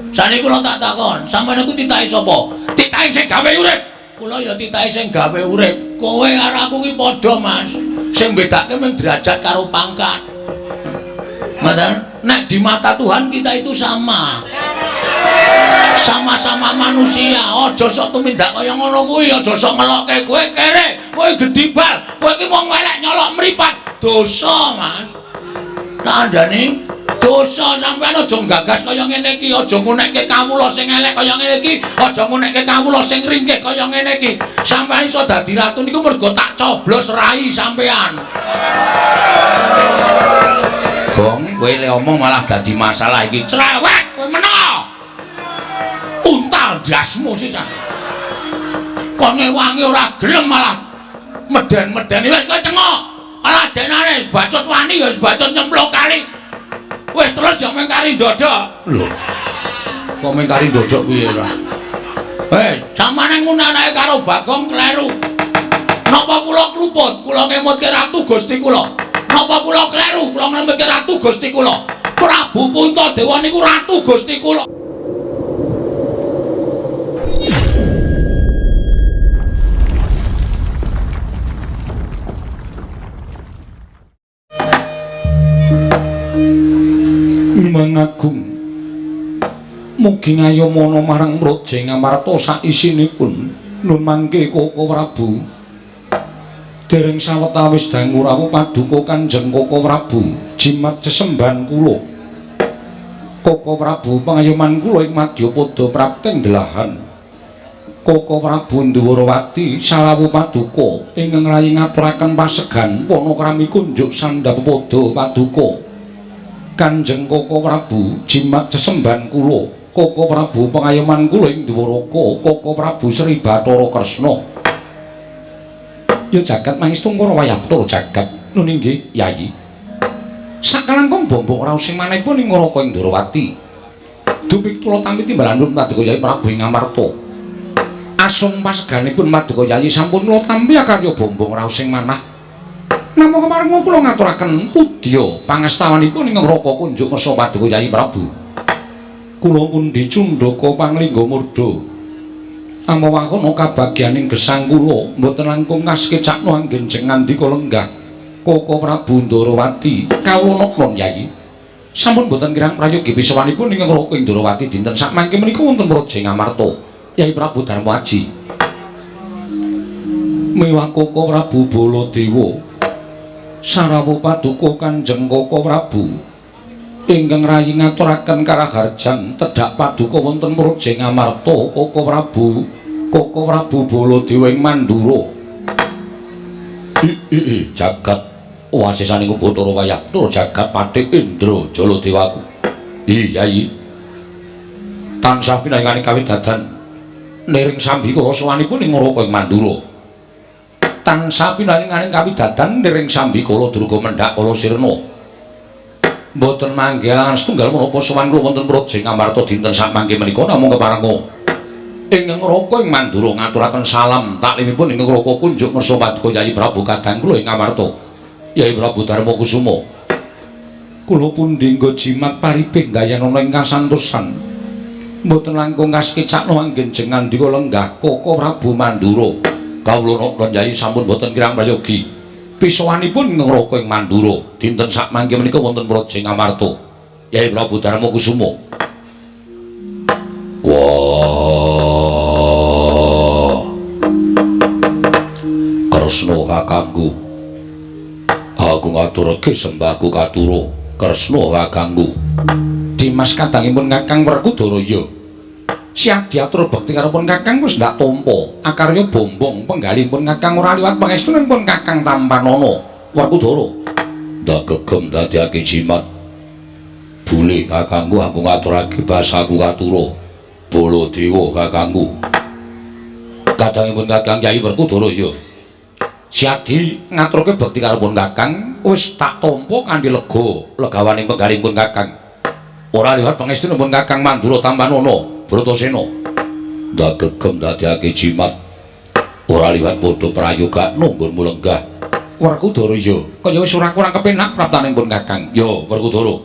Saniki kula tak takon, sampeyan iku titahe sapa? Titahe sing gawe urip. Kula ya titahe sing gawe urip. Kowe karo aku ki padha, Mas. Sing bedake mung derajat karo pangkat. Ngoten? Nek di mata Tuhan kita itu sama. Sama-sama manusia. Aja sok tumindak kaya ngono kuwi, aja sok ngelokke kowe kere, kowe gedibal, kowe iki wong elek nyolok mripat. Dosa, Mas. Kandhane dosa sampean aja nggagas kaya ngene iki, aja ngunekke kawula sing elek kaya ngene iki, aja ngunekke kawula sing ringkih kaya ngene iki. Sampean iso dadi ratu niku mergo tak coblos rai sampean. Gong, kowe le omong malah dadi masalah iki. Cerewet kowe meneng. Untal ndasmu sisan. Kon ngewangi ora gelem malah meden-medeni wis kowe cengok. Alah denane wis bacot wani ya wis bacot nyemplung kali. Wis terus ya mung kari ndodok. Lho. Kok mung kari ndodok piye ora? Samane ngunanake karo Bagong kleru. Napa kula kluput? Kula ngemutke Ratu Gusti kula. Napa kula kleru? Kula ngemutke Ratu Gusti kula. Prabu Puntadewa niku Ratu Gusti kula. Mangagung mugi ngayomana marang Praja Ngamarta saisinipun nun mangke Koko Prabu. Dereng sawetawis dangu rawuh paduka Kanjeng Koko Prabu jimat sesembahan kula. Koko Prabu pangayoman kula ing madyapada prapting delahan. Koko Prabu Ndwarawati salawu paduka ingkang rayi ngaturaken pasegan panakrami kunjuk sandhapada paduka. Kanjeng Koko Prabu jimat sesembahan kula. Koko Prabu pangayoman kula ing Dwaraka. Koko Prabu Sri Bathara Kresna. Ya jagat mangestu ngara wayapta jagat. Nun inggih Yayi. Sakalangkung bombong raos sing manehipun ing Raka ing Ndwarawati. Dupik kula tampi timbalan Paduka Yayi Prabu ing Amarta. Asung paseganipun Paduka Yayi sampun kula tampi akarya bombong raos sing manah. Namung kepareng kula ngaturaken pudya pangastawanipun ing Raka kunjuk ngersa Paduka Yayi Prabu. Kula pundi cundhaka panglingga murda. Amawahana kabagyaning gesang kula mboten langkung kasekecakno anggen jeng ngandika lenggah Koko Prabu Ndwarawati kawula napa Yayi. Sampun mboten kirang prayogi pisawanipun ing Raka Ndwarawati dinten sakmangke menika wonten Praja Ngamarta Yayi Prabu Darma Aji. Mewah Koko Prabu Baladewa. Sarawu paduka Kanjeng Koko Prabu ingkang rayi ngaturaken karaharjan tedhak paduka wonten Praja Ngamarta Koko Prabu Koko Prabu Baladewa ing Mandura. Jagat wasisaning Bathara Wayapta jagat Patih Indra Jaladewaku. Yayi. Tansah pinanggane kawidadan niring sambikala sowanipun ing Raka ing Mandura. Tansah pinanggane kawidadan niring sambikala durga mendhak kala sirna. Mboten manggihalangan setunggal menapa sowan kula wonten Praja Ngamarta dinten sakmangke menika namung keparenga ing Raka ing Mandura ngaturaken salam taklimipun ing Raka kunjuk ngersa Paduka Yayi Prabu kadang kula ing Ngamarta Yayi Prabu Darma Kusuma. Kula pundi nggo jimat paripih gayanana ing kasantosan. Mboten langkung kasekecakno anggen jeng ngandika lenggah Koko Prabu Mandura. Kawula napa Yayi sampun boten kirang prayogi. Pisawanipun ing Raka ing Mandura dinten sakmangke menika wonten Praja Ngamarta Yayi Prabu Darma Kusuma. Wah. Kresna kakangku. Aku ngaturake sembahku katura. Kresna kakangku. Dimas kadangipun Kakang Werkudara ya. Siap diatur bekti karo pun Kakang wis ndak tampa. Akarya bombong penggalipun Kakang ora liwat pangestunipun Kakang tampanana Werkudara. Ndak gegem dadiake jimat. Bule kakangku aku ngaturake basaku katura. Baladewa kakangku. Kadangipun Kakang Kyai Werkudara ya. Siadi ngaturke bekti karo pun Kakang wis tak tampa kanthi lega legawaning penggalipun Kakang. Ora liwat pangestunipun Kakang Mandura tampanana Bratasena. Ndak gegem dadiake jimat. Ora liwat padha prayogakno nggonmu lenggah. Werkudara ya, kaya wis ora kurang kepenak praptanipun Kakang. Ya, Werkudara.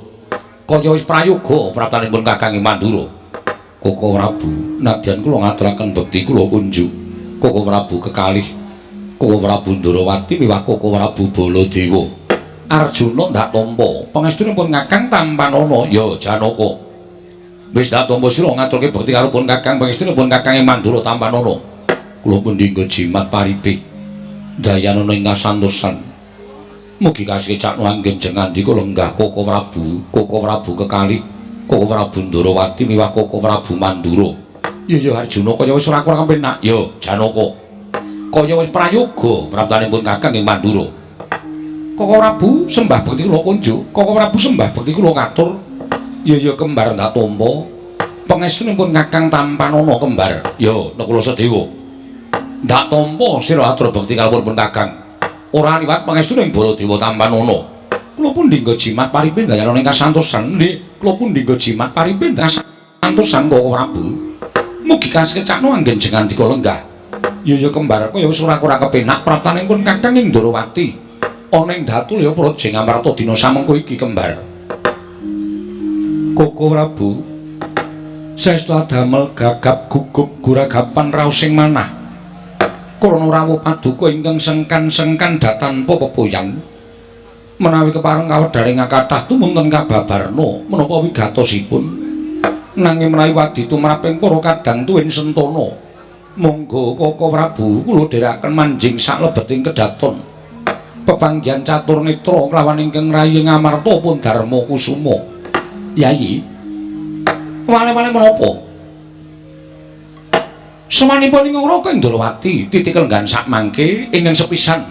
Kaya wis prayoga praptanipun Kakang ing Mandura. Koko Prabu, nadyan kula ngaturaken bekti kula kunjuk Koko Prabu kekalih Koko Prabu Ndorowati miwah Koko Prabu Baladewa. Arjuna ndak tampa pangestunipun Kakang tampanana. Ya Janaka, wis ndak tampa sira ngaturke bekti karo pun Kakang, pangestunipun Kakang ing Mandura tampanana. Kula pun dinggo jimat paripe dayanana ing kasantosan. Mugi kasekcakno anggen jengandika lenggah Koko Prabu, Koko Prabu kekalih Koko Prabu Ndorowati miwah Koko Prabu Mandura. Ya ya Arjuna, kaya wis ora kurang penak. Ya Janaka, kaya wis prayoga praptanipun Kakang ing Mandura. Koko Prabu sembah bekti kula kunjuk, Koko Prabu sembah bekti kula katur. Ya ya kembar ndak tampa pangestunipun Kakang tampanana kembar. Ya Nakula Sadewa, ndak tampa sira atur bekti kawula pun Kakang. Ora liwat pangestuning Baladewa tampanana. Kula pun dinggo jimat paripe ndayana ing kasantosan. Nggih, kula pun dinggo jimat paripe kasantosan Koko Prabu. Mugi kasekcakno anggen jengandika lenggah. Ya ya kembar, kaya wis ora kurang kepenak praptanipun Kakang ing Ndorowati. Ana ing Datulya Praja Ngamarta dina samengko iki kembar. Koko Prabu, saestu adamel gagap gugup guragapan raosing manah. Krana rawuh paduka ingkang sengkan-sengkan datanpa pepoyan. Menawi kepareng kawedharing kathah tumunten kababarna menapa wigatosipun. Nanging menawi wadi tumraping para kadang tuwin sentana, monggo Koko Prabu kula dherekaken manjing saklebeting kedaton. Pepanggihan catur netra kelawan ingkang rayi Ngamarta pun Darma Kusuma. Yayi, wale-wale menapa? Semanipun ing Raka Ndorowati titik lenggan sakmangke ingkang sepisan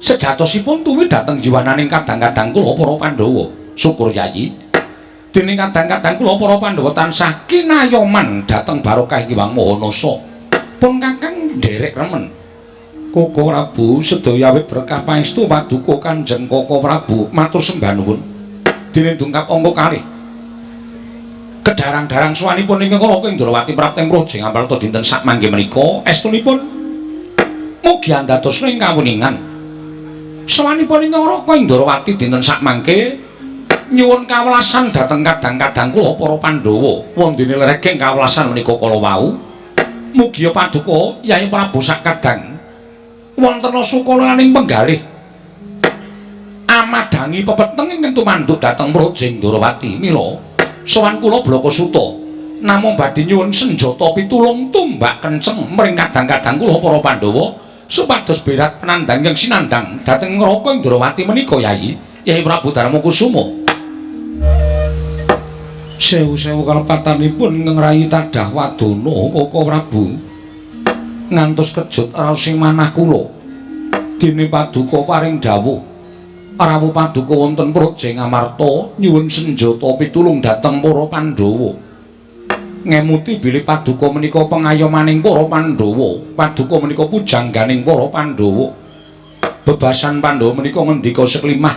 sejatosipun tuwi dhateng jiwananing kadang-kadang kula para Pandhawa. Syukur Yayi. Dening kadang-kadang kula para Pandhawa tansah kinayoman dhateng barokah Hyang Maha Nasa. Pun Kakang nderek remen. Koko Prabu sedaya awit berkah pangestu paduka Kanjeng Koko Prabu matur sembah nuwun. Dene dungkap angka kalih. Kedarang-darang suwanipun ingkang Raka Ndorowati prapteng praja Ngamarta dinten sakmangke menika estunipun mugi andadosna ing kawuningan. Sowanipun ingkang Raka Ndorowati dinten sakmangke nyuwun kawelasan dhateng kadang-kadang kula para Pandhawa. Wondene lereging kawelasan menika kala wau. Mugi paduka Yayi Prabu sakadang wonten sukalaning penggalih amadhangi pepeteng ingkang tumanduk dhateng Praja Ndorowati. Mila sowan kula Blakasuta namung badhe nyuwun senjata pitulung tumbak kenceng mring kadang-kadang kula para Pandhawa supados berat penandang yang sinandang dhateng Raka Ndorowati menika Yayi, Yayi Prabu Darma Kusuma. Sewu-sewu kalepatanipun ingkang rayi tadah wadana Koko Prabu ngantos kejut raosing manah kula. Dene paduka paring dawuh rawuh paduka wonten Praja Ngamarta nyuwun senjata pitulung dhateng para Pandhawa. Ngemuti bilih paduka menika pengayomaning para Pandhawa, paduka menika pujangganing para Pandhawa. Bebasan Pandhawa menika ngendika seklimah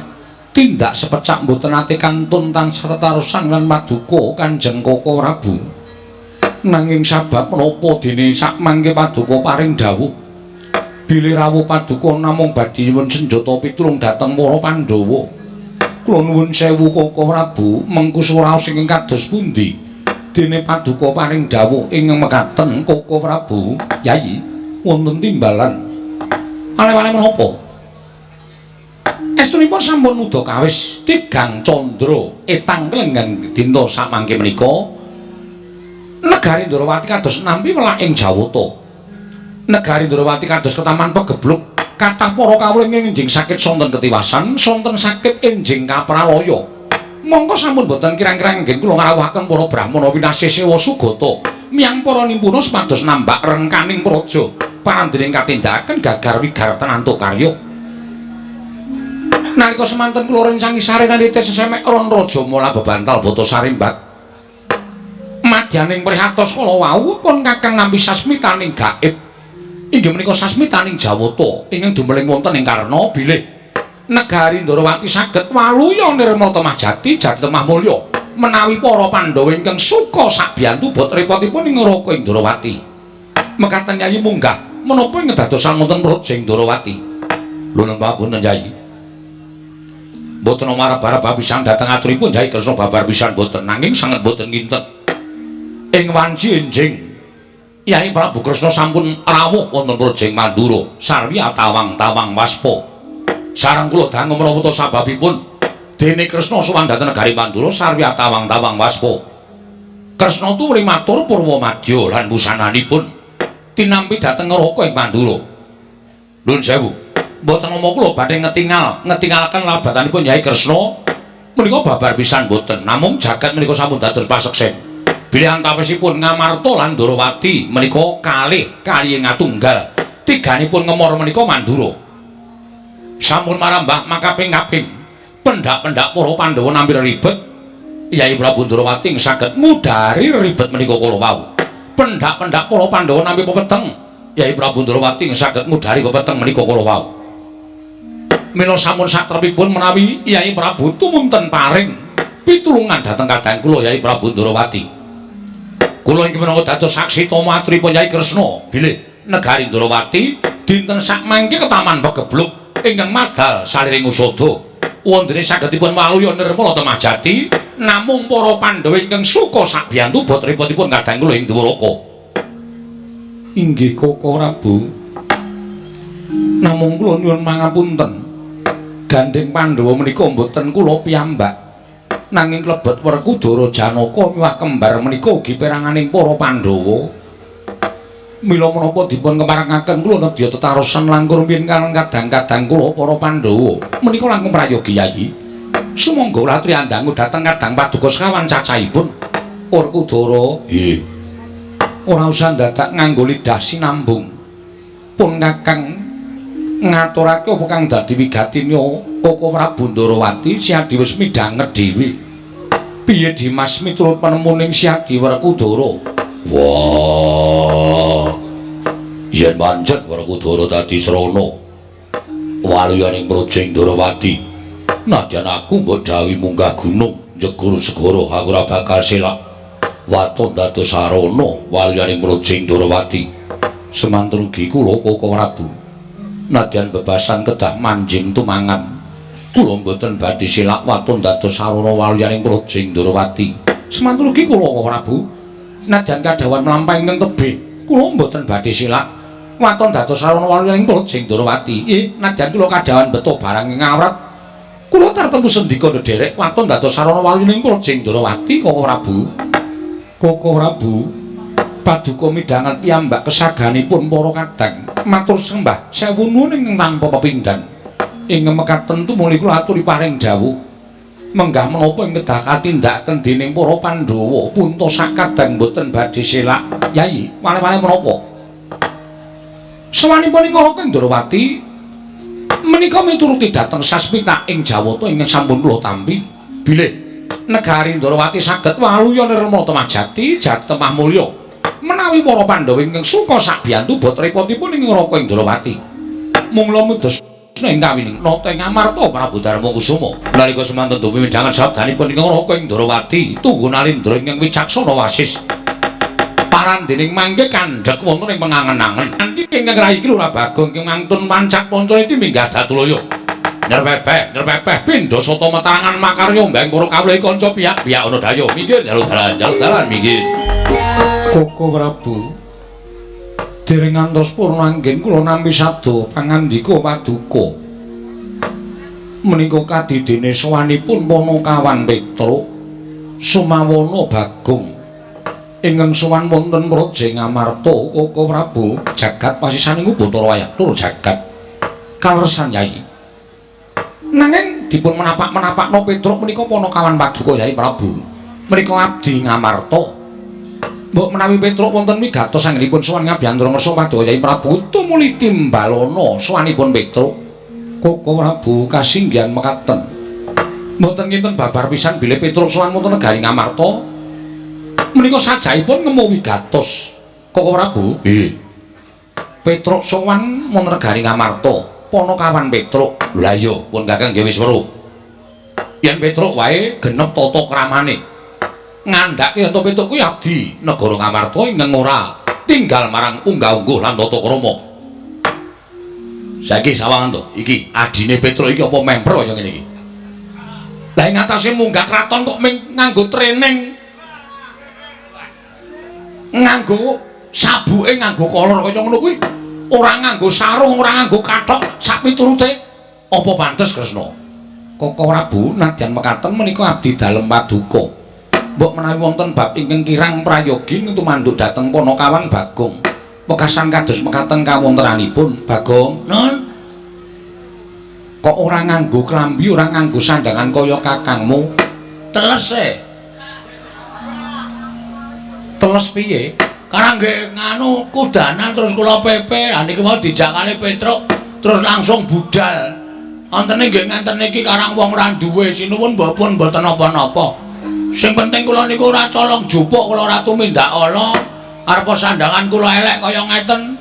tindak sepecak mboten nate kantun tansah tetarosan lan paduka Kanjeng Koko Prabu. Nanging sabab menapa dene sakmangke paduka paring dawuh bilih rawuh paduka namung badhe nyuwun senjata pitulung dhateng para Pandhawa. Kula nuwun sewu Koko Prabu, mengku raos ingkang kados pundi? Dene paduka paring dawuh ingkang mekaten Koko Prabu, Yayi, wonten timbalan. Ale-ale menapa? Estunipun sampun muda kawis tigang candra etang klenggan dinta samangke menika negari Ndorowati kados nampi welak ing Jawata. Negari Ndorowati kados ketaman pegebluk kathah para kawula ing enjing sakit sonten ketiwasan, sonten sakit enjing kapralaya. Mongko sampun boten kirang-kirang nggih kula ngrawuhaken para brahmana winasih sewa sugata miyang para nimpuna supados nambak rengkaning praja parandening katindakaken gagar wigar tenantuk karya. Nalika semanten kula rencangi sarenalite sesemek ron raja mula bebantal bata sarimbak. Madyaning prihatos kala wau pun Kakang nampi sasmitaning gaib. Inggih menika sasmitaning Jawata ingkang dumeling wonten ing karna bilih negari Ndorowati saged waluya nirmala temah jati jati temah mulya menawi para Pandhawa ingkang suka sabiyantu bot repotipun ing Raka Ndorowati. Mekaten Yayi munggah menapa ing kedadosan wonten Praja Ndorowati. Lho napa punten Yayi? Mboten marab-arab pisan dhateng aturipun Yayi Kresna babar pisan mboten, nanging sanget mboten nginten. Ing wanci enjing Yai Prabu Kresna sampun rawuh wonten Prajeng Mandura sarwi atawang-tawang waspa. Sareng kula dangu menapa sababipun dene Kresna sowan dhateng negari Mandura sarwi atawang-tawang waspa. Kresna tuwri matur purwa madya lan busananipun tinampi dhateng neraka ing Mandura. Nuwun sewu. Mboten nama kula badhe ngetingalaken labatanipun Yai Kresna menika babar pisan mboten. Namung jagat menika sampun dados paseksen. Bilih antawisipun Ngamarta lan Ndorowati menika kalih kaliye ngatunggal. Tiganipun ngemor menika Mandura. Sampun marambah makaping-kaping. Pendak-pendak para Pandhawa nampi ribet. Yai Prabu Ndorowati saged ngudari ribet menika kala wau. Pendak-pendak para Pandhawa nampi pepeteng. Yai Prabu Ndorowati saged ngudari pepeteng menika kala wau. Mila sampun satrepipun menawi Yai Prabu tumunten paring pitulungan dhateng kadang kula Yai Prabu Ndorowati. Kula inggih minangka dados saksi tama aturipun Yai Kresna bilih negari Ndorowati dinten sakmangke ketaman pegebluk ingkang madal saliring usada. Wondene sagedipun waluya nirmala temah jati namung para Pandhawa ingkang suka sabiyantu bot repotipun kadang kula ing Dwaraka. Inggih Koko Prabu. Namung kula nyuwun pangapunten. Gandheng Pandhawa menika mboten kula piyambak. Nanging klebet Werkudara Janaka miwah kembar menika ugi peranganing para Pandhawa. Mila menapa dipun kemarengaken kula nedya tetarosan langkung rumiyin kaliyan kadang-kadang kula para Pandhawa menika langkung prayogi Yayi. Sumangga latri andangu dhateng kadang paduka sekawan cacahipun. Werkudara, nggih. Ora usah dadak nganggo lidah sinambung. Pun Kakang ngaturake apa kang dadi wigatine Koko Prabu Ndorowati Siadi wis midhanget dhewe. Piye Dimas miturut penemuning Siadi Werkudara? Wah. Yen pancen Werkudara dadi srana waluyaning Prajeng Ndorowati, nadyan aku mbok dawuhi munggah gunung njegur segara aku ora bakal selak. Waton dados sarana waluyaning Prajeng Ndorowati. Semanten ugi kula Koko Prabu. Nadyan bebasan kedah manjing tumangan, kula mboten badhe selak waton dados sarana waluyaning Prajeng Ndorowati. Semanten ugi kula Koko Prabu. Nadyan kadhawan mlampah ingkang tebih, kula mboten badhe selak waton dados sarana waluyaning Prajeng Ndorowati. Nadyan kula kadhawan beto barang ing awrat, kula tartemtu sendika ndherek waton dados sarana waluyaning Prajeng Ndorowati Koko Prabu. Koko Prabu, paduka midhanget piyambak kesaganipun para kadang matur sembah sewu nuwun ingkang tanpa pepindhan. Ing mekaten tumuli kula aturi paring dawuh menggah menapa ing kedah katindakaken dening para Pandhawa punta sakadang mboten badhe selak. Yayi, wale-wale menapa? Sowanipun ing Raka Ndorowati menika mituruti dhateng sasmita ing Jawata ingkang sampun kula tampi bilih negari Ndorowati saged waluya nirmala temah jati jati temah mulya menawi para Pandhawa ingkang suka sabiyantu bot repotipun ing Raka Ndorowati. Mungla mudos ing kawining nata ing Amarta Prabu Darma Kusuma nalika semanten dupi midhangan sabdanipun ing Raka Ndorowati tunggu nalindra ingkang wicaksana wasis parandening mangke kandhek wonten ing pengangen-angen anti ingkang rayi Lurah Bagong ingkang mantun pancak pancaniti minggah datulaya nyerpepeh nyerpepeh pindha sata metarangan makarya mbang para kawula kanca piyak-piyak ana daya minggir jaluk dalan jaluk dalan minggir. Koko Prabu, dereng ngantos purna anggen kula nampi sabda pangandika paduka. Menika kadidene sowanipun Panakawan Petruk Sumawana Bagong ingkang sowan wonten Praja Ngamarta. Koko Prabu, jagat pasisaning Bathara Wayah tur jagat kaleresan Yai. Nanging dipun menapak-menapakno Petruk menika Panakawan paduka Yai Prabu. Menika abdi Ngamarta. Mbok menawi Petruk wonten wigatos anggenipun sowan ngabiyantara ngersa paduka Yai Prabu tumuli timbalana sowanipun Petruk. Koko Prabu kasinggihan mekaten. Mboten kinten babar pisan bilih Petruk sowan wonten negari Ngamarta. Menika sajaipun ngemu wigatos. Koko Prabu, nggih. Petruk sowan wonten negari Ngamarta. Panakawan Petruk. Lha iya, pun Kakang nggih wis weruh. Yen Petruk wae genep tata kramane. Ngandhake yen to Petruk kuwi abdi negara Ngamarta ingkang ora tinggal marang unggah-ungguh lan tata krama. Saiki sawangan to, iki adine Petruk iki apa memper kaya ngene iki? Lah ing atase munggah kraton kok ming nganggo training. Nganggo sabuke nganggo kolor kaya ngono kuwi, ora nganggo sarung, ora nganggo kathok sak piturute. Apa pantes Kresna? Koko Prabu nadyan mekaten menika abdi dalem paduka. Mbok menawi wonten bab ingkang kirang prayogi tumanduk dhateng Panakawan Bagong. Wekasan kados mekaten kawontenanipun Bagong. Nun, kok ora nganggo klambi, ora nganggo sandangan kaya kakangmu? Teles e. Teles piye? Karang nggih nganu kudanan terus kula pepe. Lah niki mau dijakane Petruk terus langsung budal. Antene nggih ngenten niki karang wong ora duwe sinuwun mbok pun mboten napa-napa. Sing penting kula niku ora colong jupuk, kula ora tumindak ala. Arep sandangan kula elek kaya ngeten.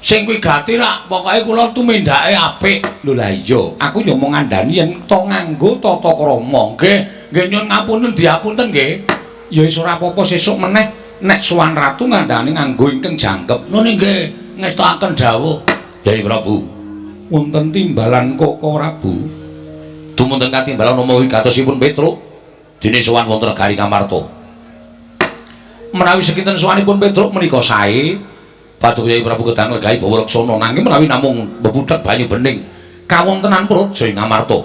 Sing wigati lak pokoke kula tumindake apik. Lho lah iya, aku ya mung ngandani yen to nganggo tata krama. Nggih, nggih nyuwun ngapunten diapunten nggih. Ya wis ora apa-apa sesuk meneh nek sowan ratu ngandani nganggo ingkang jangkep. Nun nggih, ngestokaken dawuh. Yai Prabu, wonten timbalan Koko Prabu. Dumunten katimbalan nama wigatosipun Petruk dene sowan wonten negari Ngamarta. Menawi sekinten sowanipun Petruk menika sae, paduka Yai Prabu kedang legahi bawa laksana, nanging menawi namung bebudhek banyu bening kawontenan praja ing Ngamarta.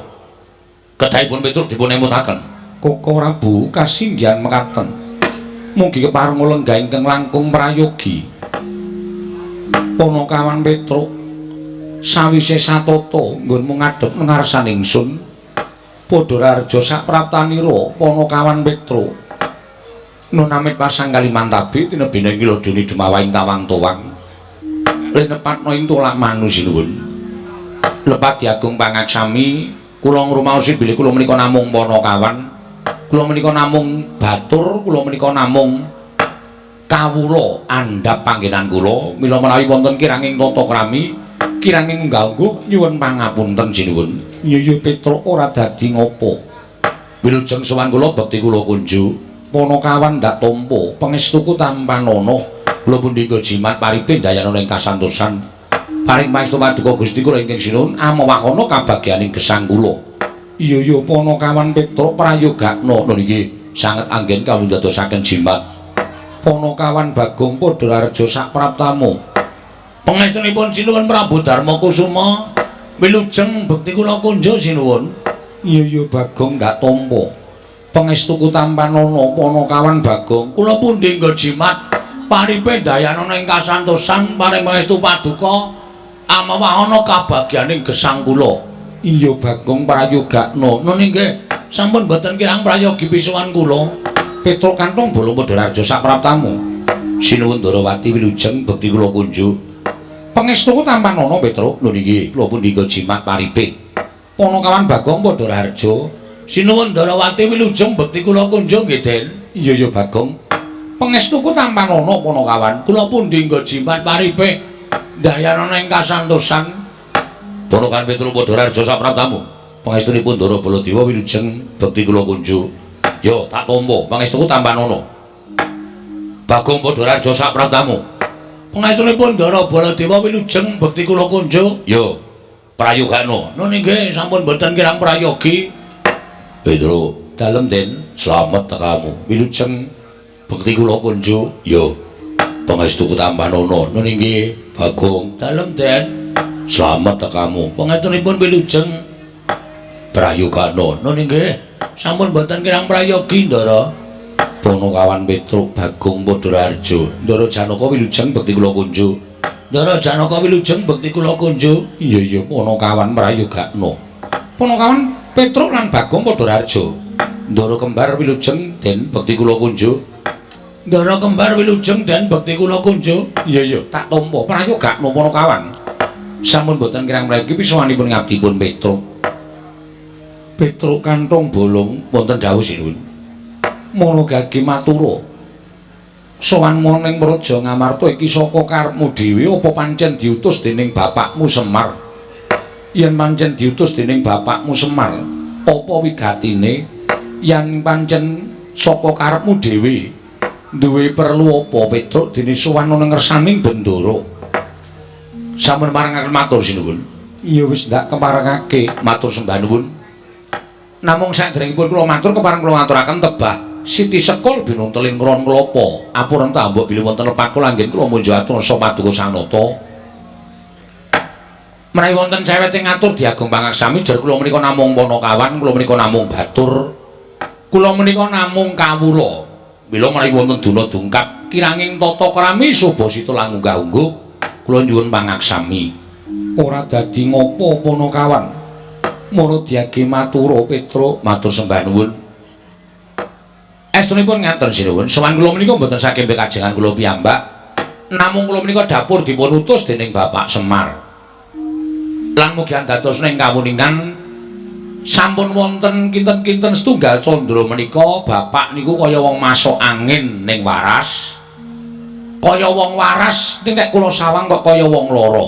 Kedahipun Petruk dipun emutaken. Koko Prabu kasinggihan mekaten. Mugi kepareng lenggah ingkang langkung prayogi. Panakawan Petruk sawise satata nggonmu ngadhep ngarsan ingsun padha raharja sapraptanira Panakawan Petruk. Nun amit pasang kalimantabi tinebina ing lodone dumawaing tawang towang. Linepatna ing tolak manu sinuwun. Lepat diagung pangaksami kula ngrumaosi bilih kula menika namung Panakawan. Kula menika namung batur, kula menika namung kawula andhap panggenan kula. Mila menawi wonten kiranging tata krami, kiranging unggah-ungguh nyuwun pangapunten sinuwun. Iya Petruk ora dadi ngopo. Wilujeng sowan kula bekti kula kunjuk. Panakawan ndak tampa, pangestuku tampanana. Kula pundi jimat paripe ndayana ing kasantosan. Paring pangestu paduka Gusti kula ingkang sinuwun amawahana kabagyaning gesang kula. Iya iya Panakawan Petruk prayogakna. Lho nggih, sanget anggen kawula ndadosaken jimat. Panakawan Bagong padha raharja sapraptamu. Pangestunipun sinuwun Prabu Darma Kusuma, wilujeng bekti kula kunjuk sinuwun. Iya iya Bagong ndak tampa. Pangestuku tampanana Panakawan Bagong. Kula pundi nggo jimat paripe ndayana ing kasantosan paring pangestu paduka amawahana kabagyaning gesang kula. Iya Bagong prayogakna. Nun nggih, sampun boten kirang prayogi pisuwan kula. Petruk kantong bolong padha raharja sapraptamu. Sinuwun Ndarawati wilujeng bekti kula kunjuk. Pangestuku tampanana Petruk. Lho nggih, kula pundi nggo jimat paripe. Panakawan Bagong padha raharja. Sinuwun Ndarawati wilujeng bekti kula kunjuk nggih, Den. Iya iya Bagong. Pangestuku tampanana Panakawan. Kula pundi nggo jimat paripe ndayana ing kasantosan. Panakawan Petruk padha raharja sapraptamu. Pangestunipun Ndara Baladewa wilujeng bekti kula kunjuk. Yo tak tampa pangestuku tampanana. Bagong padha raharja sapraptamu. Pangestunipun Ndara Baladewa wilujeng bekti kula kunjuk. Yo prayogana. Nun nggih, sampun boten kirang prayogi. Petruk dalem Den, slamet tekamu. Wilujeng bekti kula kunjuk. Yo pangestuku tampanana. Nun nggih, Bagong dalem Den, slamet tekamu. Pangestunipun wilujeng prayogana. Nun nggih, sampun boten kirang prayogi Ndara. Panakawan Petruk Bagong padha raharja. Ndara Janaka wilujeng bekti kula kunjuk. Ndara Janaka wilujeng bekti kula kunjuk. Iya iya Panakawan prayogana. Panakawan Petruk lan Bagong padha raharja. Ndara kembar wilujeng Den bekti kula kunjuk. Ndara kembar wilujeng Den bekti kula kunjuk. Iya iya tak tampa prayogana Panakawan. Sampun boten kirang mriki pisuwanipun ngabdipun Petruk. Petruk kantong bolong wonten dawuh sinuwun. Mono gage matura. Sowan ning Praja Ngamarta iki saka karepmu dhewe apa pancen diutus dening bapakmu Semar? Yen pancen diutus dening bapakmu Semar, apa wigatine? Yen pancen saka karepmu dhewe, duwe perlu apa Petruk dene sowan ning ngersaning Bendara? Sampun marengaken matur sinuwun. Ya wis ndak keparengake matur sembah nuwun. Namung saderengipun kula matur kepareng kula ngaturaken tebah. Siti Sekul binunteling ron klapa. Ampun ta mbok bilih wonten lepat kula anggen kula munjo atur rasa paduka Sang Nata. Menawi wonten cewet ing ngatur diagung pangaksami jar kula menika namung panakawan, kula menika namung batur. Kula menika namung kawula. Mila menawi wonten duna dungkap kiranging tata krami subasita lan unggah-ungguh kula nyuwun pangaksami. Ora dadi ngopo panakawan. Mula diage matura Petruk, matur sembah nuwun. Estunipun ngaten sinuwun, sowan kula menika mboten saking pekajengan kula piyambak. Namung kula menika dapur dipun utus dening Bapak Semar. Lan mugi andados ing kawuningan sampun wonten kinten-kinten setunggal candra menika bapak niku kaya wong masuk angin ning waras. Kaya wong waras ning nek kula sawang kok kaya wong lara.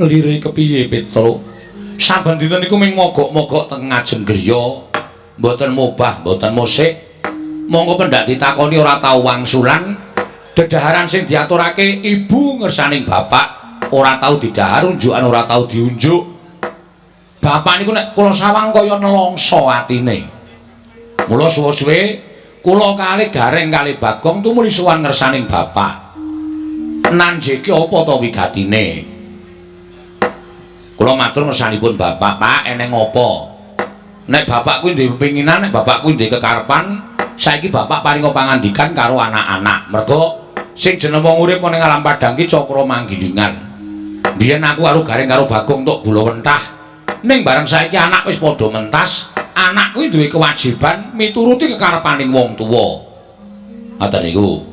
Lire kepiye Petruk? Saben dinten niku ming mogok-mogok teng ngajeng griya, mboten mobah, mboten musik. Monggo pendak ditakoni ora tau wangsulan. Dedaharan sing diaturake ibu ngersaning bapak ora tau didahar, unjukan ora tau diunjuk. Bapak niku nek kula sawang kaya nelongso atine. Mula suwe-suwe kula kalih Gareng kalih Bagong tumuli sowan ngersaning bapak. Nanjeke apa ta wigatine? Kula matur ngersanipun bapak, Pak, eneng apa? Nek bapak kuwi duwe pepinginan, nek bapak kuwi duwe kekarepan, saiki bapak paringa pangandikan karo anak-anak. Mergo sing jeneng wong urip ning alam padang ki cakra manggilingan. Biyen aku karo Gareng karo Bagong tok bula wentah. Ning bareng saiki anak wis padha mentas, anak kuwi duwe kewajiban mituruti kekarepaning wong tuwa. Ngoten niku.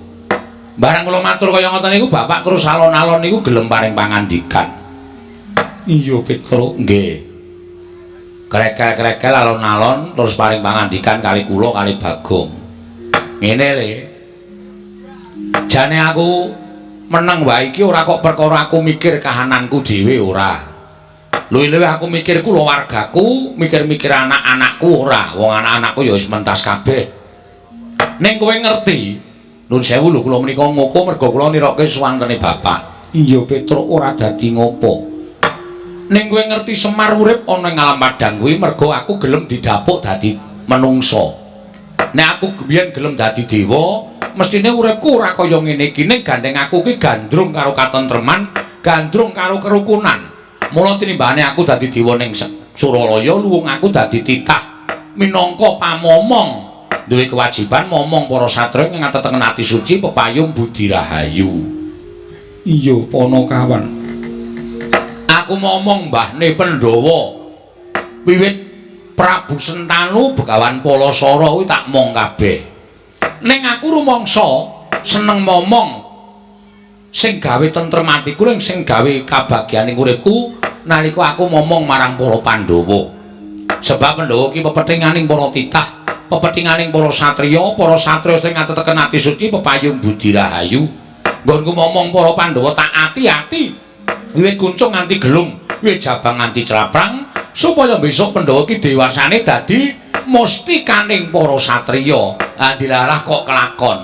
Bareng kula matur kaya ngoten niku bapak terus alon-alon niku gelem paring pangandikan. Iya Petruk, nggih. Krekel-krekel alon-alon terus paring pangandikan kali kula kali Bagong. Ngene le. Jane aku meneng wae iki ora kok perkara aku mikir kahananku dhewe ora. Luwih-luwih aku mikir kulawargaku, mikir-mikir anak-anakku ora. Wong anak-anakku ya wis mentas kabeh. Ning kowe ngerti, nuwun sewu lho kula menika ngoko mergo kula nirokke suwantene bapak. Iya Petruk, ora dadi ngopo. Ning kowe ngerti Semar urip ana ing alam padang kuwi mergo aku gelem didapuk dadi menungsa. Nek aku biyen gelem dadi dewa, mestine uripku ora kaya ngene iki. Ning gandeng aku ki gandrung karo katentreman, gandrung karo kerukunan. Mula tinimbane aku dadi dewa ning Suralaya, luwung aku dadi titah minangka pamomong. Duwe kewajiban momong para satriya ing ngatetengen ati suci pepayung budi rahayu. Iya Panakawan. Aku momong mbahne Pandhawa. Wiwit Prabu Sentanu Begawan Palasara kuwi tak mong kabeh. Ning aku rumangsa seneng momong sing gawe tentrem atiku ning sing gawe kabagyaning uripku nalika aku momong marang para Pandhawa. Sebab Pandhawa ki pepethinganing para titah, pepethinganing para satriya sing ngateteken ati suci pepayung budi rahayu. Nggonku momong para Pandhawa tak ati-ati. Wiwit kuncung nganti gelung, wiwit jabang nganti claprang, supaya besok Pandhawa ki dewasane dadi mustikaning para satriya. Ah dilalah kok kelakon.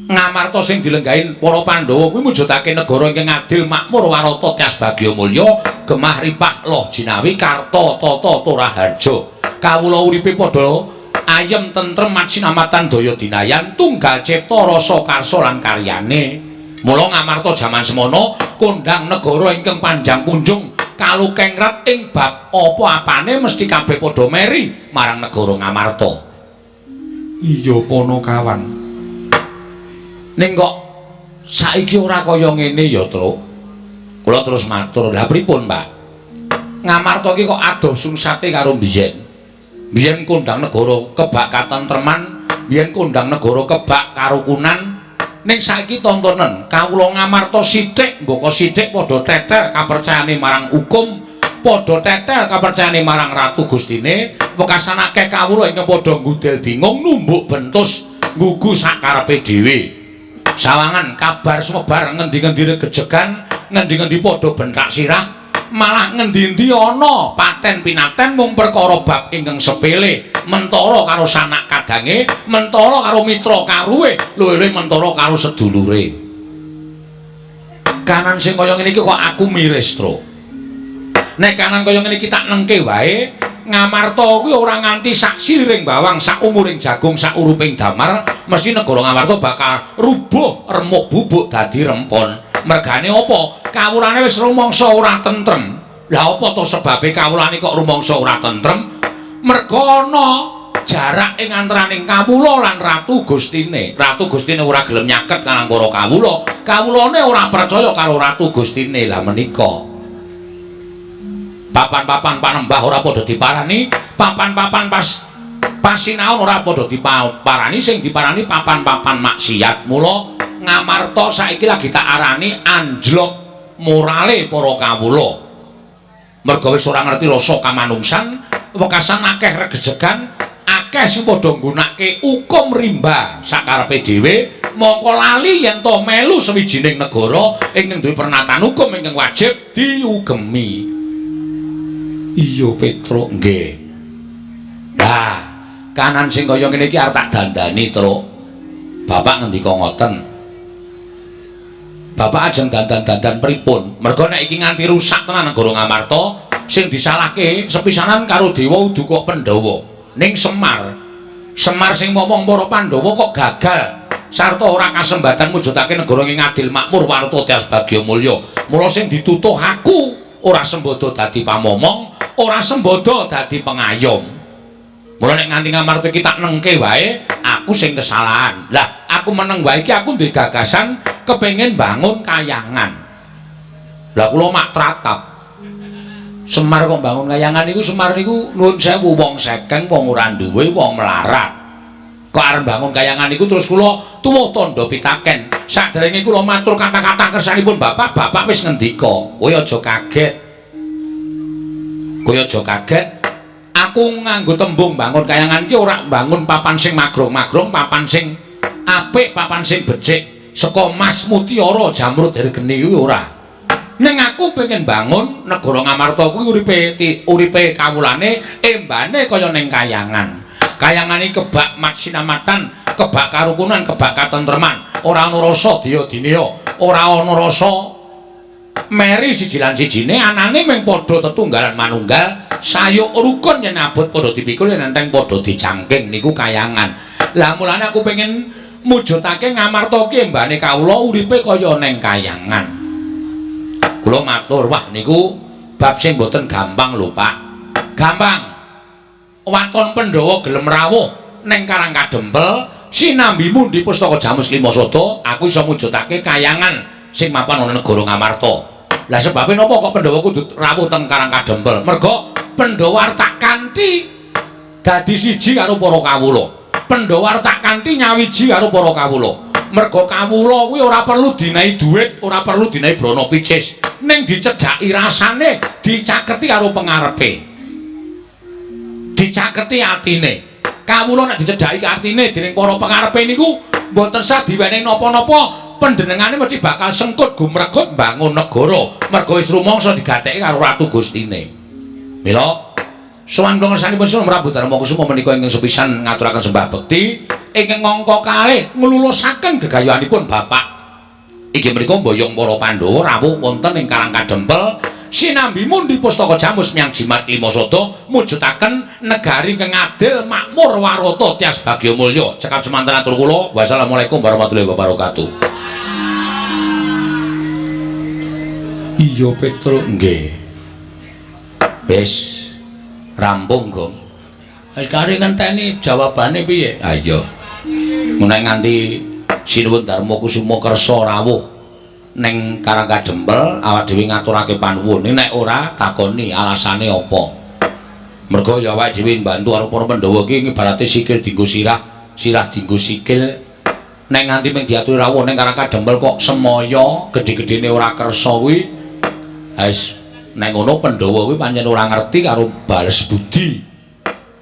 Ngamarta sing dilenggahin para Pandhawa kuwi mujudake negara ingkang adil, makmur, warata, tyas bagya mulya, gemah ripah loh jinawi karta tata toraharja. Kawula uripe padha ayem tentrem majinamatan daya dinayan tunggal cipta rasa karsa lan karyane. Mula Ngamarta jaman semono kondhang negara ingkang panjang punjung kalukengrat ing bab apa-apane mesti kabeh padha meri marang negara Ngamarta. Iya Panakawan. Ning kok saiki ora kaya ngene ya, Truk. Kula terus matur, "Lah pripun, Pak? Ngamarta iki kok adoh sungsate karo biyen. Biyen kondhang negara kebak katentreman, biyen kondhang negara kebak karukunan. Ning saiki tontonen kawula Ngamarta sithik mbaka sithik padha tetel kapercayane marang hukum, padha tetel kapercayane marang Ratu Gustine, wekasan akeh kawula ingkang padha nggudel bingung numbuk bentus nggugu sakarepe dhewe. Sawangan kabar sumebar ngendi-ngendi regejegan, ngendi-ngendi padha bentak sirah, malah ngendi-endi ana paten pinaten mung perkara bab ingkang sepele, mentara karo sanak kadange, mentara karo mitra karuwe, luwih-luwih mentara karo sedulure. Kanan sing kaya ngene iki kok aku miris, Truk. Nek kanan kaya ngene iki tak nengke wae, Ngamarta kuwi ora nganti sak siliring bawang, sak umuring jagung, sak uruping damar, mesti negara Ngamarta bakal rubuh remuk bubuk dadi rempon. Mergane apa? Kawulane wis rumangsa ora tentrem. Lah apa to sebabe kawulane kok rumangsa ora tentrem? Merga ana jarak ing antaraning kawula lan Ratu Gustine. Ratu Gustine ora gelem nyaket karang para kawula. Kawulane ora percaya karo Ratu Gustine. Lah menika papan-papan panembah ora padha diparani, papan-papan pas pasinaon ora padha diparani, sing diparani papan-papan maksiat. Mula Ngamarta saiki lagi tak arani anjlok morale para kawula. Merga wis ora ngerti rasa kamanungsan, wekasan akeh regejegan, akeh sing padha nggunakake hukum rimba sakarepe dhewe, mongko lali yen to melu sawijining negara ingkang duwe pernatan hukum ingkang wajib diugemi. Iya Petruk, nggih. Lah, kanan sing kaya ngene iki arep tak dandani, Truk. Bapak ngendika ngoten. Bapak ajeng dandan-dandan pripun? Merga nek iki nganti rusak tenan negara Ngamarta, sing disalahke sepisanan karo Dewa udu kok Pandhawa. Ning Semar. Semar sing momong para Pandhawa kok gagal sarta ora kasembatan mujudake negara ing adil makmur warta tias bagya mulya. Mula sing ditutuh aku ora sembodo dadi pamomong, ora sembodo dadi pengayom. Mula nek nganti Ngamarta iki tak nengke wae, aku sing kesalahan. Lah, aku meneng wae iki aku duwe gagasan kepengin bangun kayangan. Lah kula mak tratap. Semar kok bangun kayangan niku, Semar niku nuwun sewu wong sekeng, wong ora duwe, wong melarat. Kok arep bangun kayangan niku terus kula tuwuh tandha pitaken. Saderenge kula matur kata-kata kersanipun Bapak, Bapak wis ngendika, kowe aja kaget. Kowe aja kaget. Aku nganggo tembung bangun kayangan iki ora bangun papan sing magrong-magrong, papan sing apik, papan sing becik. Saka mas mutiara jamrud hergeni kuwi ora. Ning aku pengen bangun negara Ngamarta kuwi uripe uripe kawulane embane kaya ning kayangan. Kayangan iki kebak matsinamatan, kebak karukunan, kebak katentreman. Ora ana rasa daya-dineya, ora ana rasa meri siji lan sijine, anane mung padha tetunggalan manunggal, sayuk rukun yen abot padha dipikul, yen enteng padha dicangking niku kayangan. Lah mulane aku pengen mujudake Ngamarta ki embane kawula uripe kaya ning kayangan. Kula matur, wah niku bab sing mboten gampang lho, Pak. Gampang. Waton Pandhawa gelem rawuh ning Karang Kadempel sinambi mundi pustaka Jamus Lima Sada, aku iso mujudake kayangan sing mapan ana negara Ngamarta. Lah sebabe napa kok Pandhawa kudu rawuh teng Karang Kadempel? Merga Pandhawa tak kanthi dadi siji karo para kawula. Pandhawa tak kanthi nyawiji karo para kawula. Merga kawula kuwi ora perlu dinehi dhuwit, ora perlu dinehi brana picis, ning dicedhaki rasane, dicaketi karo pengarepe. Dicaketi atine. Kawula nek dicedhaki atine dening para pengarepe niku mboten sah diwenehi napa-napa, panjenengane mesti bakal sengkut gumregut mbangun negara. Merga wis rumangsa digatheki karo Ratu Gustine. Mila sowan kula ngersanipun Sunan Prabu Darma Kusuma menika ingkang sepisan ngaturaken sembah bekti ingkang angka kalih nglulusaken gegayuhanipun Bapak. Inggih menika mboyong para Pandhawa rawuh wonten ing Karang Kadempel sinambi mundi pustaka Jamus Miang Jimat Lima Sada mujudaken negari ingkang adil makmur warata tias bagya mulya. Cekap semanten atur kula. Wassalamualaikum warahmatullahi wabarakatuh. Iya Petruk, nggih. Wis rampung, Gong. Wis kari ngenteni jawabane piye? Ha iya. Menawi nganti Sinuwun Darma Kusuma kersa rawuh ning Karang Kadempel awak dhewe ngaturake panuwun. Nek ora takoni alasane apa? Merga ya awake dhewe mbantu karo para Pandhawa iki ibarate sikil dienggo sirah, sirah dienggo sikil. Nek nganti mung diaturi rawuh ning Karang Kadempel kok semaya gedhe-gedhene ora kersa kuwi, wis nek ngono Pandhawa kuwi pancen ora ngerti karo bales budi.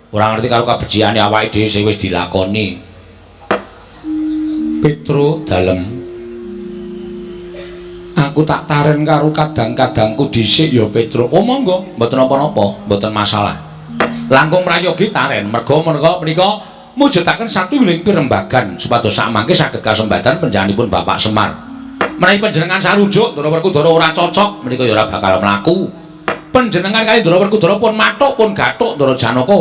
Ora ngerti karo kabeciane awake dhewe sing wis dilakoni. Petruk dalem. Aku tak taren karo kadang-kadangku dhisik ya Petruk. Oh monggo, mboten napa-napa, mboten masalah. Langkung prayogi taren, merga menika mujudaken satuwiling pirembagan supados sakmangke saged kasembatan panjenenganipun Bapak Semar. Menawi panjenengan sarujuk Ndara Werkudara ora cocok, menika ya ora bakal mlaku. Panjenengan kali Ndara Werkudara pun mathuk pun gathuk Ndara Janaka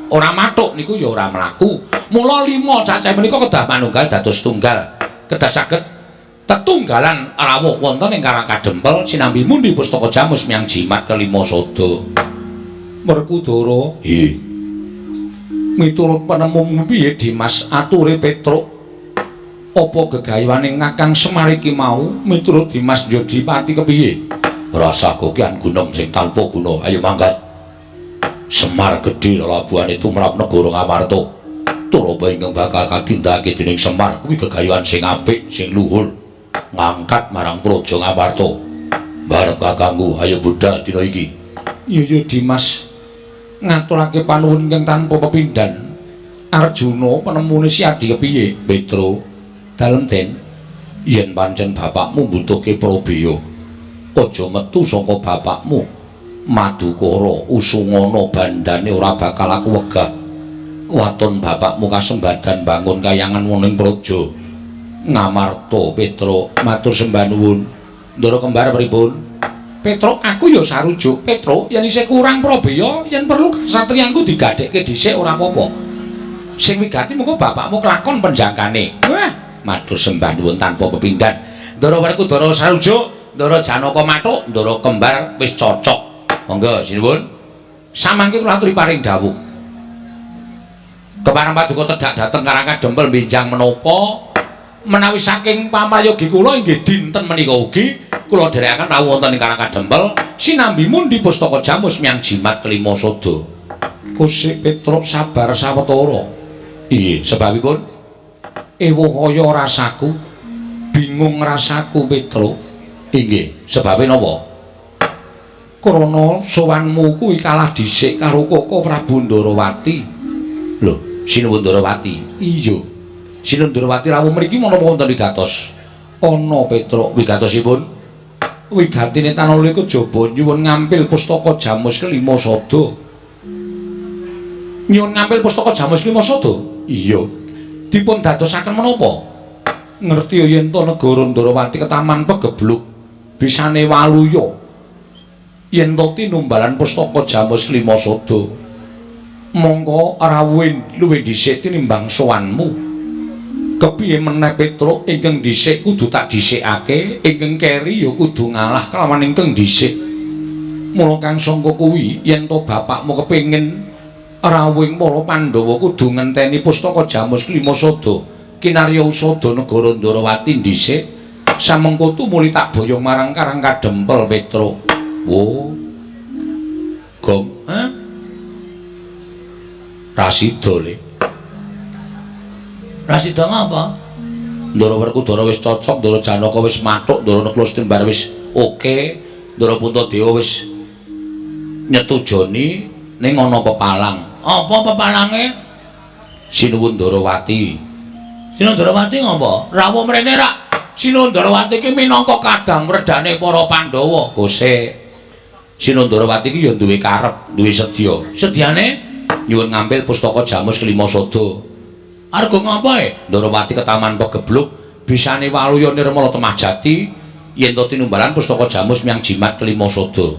ora mathuk niku ya ora mlaku. Mula 5 cacah menika kedah manunggal dados tunggal. Kedah saged tetunggalan rawuh wonten ing Karang Kadempel sinambi mundi pustaka jamus miyang jimat kelima sada. Werkudara, nggih. Miturut penemumu piye Dimas ature Petruk? Apa gegayuhane Kakang Semar iki mau miturut Dimas Jodipati kepiye? Rasa kokian gunung sing tanpa guna. Ayo mangkat. Semar gedhe lelabuhane tumrap negara Ngamarta. Turaba ingkang bakal katindakake dening Semar kuwi gegayuhan sing apik, sing luhur, ngangkat marang praja Ngamarta. Barep kakangku, ayo budal dina iki. Iya ya Dimas, ngaturake panuwun ingkang tanpa pepindhan. Arjuna penemune si Adi kepiye? Petro, dalem Den, yen pancen bapakmu mbutuhke prabeya, aja metu saka bapakmu. Madukara usungana bandane ora bakal aku wegah. Waton bapakmu kasembadan bangun kayangan wonten praja Ngamarta. Petro, matur sembah nuwun. Ndara kembar pripun? Petro, aku ya sarujuk. Petro, yen isih kurang prabeya, yen perlu kasatriyanku digadhekke dhisik ora apa-apa. Sing wigati mengko bapakmu kelakon penjangkane. Wah, matur sembah nuwun tanpa pepindhan. Ndara Werkudara sarujuk, Ndara Janaka mathuk, Ndara kembar wis cocok. Monggo sinuwun. Samangke kula aturi paring dawuh. Kepareng paduka tedhak dhateng Karang Kadempel benjang menapa menawi saking pamayogi kula inggih dinten menika ugi kula dherekaken rawuh wonten ing Karang Kadempel sinambi mundi pustaka jamus miyang jimat kelima sada. Kusik Petruk sabar sawetara. Iya, sebabipun ewuh kaya rasaku, bingung rasaku Petruk. Inggih, sebabe napa? Krana sowanmu kuwi kalah dhisik karo Koko Prabu Ndarawati. Lho, Sinuwun Ndarawati? Iya. Sinuwun Ndarawati rawuh mriki menapa wonten wigatos? Ana Petruk. Wigatosipun? Wigatine tanole kejaba nyuwun ngampil pustaka jamus kelima sada. Nyuwun ngampil pustaka jamus kelima sada? Iya. Dipun dadosaken menapa? Ngerti yen to negara Ndarawati ketaman pegebluk bisane waluya. Yen to tinumbalan pustaka jamus kelima sada, mongko rawuhe luwih dhisik tinimbang sowanmu. Kepiye meneh Petruk, ingkang dhisik kudu tak dhisikake, ingkang keri ya kudu ngalah kelawan ingkang dhisik. Mula kang sangka kuwi yen to bapakmu kepengin rawuhing para Pandhawa kudu ngenteni pustaka jamus kelima sada kinarya usada negara Ndarawati dhisik, samengko tumuli tak boyong marang Karang Kadempel Petruk. Oh. Gong, ha? Rasida le. Rasida ngapa? Ndara Werkudara wis cocok, Ndara Janaka wis mathuk, Ndara Nakula Setimbar wis oke, Ndara Puntadewa wis nyetujoni ning ana pepalang. Apa pepalange? Sinuwun Ndarawati. Sinuwun Ndarawati ngapa? Rawuh mrene rak. Sinuwun Ndarawati ki minangka kadang wredane para Pandhawa. Gose. Sinuwun Ndarawati ki ya duwe karep, duwe sedya. Sedyane nyuwun ngampil pustaka jamus kelima sada. Arga ngapa e? Ndarawati ketaman pegebluk bisane waluya nirmala temah jati yen to tinumbalan pustaka jamus miyang jimat kelima sada.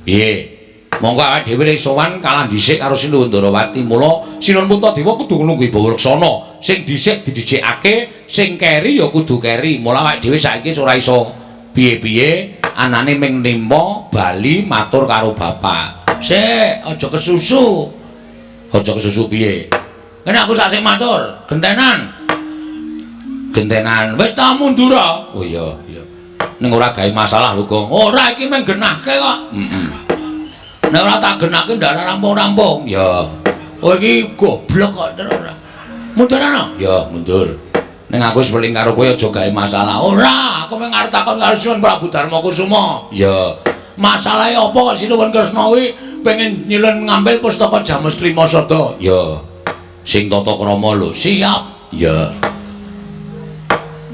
Piye? Monggo awake dhewe le sowan kalah dhisik karo Sinuwun Ndarawati. Mula Sinuwun Puntadewa kudu nglungguhi bawa leksana. Sing dhisik didhisikake, sing keri ya kudu keri. Mula awake dhewe saiki ora iso piye-piye, anane ming nimpa bali matur karo bapak. Sik, aja kesusu. Aja kesusu piye? Kene aku sak sing matur, gentenan. Gentenan. Wis ta mundur. Oh iya, iya. Ning ora gawe masalah lho, Gong. Ora, iki mung genahke kok. Heeh. Nek ora tak genahke ndak rampung-rampung. Ya. Oh iki goblok kok terus ora. Mundur ana? Ya, mundur. Ning aku wis weling karo kowe aja gawe masalah. Ora, aku mung arep takon karo Sinuwun Prabu Darma Kusuma. Ya. Masalahe apa kok Sinuwun Kresna kuwi pengen nyilon ngambil pustaka Jamus Klima Sada? Ya. Sing tata krama lho. Siap. Ya.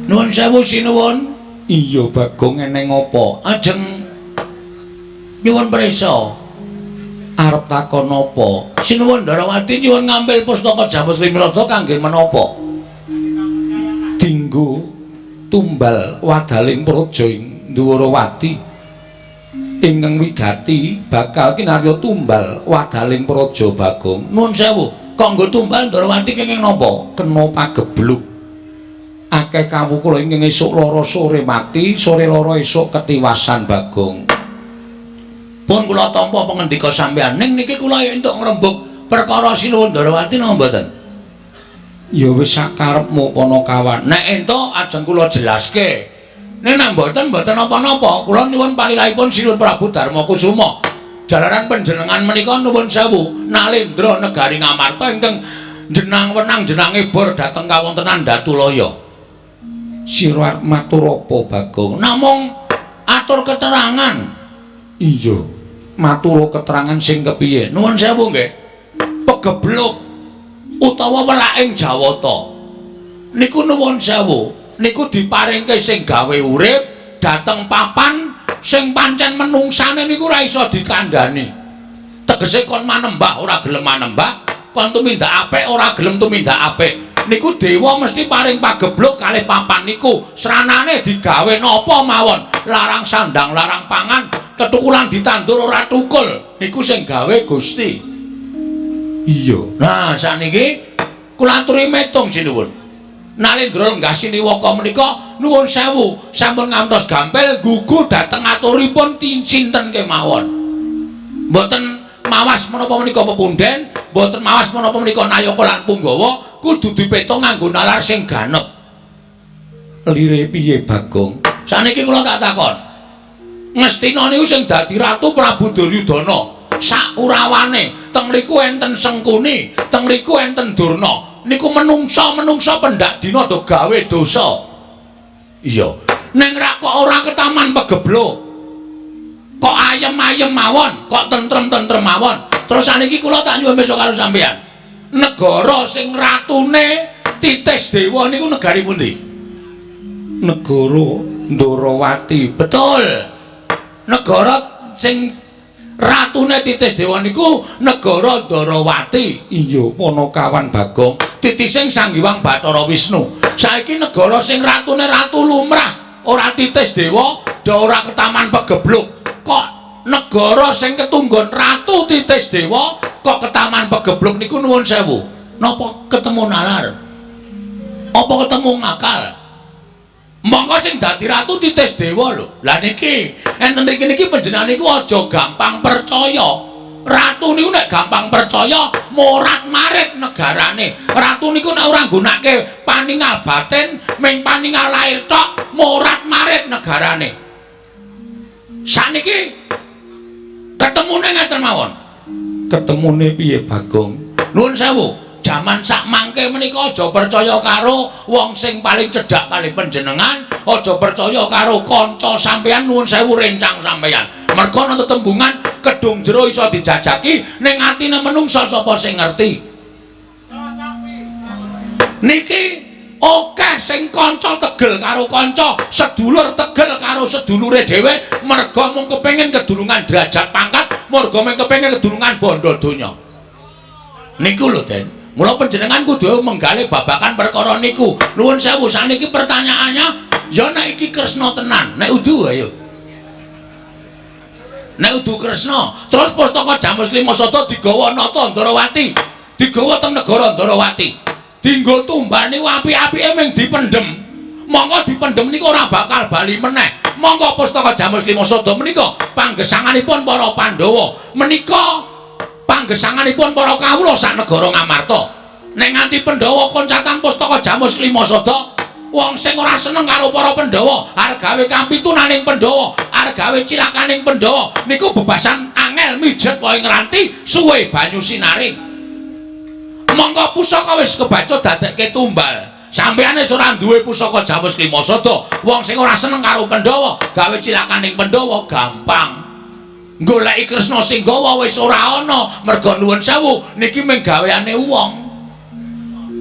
Nuwun sewu Sinuwun. Iya, Bagong, eneng apa? Ajeng nyuwun prisa. Arep takon apa? Sinuwun Ndarawati nyuwun ngambil pustaka Jamus Klima Sada kangge menapa? Dinggo tumbal wadaling praja ing Ndwarawati. Ingkang wigati bakal kinarya tumbal wadaling praja Bagong. Nuwun sewu, kok nggo tumbal Ndorowati kenging napa? Kena pagebluk. Akeh kawula ingkang esuk lara sore mati, sore lara esuk ketiwasan Bagong. Pun kula tampa pangendika sampeyan. Ning niki kula entuk ngrembug perkara Sinuwun Ndorowati napa mboten? Ya wis sakarepmu Panakawan. Nek entuk ajeng kula jelaske. Ning nek mboten mboten napa-napa, kula nyuwun palilahipun Sinuwun Prabu Darmakusuma. Jalaran panjenengan menika nuwun sewu, nalendra negari Ngamarta ingkang jenang wenang jenange bor dhateng kawontenan Datulaya. Sira arep matur apa Bagong? Namung atur keterangan. Iya, matur keterangan sing kepiye? Nuwun sewu nggih. Pegebluk utawa welaking Jawata. Niku nuwun sewu. Niku diparingke sing gawe urip dhateng papan sing pancen menungsane niku ora iso dikandhani. Tegese kon manembah ora gelem manembah, kon tumindak apik ora gelem tumindak apik. Niku dewa mesti paring pagebluk kalih papan niku. Sranane digawe napa mawon, larang sandang, larang pangan, ketukulan ditandur ora tukul. Niku sing gawe Gusti. Iya. Nah, sakniki kula aturi metung sinuwun. Nalendra lenggah siniwaka menika nuwun sewu sampun ngantos gampil gugu dhateng aturipun sinten kemawon. Mboten mawas menapa menika pepunden, mboten mawas menapa menika nayaka lan punggawa, kudu dipetung nganggo nalar sing ganep. Lire piye Bagong? Saniki kula tak takon. Ngastina niku sing dadi ratu Prabu Duryudana. Sakurawane teng mriku enten Sengkuni, teng mriku enten Durna. Niku menungsa-menungsa pendak dina do gawe dosa. Iya. Ning rak kok ora ketaman pegebluk. Kok ayem-ayem mawon, kok tentrem-tentrem mawon. Terus saniki kula tak nyuwun besok karo sampeyan. Negara sing ratune Titis Dewa niku negari pundi? Negara Ndorowati. Betul. Negara sing ratune Titis Dewa niku negara Ndorowati. Iya, Panakawan Bagong. Titising Sang Hyang Bathara Wisnu. Saiki negara sing ratune ratu lumrah, ora Titis Dewa, do ora ketaman pegebluk. Kok negara sing ketunggon ratu Titis Dewa kok ketaman pegebluk niku nuwun sewu. Napa ketemu nalar? Apa ketemu ngakal? Mongko sing dadi ratu Titis Dewa lho. Lah niki enten mriki niki panjenengan niku aja gampang percaya. Ratu niku nek gampang percaya morat-marit negarane. Ratu niku nek ora nggunake paningal batin, ming paningal lahir tok, morat-marit negarane. Saniki ketemune ngeten mawon. Ketemune piye Bagong? Nuwun sewu. Jaman sak mangke menika aja percaya karo wong sing paling cedhak kali panjenengan, aja percaya karo kanca sampeyan, nuwun sewu rencang sampeyan. Merga ana tetembungan kedung jero iso dijajaki, ning atine menungsa sapa sing ngerti. Niki akeh sing kanca tegel karo kanca, sedulur tegel karo sedulure dhewe, merga mung kepengin kedulungan derajat pangkat, merga mung kepengin kedulungan bondo donya. Niku lho, Den. Mula panjenengan kudu menggalih babakan perkara niku. Nuwun sewu, saniki pertanyaannya, ya nek iki Kresna tenan, nek udu ayo. Nek udu Kresna, terus pustaka Jamus Lima Sada digawa nata Ndorowati, digawa teng negara Ndorowati. Dinggo tumbal niku apik-apike ming dipendhem. Monggo dipendhem niku ora bakal bali meneh. Monggo pustaka Jamus Lima Sada menika panggesanganipun para Pandhawa. Menika panggesanganipun para kawula sak negara Ngamarta. Nek nganti Pandhawa koncatan pustaka Jamus Lima Sada, wong sing ora seneng karo para Pandhawa, arep gawe kapitunaning Pandhawa, arep gawe cilakaning Pandhawa, niku bebasan angel mijet wae ngranti suwe banyu sinaring. Monggo pusaka wis kebaca dadekke tumbal. Sampeyan wis ora duwe pusaka Jamus Lima Sada, wong sing ora seneng karo Pandhawa, gawe cilakaning Pandhawa gampang. Goleki Kresna sing gawa wis ora ana, merga nuwun sewu niki mung gaweane wong.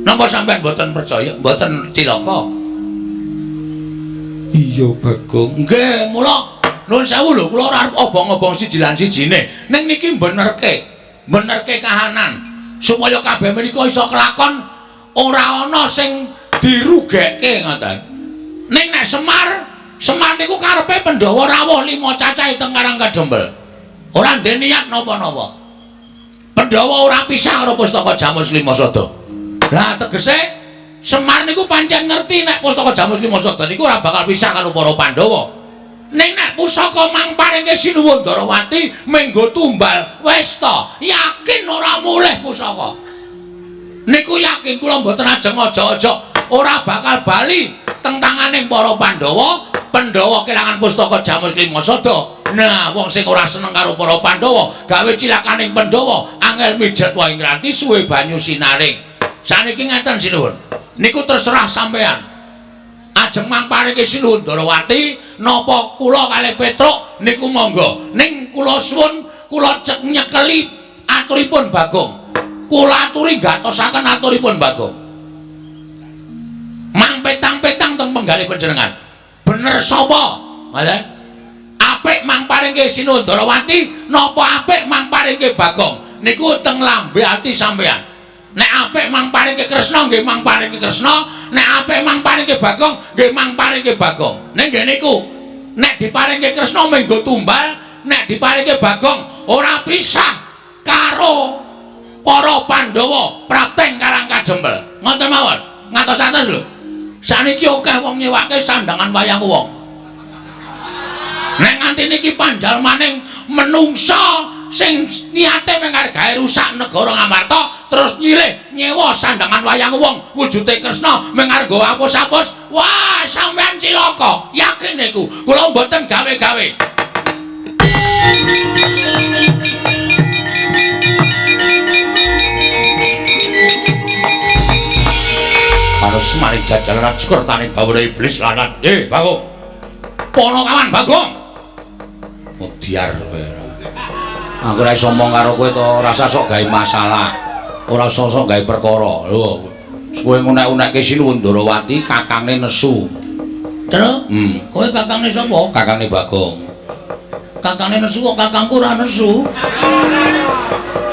Napa sampeyan mboten percaya, mboten cilaka? Iya Bagong. Nggih, mula nuwun sewu lho, kula ora arep obong-obong siji lan sijine. Ning niki benerke, benerke kahanan supaya kabeh menika iso kelakon ora ana sing dirugekke ngoten. Ning nek Semar Semar niku karepe Pandhawa rawuh 5 cacahe teng Karang Kadempel. Ora ndek niat napa-napa. Pandhawa ora pisah karo pustaka Jamus Lima Sada. Lah tegese Semar niku pancen ngerti nek pustaka Jamus Lima Sada niku ora bakal pisah karo para Pandhawa. Ning nek pusaka mang paringke Sinuwun Darawati menggo tumbal wis ta, yakin ora mulih pusaka. Niku yakin kula mboten ajeng aja-aja ora bakal bali teng tanganing para Pandhawa. Pandhawa kelangan pustaka Jamus Lima Sada. Nah, wong sing ora seneng karo para Pandhawa, gawe cilakaning Pandhawa, angel mijet wae ngranti suwe banyu sinaring. Saniki ngeten sinuwun. Niku terserah sampean. Ajeng mangparike Sinuwun Darawati napa kula kalih Petruk niku monggo. Ning kula suwun kula cek nyekeli aturipun Bagong. Kula aturi gatosaken aturipun Bagong. Mang petang-petang teng penggalih panjenengan. Bener sapa? Ngoten. Apik mang paringke Sinuwun Darawati napa apik mang paringke Bagong? Niku teng lambe ati sampean. Nek apik mang paringke Kresna nggih mang paringke Kresna, nek apik mang paringke Bagong nggih mang paringke Bagong. Ning nggih niku, nek diparingke Kresna menggo tumbal, nek diparingke Bagong ora pisah karo para Pandhawa prapteng Karang Kajempel. Ngoten mawon. Ngatos-atos lho. Saniki akeh wong nyewake sandangan wayang wong. Nek nganti niki panjalmaning menungsa sing niate mung arep gawe rusak negara Ngamarta terus nyilih nyewa sandangan wayang wong wujude Kresna mung arep nggawa apus-apus, wah sampean cilaka, yakin niku. Kula mboten gawe-gawe. Harus maring jajaran sukertane bawara iblis lanat. Bagong. Ponokawan Bagong. Mudiar kowe. Aku ora iso omong karo kowe to, ora usah sok gawe masalah. Ora usah sok gawe perkara. Lho, kowe ngunek-unekke Sinuwun Darawati kakangne nesu. Terus? Kowe kakangne sapa? Kakangne Bagong. Kakangne nesu kok kakangku ora nesu.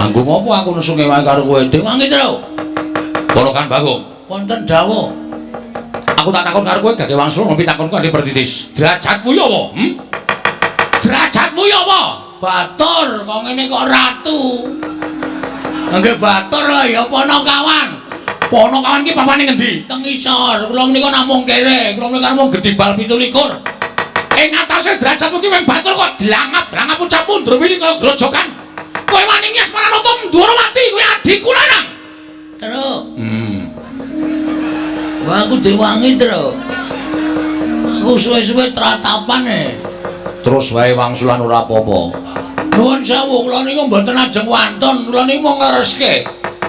Anggo ngopo aku nesu ngewangi karo kowe? Dewangi, Tru. Ponokan Bagong. Wonten dawuh. Aku tak takon karo kowe gage wangsul ngopi takonku ande pertitis. Derajatmu ya apa? Derajatmu ya apa? Batur, kok ngene kok ratu. Nggih batur ya Ponokawan. Ponokawan ki papane ngendi? Teng isor. Kula menika namung kere, kula menika namung gedibal 27. Ing atase derajatmu ki mung batur kok dlangap-dlangap ucapmu ndruwili kaya grojokan. Kowe wani ngias Maranata Ndwarawati, kowe adikku lanang. Terus. Wah, aku diwangi, Tru. Aku suwe-suwe tratapan e. Terus wae wangsulan ora apa-apa. Nuwun sewu, kula niku mboten ajeng wantun, kula niku mung nglereske.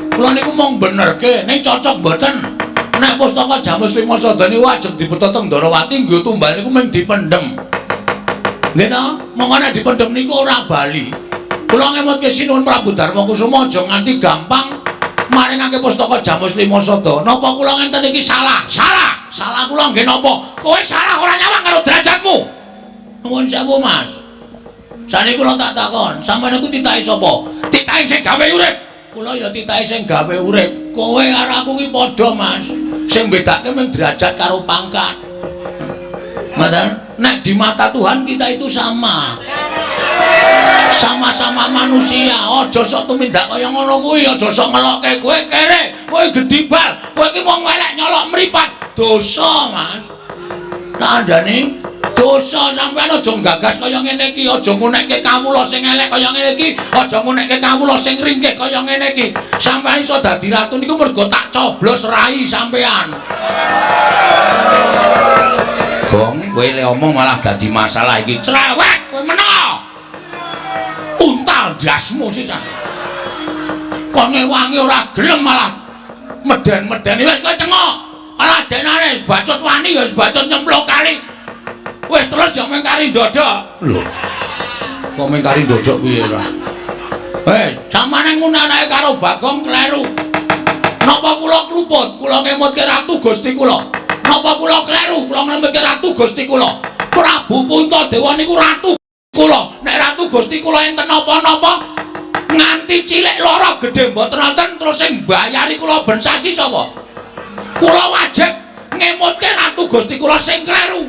Kula niku mung benerke, ning cocok mboten. Nek pustaka Jamus Lima Sada niku ajeng dibeta teng Ndharawati nggo tumbal niku mung dipendhem. Nggih ta? Monggo nek dipendhem niku ora bali. Kula ngemutke Sinuwun Prabu Darma Kusuma aja nganti gampang maringake pustaka Jamus Lima Sada. Napa kula ngenten iki salah? Salah. Salah kula nggih napa? Kowe salah ora nyawang karo derajatmu. Nuwun sewu, Mas. Saniki kula tak takon, sampeyan niku titahe sapa? Titahe sing gawe urip. Kula ya titahe sing gawe urip. Kowe karo aku ki padha, Mas. Sing bedake mung derajat karo pangkat. Ngoten? Nek di mata Tuhan kita itu sama. Sama-sama manusia. Aja sok tumindak kaya ngono kuwi, aja sok ngelokke kowe kere, kowe gedibal, kowe iki wong elek nyolok mripat. Dosa, Mas. Tak andani dosa sampean aja nggagas kaya ngene iki, aja ngunekke kawula sing elek kaya ngene iki, aja ngunekke kawula sing ringkih kaya ngene iki. Sampean iso dadi ratu niku mergo tak coblos rai sampean. Gong, kowe le omong malah dadi masalah iki. Cerewet kowe meneng. Untal ndasmu sisan. Kon ngewangi ora gelem malah meden-medeni wis kowe cengok. Alah denane wis bacot wani ya wis bacot nyemplung kali. Wis terus ya mung kari ndodok. Lho. Kok mung kari ndodok piye ora? Wis, samane ngunanake karo Bagong kleru. Napa kula kluput? Kula ngemutke Ratu Gusti kula. Napa kula kleru? Kula ngemutke Ratu Gusti kula. Prabu Puntadewa niku ratu kula. Nek Ratu Gusti kula enten napa-napa nganti cilik lara gedhe mboten wonten terus sing mbayari kula ben sasi sapa? Kula wajib ngemutke Ratu Gusti kula sing kleru.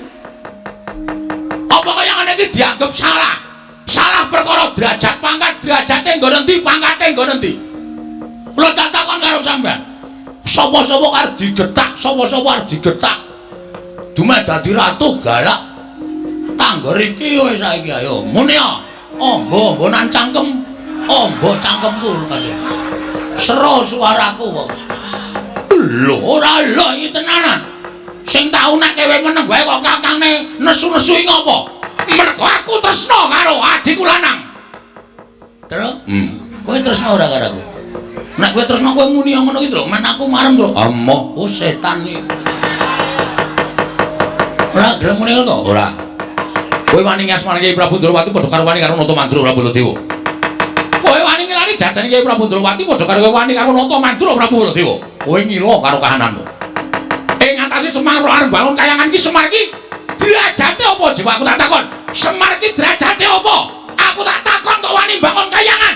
Apa kaya ngene iki dianggep salah? Salah perkara derajat pangkat, derajate nggon endi, pangkate nggon endi? Kula tak takon karo sampean. Sapa-sapa arep digetak, sapa-sapa arep digetak. Dumeh dadi ratu galak. Tanggor iki wis saiki ayo muni ya. Ombo-ombonan cangkem. Ombo cangkemku kasih. Sero suaraku kok. Lho, ora lho iki tenanan. Sing tau nek kowe meneng wae kok kakangne nesu-nesu iki ngopo? Mergo aku tresna karo adikku lanang. Terus? Kowe tresna ora karo aku? Nek kowe tresna kowe muni ngono ki, Tru. Men aku marem, Tru. Amoh, oh setan iki. Ora gelem muni ngono to? Ora. Kowe wani ngasmani Kyai Prabu Ndrawati padha karo wani karo Nata Mandura Prabu Baladewa. Kowe wani ngilani jajane Kyai Prabu Ndrawati padha karo kowe wani karo Nata Mandura Prabu Baladewa. Kowe ngila karo kahananmu. Ing ngatasi Semar arep bangun kayangan iki Semar iki derajate apa jiwa aku tak takon. Semar iki derajate apa? Aku tak takon kok wani bangun kayangan.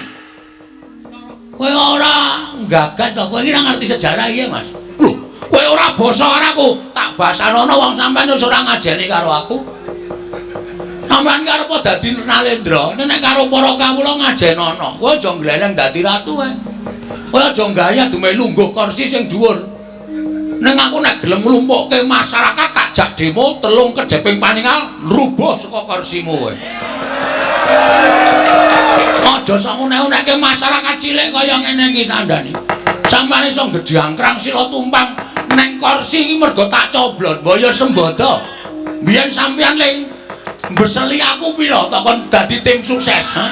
Kowe ora nggagas to, kowe iki ora ngerti sejarah iya, Mas. Lho, kowe ora basa karo aku, tak basanono wong sampean wis ora ngajeni karo aku. Sampeyan karo apa dadi Nalendra? Nek karo para kawula ngajenono. Kowe aja ngleleng dadi ratu wae. Kowe aja gaya dumeh lungguh kursi sing dhuwur. Ning aku nek gelem nglumpukke masyarakat tak jak demo telung kejeping paningal nrubuh saka kursimu kowe. Aja sok unek-unekke masyarakat cilik kaya ngene iki tandani. Sampeyan iso gedhangkrang sila tumpang neng kursi iki mergo tak coblos, mbaya sembodo. Biyen sampeyan ling mbeseli aku pira to kon dadi tim sukses, ha?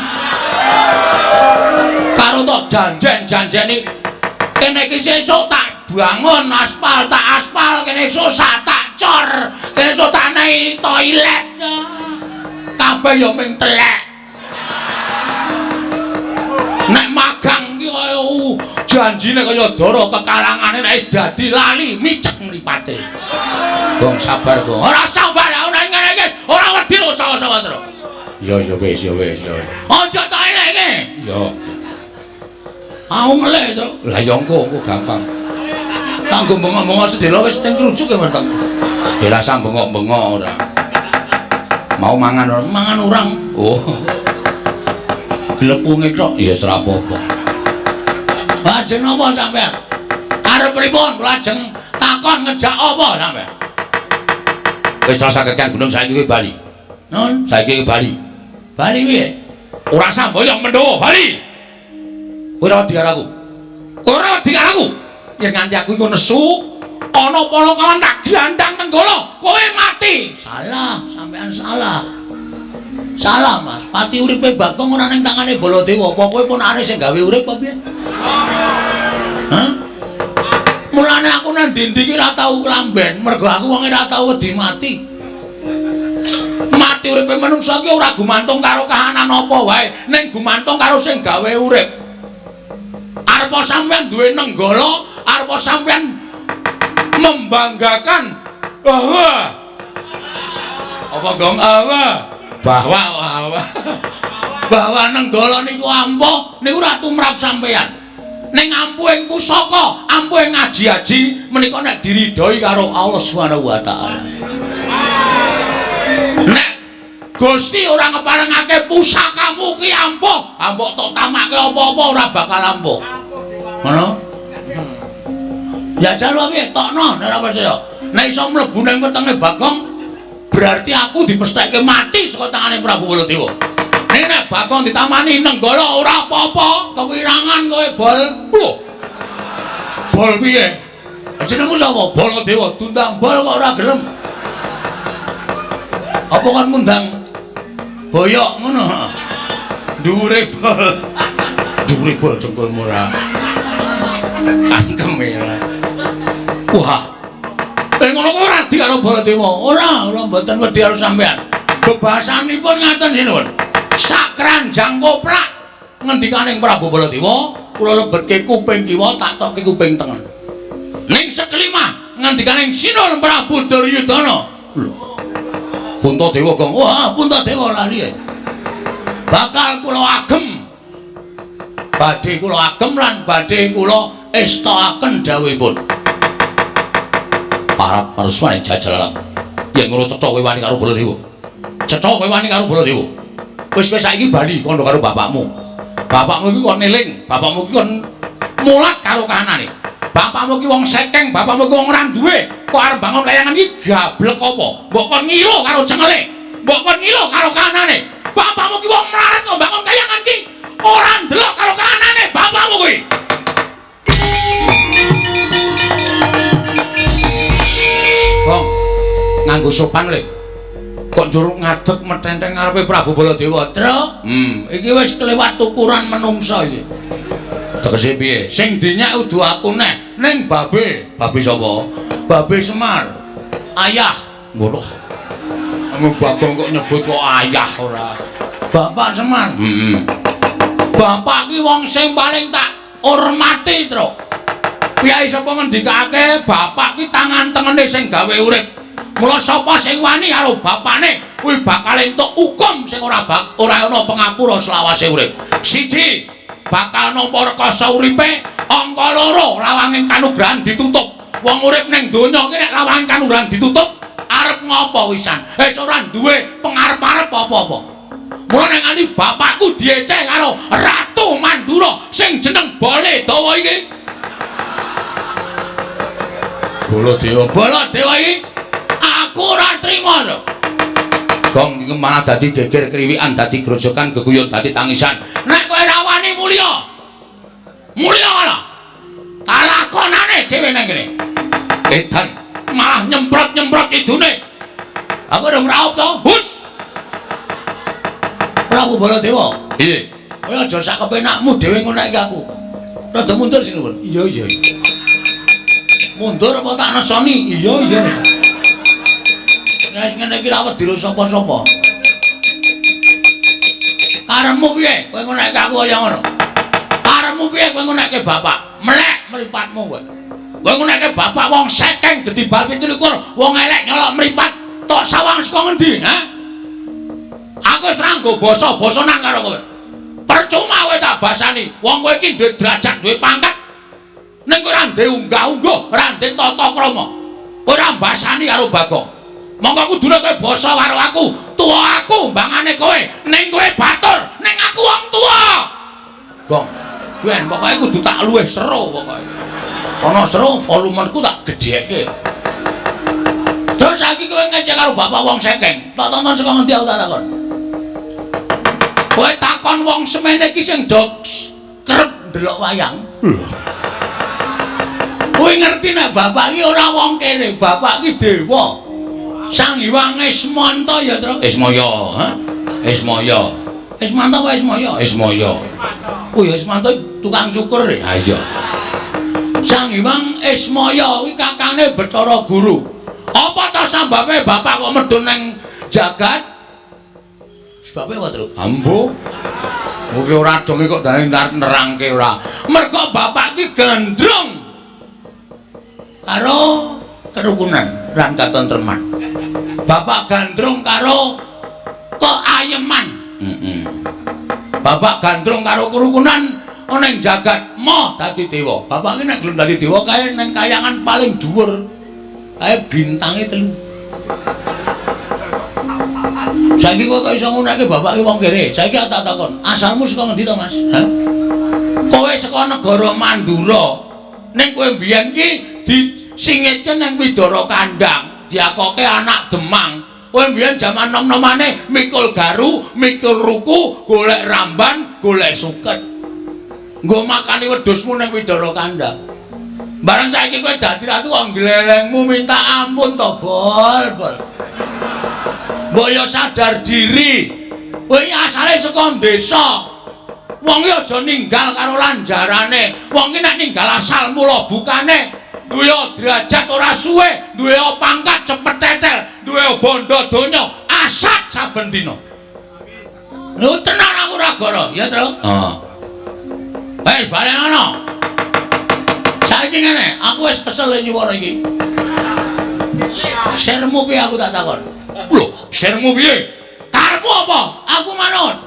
Karo tok janjen-janjeni kene iki sesuk tak bangun aspal, tak aspal, kene esuk tak cor, kene esuk tak nei toilet. Kabeh ya ming telek. Nek magang ki kaya janjine kaya dara kekalangane nek wis dadi lali micek mripate. Gong sabar, Gong. Ora sabar aku nek ngene iki ora wedi lho sawa-sawa terus. Ya ya wis ya wis ya. Aja tak eleke. Ya. Aku ngelih to. Lah ya engko engko gampang. Kanggo bengok-bengok sedhela wis ning krucuk ya weteng. Ya rasa bengok-bengok ora. Mau mangan ora? Mangan urang. Oh. Glepunge tok ya wis ora apa-apa. Lajeng napa sampean? Arep pripun? Lajeng takon ngejak apa sampean? Wis rasa kekan gunung saiki kowe bali. Nun, saiki kowe bali. Bali piye? Ora samboyong Pandhawa, bali. Kowe ora wedi karo aku. Kowe ora wedi karo aku. Yen nganti aku iku nesu, ana panakawan tak glandang Nenggala, kowe mati. Salah, sampean salah. Salah, Mas. Pati uripe Bagong ora ning tangane Baladewa. Apa kowe ponakane sing gawe urip apa piye? Hah? Mulane aku nang ndi-ndi iki ora tau klamben, mergo aku wong ora tau wedi mati. Mati uripe manungsa iki ora gumantung karo kahanan apa wae, ning gumantung karo sing gawe urip. Arepa sampean duwe Nenggala, arepa sampean membanggakan bahwa apa gong bahwa bahwa bahwa Nenggala niku ampuh niku ora tumrap sampean. Ning ampuhing pusaka, ampuhing aji-aji menika nek diridhoi karo Allah Subhanahu wa taala. Nek Gusti ora ngeparengake pusakamu ki ampuh, mbok tok tamake apa-apa ora bakal ampuh. Ngono? Ya jalo piye tokno nek ora percaya. Nek iso mlebu ning wetenge Bagong, berarti aku dipestheke mati saka tangane Prabu Baladewa. Nek nek Bagong ditamani Nenggala ora apa-apa, kewirangan kowe bol. Lho. Bol piye? Jenengmu sapa? Baladewa. Diundang bol kok ora gelem. Apa kon ngundang boyok ngono? Dhuwure bol. Dhuwure bol jengkolmu ora. Cangkeme ora. Wah. Ngono kok ora di karo Baladewa. Ora, ora mboten wedi karo sampean. Bebasanipun ngaten sinuwun. Sak keranjang koplak ngendikaning Prabu Baladewa, kula lebetke kuping kiwa tak tokke kuping tengen. Ning sekelimah ngendikaning Sinuwun Prabu Duryudana. Lho. Puntadewa gong. Wah, Puntadewa lali. Bakal kula agem. Badhe kula agem lan badhe kula estoaken dawuhipun. Para parswane jajal. Yen ngono cetha kowe wani karo Baladewa. Cetha kowe wani karo Baladewa. Wis kowe saiki bali kandha karo bapakmu. Bapakmu iki kon eling, bapakmu iki kon mulat karo kahanane. Bapakmu iki wong sekeng, bapakmu iki wong ora duwe. Kok arep bangun kayangan iki gablek apa? Mbok kon ngilo karo cengele. Mbok kon ngilo karo kahanane. Bapakmu iki wong mlarat kok bangun kayangan iki ora ndelok karo kahanane bapakmu kuwi. Bong, nganggo sopan le. Kok njur ngadeg metenteng ngarepe Prabu Baladewa. Truk, iki wis kelewat ukuran menungsa iki. Tegese piye? Sing dinyak udu aku neh, ning babe. Babe sapa? Babe Semar. Ayah. Ngono. Anu Bagong kok nyebut kok ayah ora. Bapak Semar. Bapak ki wong sing paling tak hormati, Truk. Piyai sapa ngendikake bapak ki tangan tengene sing gawe urip. Mula sapa sing wani karo bapane kuwi bakal entuk hukum sing ora ana pengapura selawase urip. Siji, bakal nampa rekasa uripe, angka loro lawanging kanugrahan ditutup. Wong urip ning donya iki nek lawanging kanugrahan ditutup, arep ngopo wisan? Wis ora duwe pengarep-arep apa-apa. Mula nek nganti bapakku dieceh karo Ratu Mandura sing jeneng Baladewa iki. Baladewa, Baladewa iki aku ora trima lho. Gong iki malah dadi geger kriwikan, dadi grojokan, geguyon, dadi tangisan. Nek kowe ora wani mulya. Mulya ngono. Talakonane dhewe nang kene. Edan malah nyemprot-nyemprot idune. Aku urung raup to. Hus. Prabu Baladewa. Piye? Kowe aja sak kepenakmu dhewe ngono iki aku. Rada mundur sini, Pun. Iya, iya. Mundur apa tak nesoni? Iya, iya. Nek ngene iki ra wedi sapa-sapa. Karepmu piye? Kowe ngonekke aku kaya ngono. Karepmu piye kowe ngonekke bapak? Melek mripatmu kowe. Kowe ngonekke bapak wong sekeng gedhi bal 27, wong elek nyolok mripat, tok sawang saka ngendi, ha? Aku wis ra nggo basa-basanan karo kowe. Percuma kowe tak basani. Wong kowe iki duwe derajat, duwe pangkat. Ning kowe ora ndek unggah-ungguh, ora ndek tata krama. Kowe ora mbasani karo Bagong. Monggo kudune kowe basa karo aku, tuwa aku mbangane kowe, ning kowe batur, ning aku wong tuwa. Gong, ben pokoke kudu tak luwih seru pokoke. Ana seru volumeku tak gedheke. Terus saiki kowe ngecek karo bapak wong sekeng, tak tonton saka ngendi aku tak takon. Kowe takon wong semene iki sing do kerep ndelok wayang. Kowe ngerti nek bapak iki ora wong kene, bapak iki dewa. Sang Hyang Ismanta ya, Truk. Ismaya, ha? Ismaya. Ismanta apa Ismaya? Ismaya. Oh ya Ismanta tukang cukur. Ha iya. Sang Hyang Ismaya kuwi kakane Bathara Guru. Apa ta sambabe bapak kok medhun ning jagat? Sebabe apa, Truk? Ambo. Kuwi ora dong kok dane nerangke ora. Mergo bapak iki gandrung karo kerukunan lan katentreman. Bapak gandrung karo keayeman. Bapak gandrung karo kerukunan ana ing jagat moh dadi dewa. Bapak iki nek gelem dadi dewa kae ning kayangan paling dhuwur. Kae bintange 3. Saiki kok iso ngunake bapak iki wong kere. Saiki aku tak takon, asalmu saka ngendi to, Mas? Hah? Kowe saka negara Mandura. Ning kowe mbiyen ki disingitke ning Widara Kandang, diakoke anak Demang. Kowe mbiyen jaman nom-nomane mikul garu, mikul ruku, golek ramban, golek suket. Nggo makani wedhusmu ning Widara Kandang. Bareng saiki kowe dadi ratu kok glelengmu minta ampun to, Bol, Bol. Mbok yo sadar diri. Kowe iki asale saka desa. Wong iki aja ninggal karo lanjarane. Wong iki nek ninggal asal mula bukane duwe derajat ora suwe, duwe pangkat cepet tetel, duwe bondo donya, asat saben dina. Lho tenan aku ora goro, ya, Truk? Heeh. Wis balen ana. Saiki ngene, aku wis kesel nyuwara iki. Sirmu piye aku tak takon? Lho, sirmu piye? Karepmu apa? Aku manut.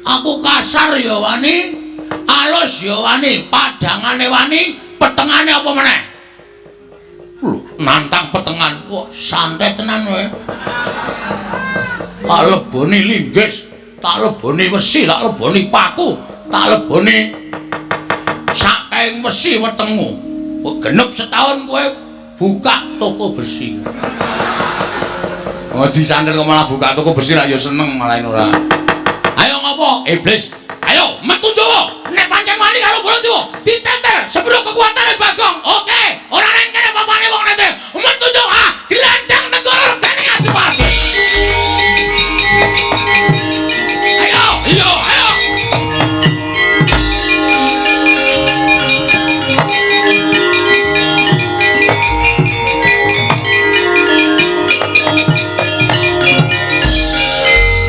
Aku kasar ya wani, alus ya wani, padangane wani, petengane apa meneh? Lho, nantang petengan. Wah, santai tenan kowe. Tak leboni linggis, tak leboni wesi, tak leboni paku, tak leboni sak kaing wesi wetengmu. Genep setahun kowe buka toko besi. Oh, disantet kok malah buka toko besi lah ya seneng malah ora. Ayo ngopo? Iblis. Ayo metu Jawa. Nek pancen wani karo Baladewa, diteter sepiro kekuatane Bagong. Oke, ora nang kene papane wong nete. Metu Jawa, gelandang negara regane Adipati. Ayo, iya, ayo.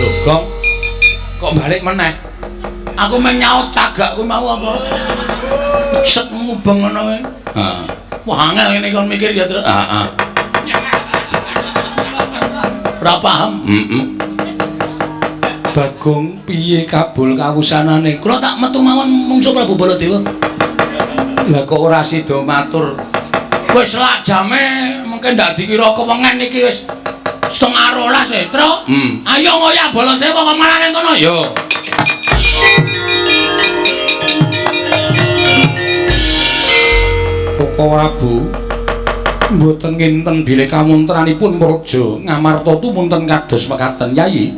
Loh, Gong. Kok balik meneh? Aku meng nyaut cagak kuwi mau apa? Set mubeng ngono kowe. Heeh. Wah, angel ngene kon mikir ya, Tru. Heeh. Ora paham. Heeh. Bagong piye kabul kawusanane? Kula tak metu mawon mungsuh Prabu Baladewa. Lah kok ora sida matur? Wis lak jame mungkin ndak dikira kewengen iki wis 11:30 e, Tru. Ayo ngoyak Baladewa kok malah ning kono ya. Koko Prabu mboten nginten bilih kamuntranipun Praja Ngamarta tumunten kados mekaten Yayi.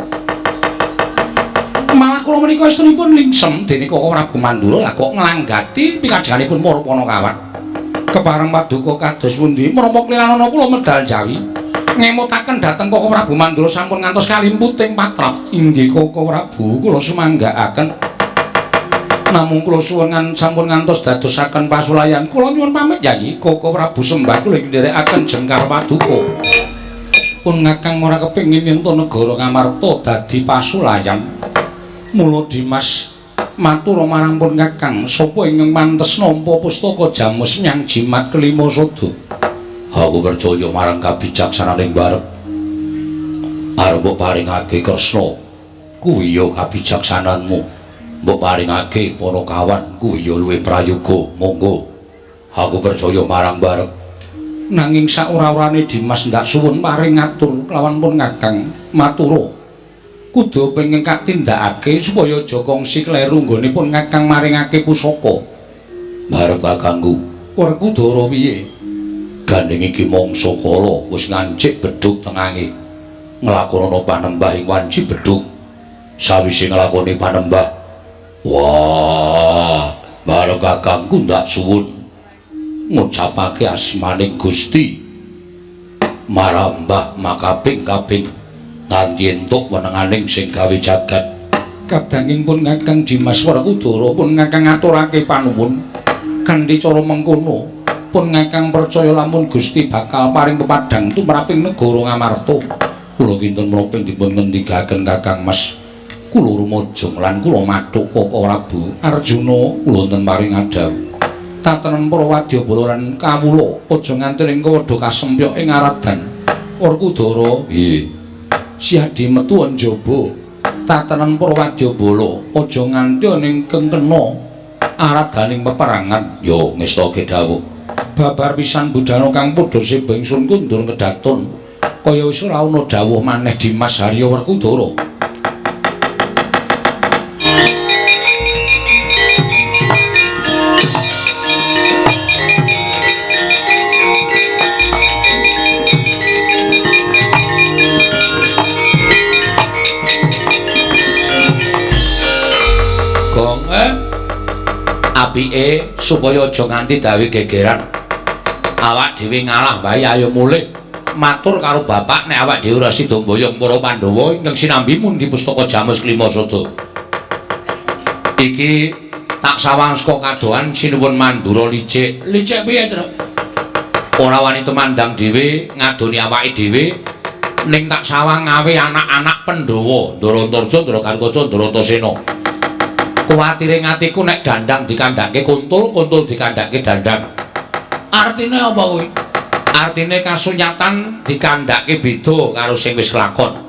Malah kula menika estunipun lingsem dene Koko Prabu Mandura lah kok nglanggati pikajenganipun para Panakawan. Kepareng paduka kados pundi menapa kliranana kula medal jawi ngemutaken dhateng Koko Prabu Mandura sampun ngantos kalimputing patrap. Inggih Koko Prabu kula sumanggaaken. Namung kula suwun sampun ngantos dadosaken pasulayan. Kula nyuwun pamit Yayi. Koko Prabu sembah kula nderekaken jengkar paduka. Pun ngakang ora kepengin yen to negara Ngamarta dadi pasulayan. Mula Dimas matur marang pun kakang sapa ingkang pantes nampa pustaka Jamus nyang jimat kelima sada. Aku percaya marang kabijaksananing barep. Arep mbok paringake Kresna kuwi ya kabijaksananmu. Mbok paringake Panakawan kuwi ya luwih prayoga. Monggo. Aku percaya marang barep. Nanging saora-orane Dimas ndak suwun paring ngatur kelawan pun kakang matura. Kudu pengin katindakake supaya aja kongsi kleru nggone pun kakang maringake pusaka. Barep kakangku. Werkudara piye? Gandeng iki mangsa kala wis ngancik bedhug tengange. Nglakonana panembah ing wanci bedhug. Sawise nglakoni panembah, wah, bareng kakangku ndak suwun ngucapake asmaning Gusti marambah makaping-kaping nganti entuk wenenganing sing gawe jagat. Kadanging pun kakang Dimas Werkudara pun kakang ngaturake panuwun kanthi cara mengkono pun kakang percaya lamun Gusti bakal paring pepadhang tumraping negara Ngamarta. Kula kinten menapa dipun ngendikaken Kakang Mas? Kula rumajeng lan kula mathuk Koko Prabu Arjuna kula wonten paring adhawuh. Tatenen para wadyabala lan kawula aja nganti ing kawadha kasempyok ing aradan. Werkudara piye? Siadi metu njaba. Tatenen para wadyabala aja nganti ning kengkena aradaning peperangan. Yo ngestake dawuh. Babar pisan budana kang padha seba ingsun kundur kedaton. Kaya wis ora ana dawuh maneh Dimas Harya Werkudara. Gong apike supaya aja nganti dawe gegeran. Awak dhewe ngalah wae ayo mulih. Matur karo bapak nek awak dhewe ora sida mboyong para Pandhawa ingkang sinambi mundi pustaka Jamus Klima Sada. Iki tak sawang saka kadohan sinuwun Mandura licik. Licik piye, Tru? Ora wani tumandang dhewe ngadoni awake dhewe ning tak sawang ngawe anak-anak Pandhawa, Ndara Antarja, Ndara Garukaca, Ndara Antasena. Kuwatire ngatiku nek dandang dikandhake kuntul, kuntul dikandhake dandang. Artine apa kuwi? Artine kasunyatan dikandhake beda karo sing wis kelakon.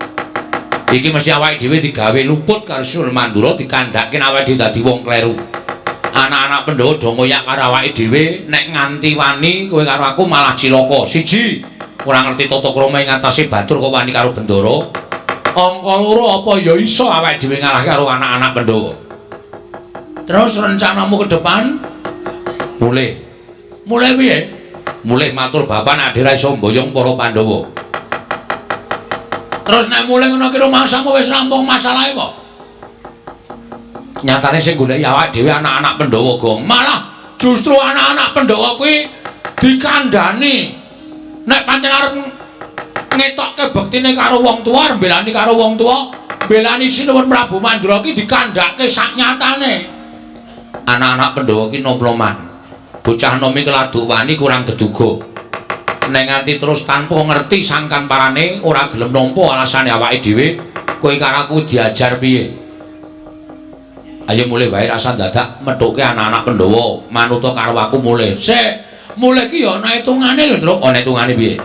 Iki mesti awake dhewe digawe luput karo Sinuwun Mandura dikandhake awake dhewe dadi wong kleru. Anak-anak Pandhawa do ngoyak karo awake dhewe nek nganti wani kowe karo aku malah cilaka. Siji, ora ngerti tata krama ing atase batur kok wani karo bendara. Angka loro apa ya iso awake dhewe ngalahke karo anak-anak Pandhawa. Terus rencanamu ke depan? Mulih. Mulih piye? Mulih matur bapak nek dhewe iso mboyong para Pandhawa. Terus nek mulih ngono ki rumangsamu wis rampung masalahe kok. Nyatane sing goleki awake dhewe anak-anak Pandhawa, Gong. Malah justru anak-anak Pandhawa kuwi dikandhani. Nek pancen arep ngetokke bektine karo wong tuwa, arep mbelani karo wong tuwa, mbelani Sinuwun Prabu Mandura ki dikandhake sak nyatane. Anak-anak Pandhawa ki nom-noman. Bocah nom iki keladuk wani kurang geduga. Nek nganti terus tanpa ngerti sangkan parane ora gelem nampa alasane awake dhewe, kowe karo aku diajar piye? Ayo mulih wae rasa dadak methuke anak-anak Pandhawa, manuta karo aku mulih. Sik, mulih ki ya ana hitungane lho, Truk. Ana hitungane piye?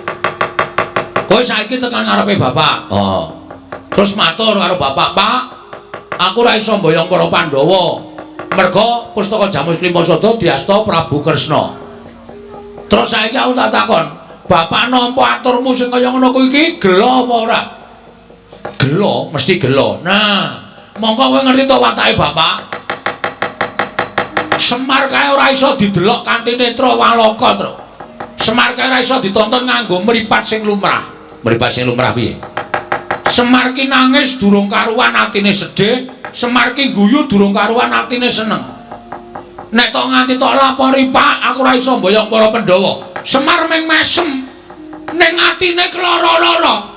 Kowe saiki tekan ngarepe bapak. Oh. Terus matur karo bapak, "Pak, aku ora iso mboyong para Pandhawa. Merga pustaka Jamus Lima Sada diasta Prabu Kresna." Terus saiki aku tak takon, bapak nampa aturmu sing kaya ngono kuwi iki gela apa ora? Gela, mesti gela. Nah, mongko kowe ngerti to watake bapak? Semar kae ora iso didelok kanthi netra walaka, Truk. Semar kae ora iso ditonton nganggo mripat sing lumrah. Mripat sing lumrah piye? Semar ki nangis durung karuan atine sedih, Semar ki guyu durung karuan atine seneng. Nek tok nganti tok lapori, Pak, aku ora iso mboyong para Pandhawa. Semar ming mesem. Ning atine klara-lara.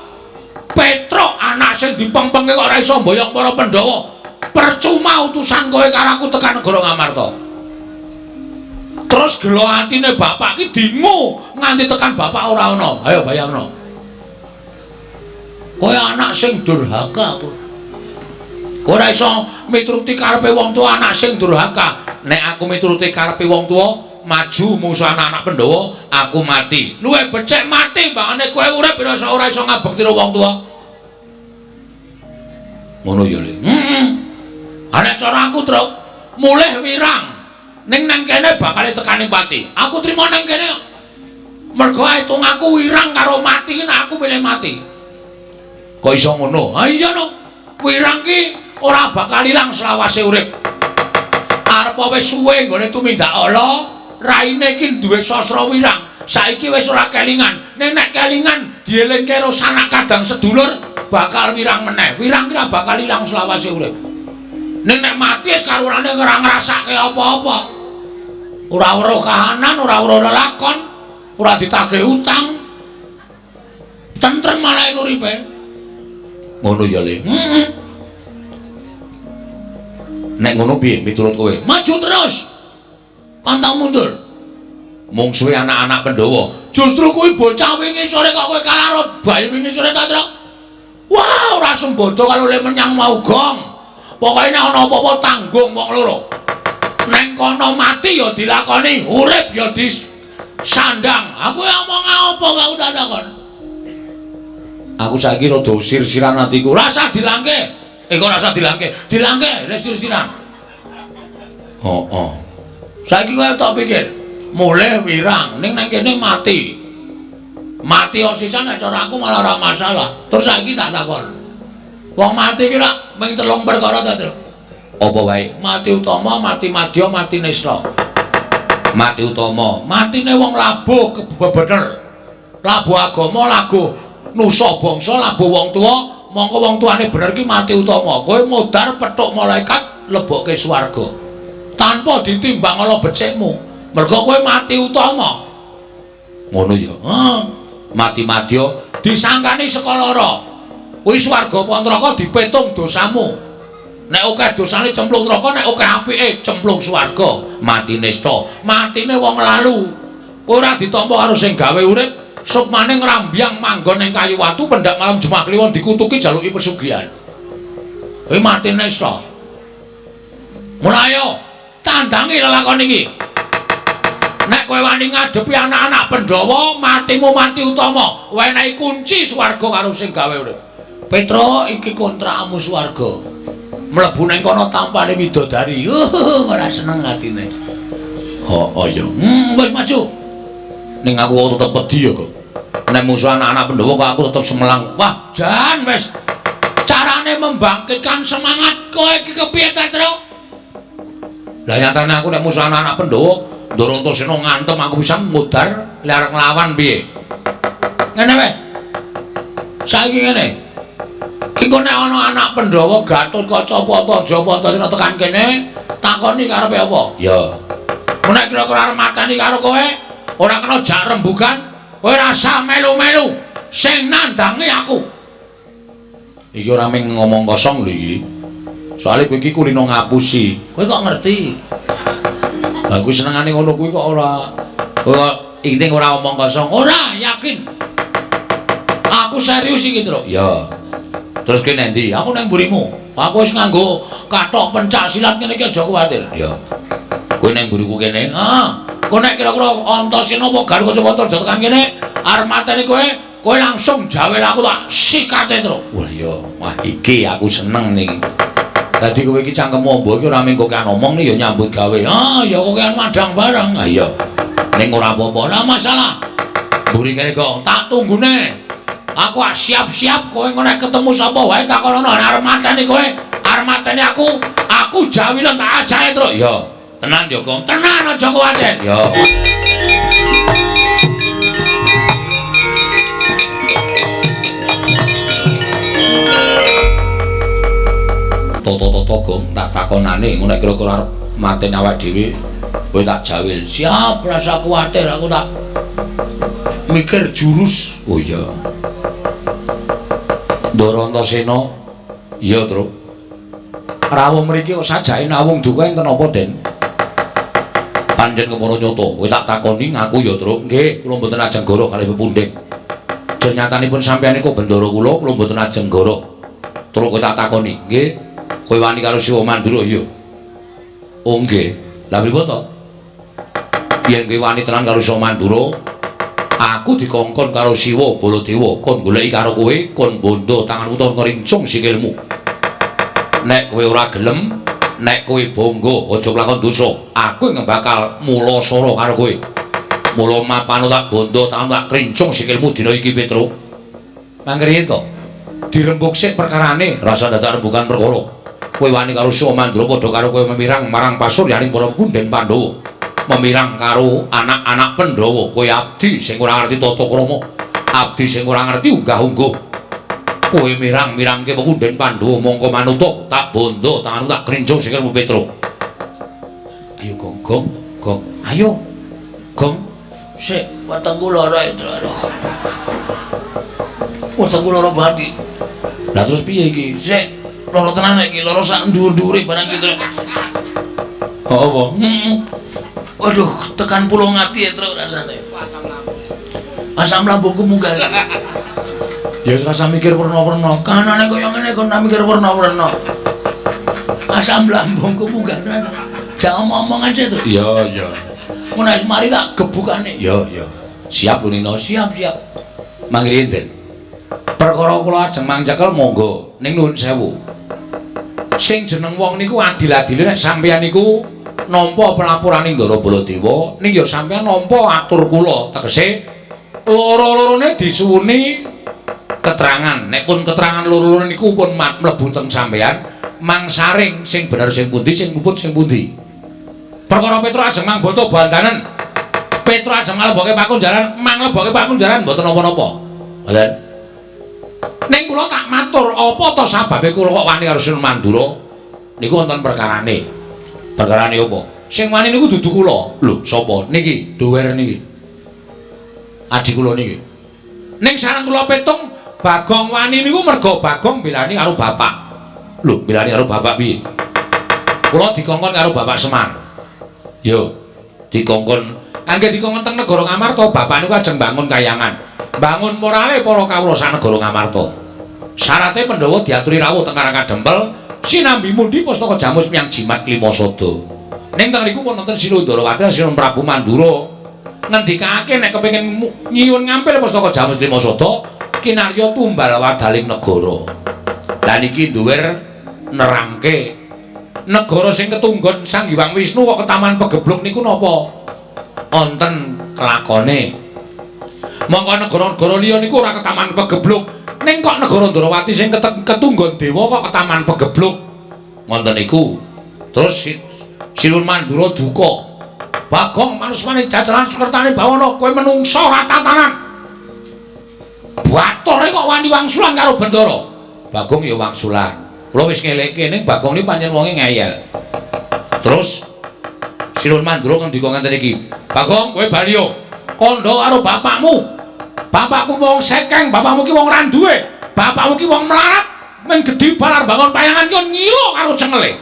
Petruk anak sing dipengpengke kok ora iso mboyong para Pandhawa. Percuma utusan kowe karo aku tekan negara Ngamarta. Terus gela atine bapak ki dingu nganti tekan bapak ora ana. Ayo bayangno. Kowe anak sing durhaka kowe. Kowe ora iso mituruti karepe wong tuwa, anak sing durhaka. Nek aku mituruti karepe wong tuwa, maju musuh anak-anak Pandhawa, aku mati. Luwih becik mati mbangane kowe urip ora iso ngabekti karo wong tuwa. Ngono ya, Le. Heeh. Nek cara aku, Truk, mulih wirang. Ning nang kene bakal tekane pati. Aku trimo nang kene. Mergo hitung aku wirang karo mati, nek aku pilih mati. Kok iso ngono? Ha iya no. Wirang ki ora bakal ilang selawase urip. Arep wis suwe nggone tumindak ala, raine ki duwe sastra wirang. Saiki wis ora kelingan. Ning nek kelingan dielingke karo sanak kadang sedulur bakal wirang meneh. Wirang ki ora bakal ilang selawase urip. Ning nek mati wis karuane ora ngrasake apa-apa. Ora weruh kahanan, ora weruh lelakon, ora ditagih utang. Tentrem malah uripe. Ngono ya, Le. Heeh. Nek ngono piye miturut kowe? Maju terus. Pantang mundur. Mungsuhe anak-anak Pandhawa. Justru kuwi bocah wingi sore kok kowe kalah karo bayi wingi sore ta, Truk? Wah, ora sembodo karo le menyang mau gong. Pokoke nek ana apa-apa tanggung wong loro. Neng kono mati ya dilakoni, urip ya disandang. Aku yang omong apa kau tak takon. Aku saiki rada sir-siran atiku. Rasah dilangke. Kok rasah dilangke? Dilangke le sir-siran. Heeh. Saiki kowe tak pikir, mulih wirang ning nang kene mati. Mati sisan nek cara aku malah ora masalah. Terus saiki tak takon. Wong mati ki rak ming telung perkara ta, Truk? Apa wae? Mati utama, mati madya, mati nista. Mati utama, matine wong labuh kebener. Labuh agama, labuh nusa bangsa, labuh wong tuwa, mongko wong tuane bener ki mati utama. Kowe modar petuk malaikat lebokke swarga. Tanpa ditimbang ala becikmu. Mergo kowe mati utama. Ngono ya. Heeh. Mati madya disangkani saka lara. Kuwi swarga apa neraka dipetung dosamu. Nek akeh dosane cemplung neraka, nek akeh apike cemplung swarga. Mati nista, matine wong lalu. Ora ditampa karo sing gawe urip, sukmane ngrambyang manggon ning kayu watu pendak malam Jumat Kliwon dikutuki jaluki pesugihan. Kuwi mati nista. Mulai ayo tandangi lelakon iki. Nek kowe wani ngadepi anak-anak Pandhawa, matimu mati utama, wenehi kunci swarga karo sing gawe urip. Petro, iki kontrakmu swarga. Mlebu nang kono tampane widodari. Ora seneng atine. Oh, iya. Wis maju. Ning aku tetep wedi ya kok. Nek musuh anak-anak Pandhawa kok aku tetep semelang. Wah, jan wis. Carane membangkitkan semangat kowe iki kepiye ta, Truk? Lah nyatane aku nek musuh anak-anak Pandhawa, Ndara Antasena ngantem aku pisan mudhar lek arep nglawan piye? Ngene wae. Saiki ngene. Iki nek ana anak Pandhawa Gatotkaca Pata Japa tekan kene, takoni karepe apa? Ya. Nek kira-kira arep mateni karo kowe, ora kena jak rembugan, kowe rasa melu-melu sing nandangi aku. Iki ora mung ngomong kosong lho iki. Soale kowe iki kulino ngapusi. Kowe kok ngerti? Lah kuwi senengane ngono kuwi kok ora. Kowe inting ora omong kosong. Ora, yakin. Aku serius iki, Truk. Ya. Terus kowe nang ndi? Aku nang mburimu. Aku wis nganggo kathok pencak silat ngene iki aja kuwatir. Ya. Kowe nang mburiku kene. Heeh. Kowe nek kira-kira Antasena apa Garuda Kacapata tekan kene, arep mateni kowe, kowe langsung jawel aku tak sikate, Truk. Wah iya, wah iki aku seneng niki. Dadi kowe iki cangkemmu amba iki ora mung kokean omong ya nyambut gawe. Ah ya kokean madang bareng. Ah iya. Ning ora apa-apa, ora masalah. Mburi kene kok tak tunggune. Aku siap-siap kowe nek ketemu sapa wae takonono arep mateni kowe, arep mateni aku, aku jawilen tak ajahe, Truk. Ya. Tenan ya, Gong. Tenan aja kuwatir. Ya. Toto-toto Gong tak takonane ngono nek kira-kira arep mateni awake dhewe kowe tak jawil. Siap, rasa kuwatir aku tak mikir jurus. Oh iya. Ndara Antasena. Iya, Truk. Rawuh mriki kok sajake nawung duka enten apa, Den? Pancen kepara nyata, kowe tak takoni ngaku ya, Truk. Nggih, kula mboten ajeng goro kalih pepundhen. Nyatanipun sampeyan niku bendara kula, kula mboten ajeng goro. Truk kowe tak takoni, nggih. Kowe wani karo Siwa Mandura ya? Oh nggih. Lah pripun to? Yen kowe wani tenan karo Siwa Mandura, aku dikongkon karo Siwa Baladewa kon goleki karo kowe, kon bondo tanganmu utawa ngrincung sikilmu. Nek kowe ora gelem, nek kowe bangga aja kelakon dosa, aku ing bakal mulasara karo kowe. Mula mapano tak bondo tanganmu tak krincung sikilmu dina iki, Petruk. Mangkriye to? Dirembug sik perkarane, rasa dadak rembugan perkara. Kowe wani karo Siwa Mandura padha karo kowe memirang marang pasuryaning para punden Pandhawa. Memirang karo anak-anak Pandhawa, kowe abdi sing ora ngerti tata krama, abdi sing ora ngerti unggah-ungguh. Kowe mirang-mirangke pepunden Pandhawa mongko manuta tak bondo tanganmu tak krincung sikilmu, Petruk. Ayo Gong, Gong, Gong. Ayo. Gong. Sik, wetengku lara itu. Aduh. Wetengku lara banget iki. Lah terus piye iki? Sik, lara tenan iki, lara sak dhuwur-dhuwure barang iki, Truk. Oh apa? Heeh. Waduh, tekan pulung ati ya, Truk, rasane. Asam lambung. Asam lambungku munggah iki. Ya wis rasa mikir werna-werna. Kanane kaya ngene kon mikir werna-werna. Asam lambungku munggah tenan. Jangan omong aja, Truk. Iya, iya. Ngono wis mari tak gebukane. Iya, iya. Siap lho Nino, siap, siap. Mangriyen, Den. Perkara kula ajeng mangcekel monggo ning nuwun sewu. Sing jeneng wong niku adil-adile nek sampeyan niku nampa pelapurane Ndara Baladewa, ning ya sampeyan nampa atur kula, tegese loro-lorone disuwuni keterangan. Nek pun keterangan loro-lorone niku pun mlebu teng sampeyan, mangsaring sing bener sing pundi, sing luput sing pundi. Perkara Petruk ajeng mangboto bandanen. Petruk ajeng nglebokke pakunjaran, manglebokke pakunjaran mboten napa-napa. Mboten. Ning kula tak matur, apa to sababe kula kok wani karo Sunan Mandura? Niku wonten perkarane. Perkarane apa? Sing wani niku dudu kula. Lho, sapa? Niki, duwer niki. Adi kula niki. Ning sareng kula petung Bagong wani niku merga Bagong belani karo bapak. Lho, belani karo bapak piye? Kula dikongkon karo Bapak Semar. Yo, dikongkon. Angge dikongkon teng negara Ngamarta, bapak niku ajeng bangun kayangan. Bangun morale para kawula sak negara Ngamarta. Syarate Pandhawa diaturi rawuh teng Karang Kadempel sinambi mundi pustaka jamus miyang jimat Klimasada. Ning teng riku pun wonten Sri Ndarawati Sri Prabu Mandura ngendikake nek kepengin nyuwun ngampil pustaka jamus Klimasada kinarya tumbal wadaling negara. Lah niki duwer nerangke negara sing ketunggon Sang Hyang Wisnu kok ketaman pegebluk niku napa? Wonten kelakone. Mongko negara-negara liya niku ora ketaman pegebluk. Ning kok negara Ndrawati sing ketunggon dewa kok ketaman pegebluk. Ngoten niku. Terus Sinuwun Mandura duka. Bagong manusmane jajaran sukertane bawana kowe menungsa ora tatanan. Batore kok wani wangsulan karo Bendara. Bagong ya wangsulan. Kula wis ngelekke ning Bagong niki pancen wonge ngeyel. Terus Sinuwun Mandura ngendika ngenten iki. Bagong kowe bali yo. Kandha karo bapakmu. Bapakku wong sekeng, bapakmu ki wong ra duwe. Bapakmu ki wong melarat, mung gedhi balar bangun payangan ki ngilo karo cengele.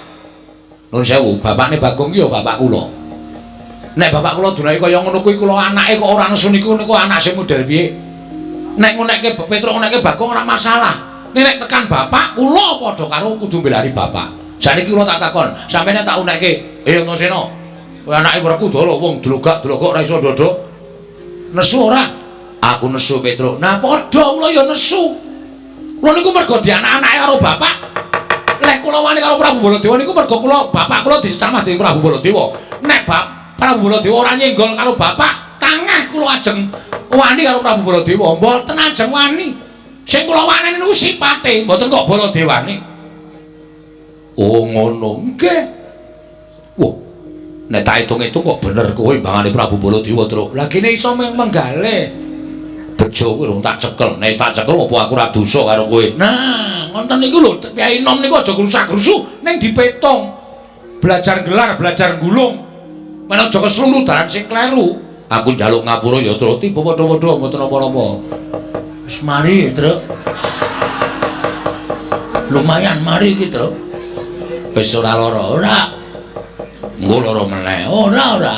Nuwun sewu, bapakne Bagong ki ya bapak kula. Nek bapak kula dunake kaya ngono kuwi kula anake kok ora nesu niku niku anak sing model piye? Nek ngunekke Petruk ngunekke Bagong ora masalah. Nek tekan bapak kula padha karo kudu mbelani bapak. Saniki kula tak takon, sampeyan tak unekke, Antasena. Kowe anake Werkudara wong dlogak-dlogok ora iso ndodok. Nesu ora? Aku nesu Petruk. Nah padha kula ya nesu. Kula niku mergo dianak-anake karo bapak. Lek kula wani karo Prabu Baladewa niku mergo kula bapak kula dicamah dening Prabu Baladewa. Nek Prabu Baladewa ora nyenggol karo bapak, tangah kula ajeng wani karo Prabu Baladewa. Mboten ajeng wani. Sing kula waneni niku sipate, mboten kok Baladewane. Oh ngono. Nggih. Wah. Nek tak hitung-hitung kok bener kowe mbangane Prabu Baladewa, Truk. Lah kene iso menggale. Bejo kuwi rung tak cekel. Nek tak cekel apa aku ora dosa karo kowe. Nah, ngoten niku lho, Kyai Nom niku aja grusak-grusu ning dipetung. Belajar gelar, belajar gulung. Men aja kesluru dalan sing kleru. Aku njaluk ngapura ya, Truk. Tiba padha-padha mboten napa-napa. Wis mari, Truk. Lumayan mari iki, Truk. Wis ora lara, ora. Engko lara meneh. Ora, ora.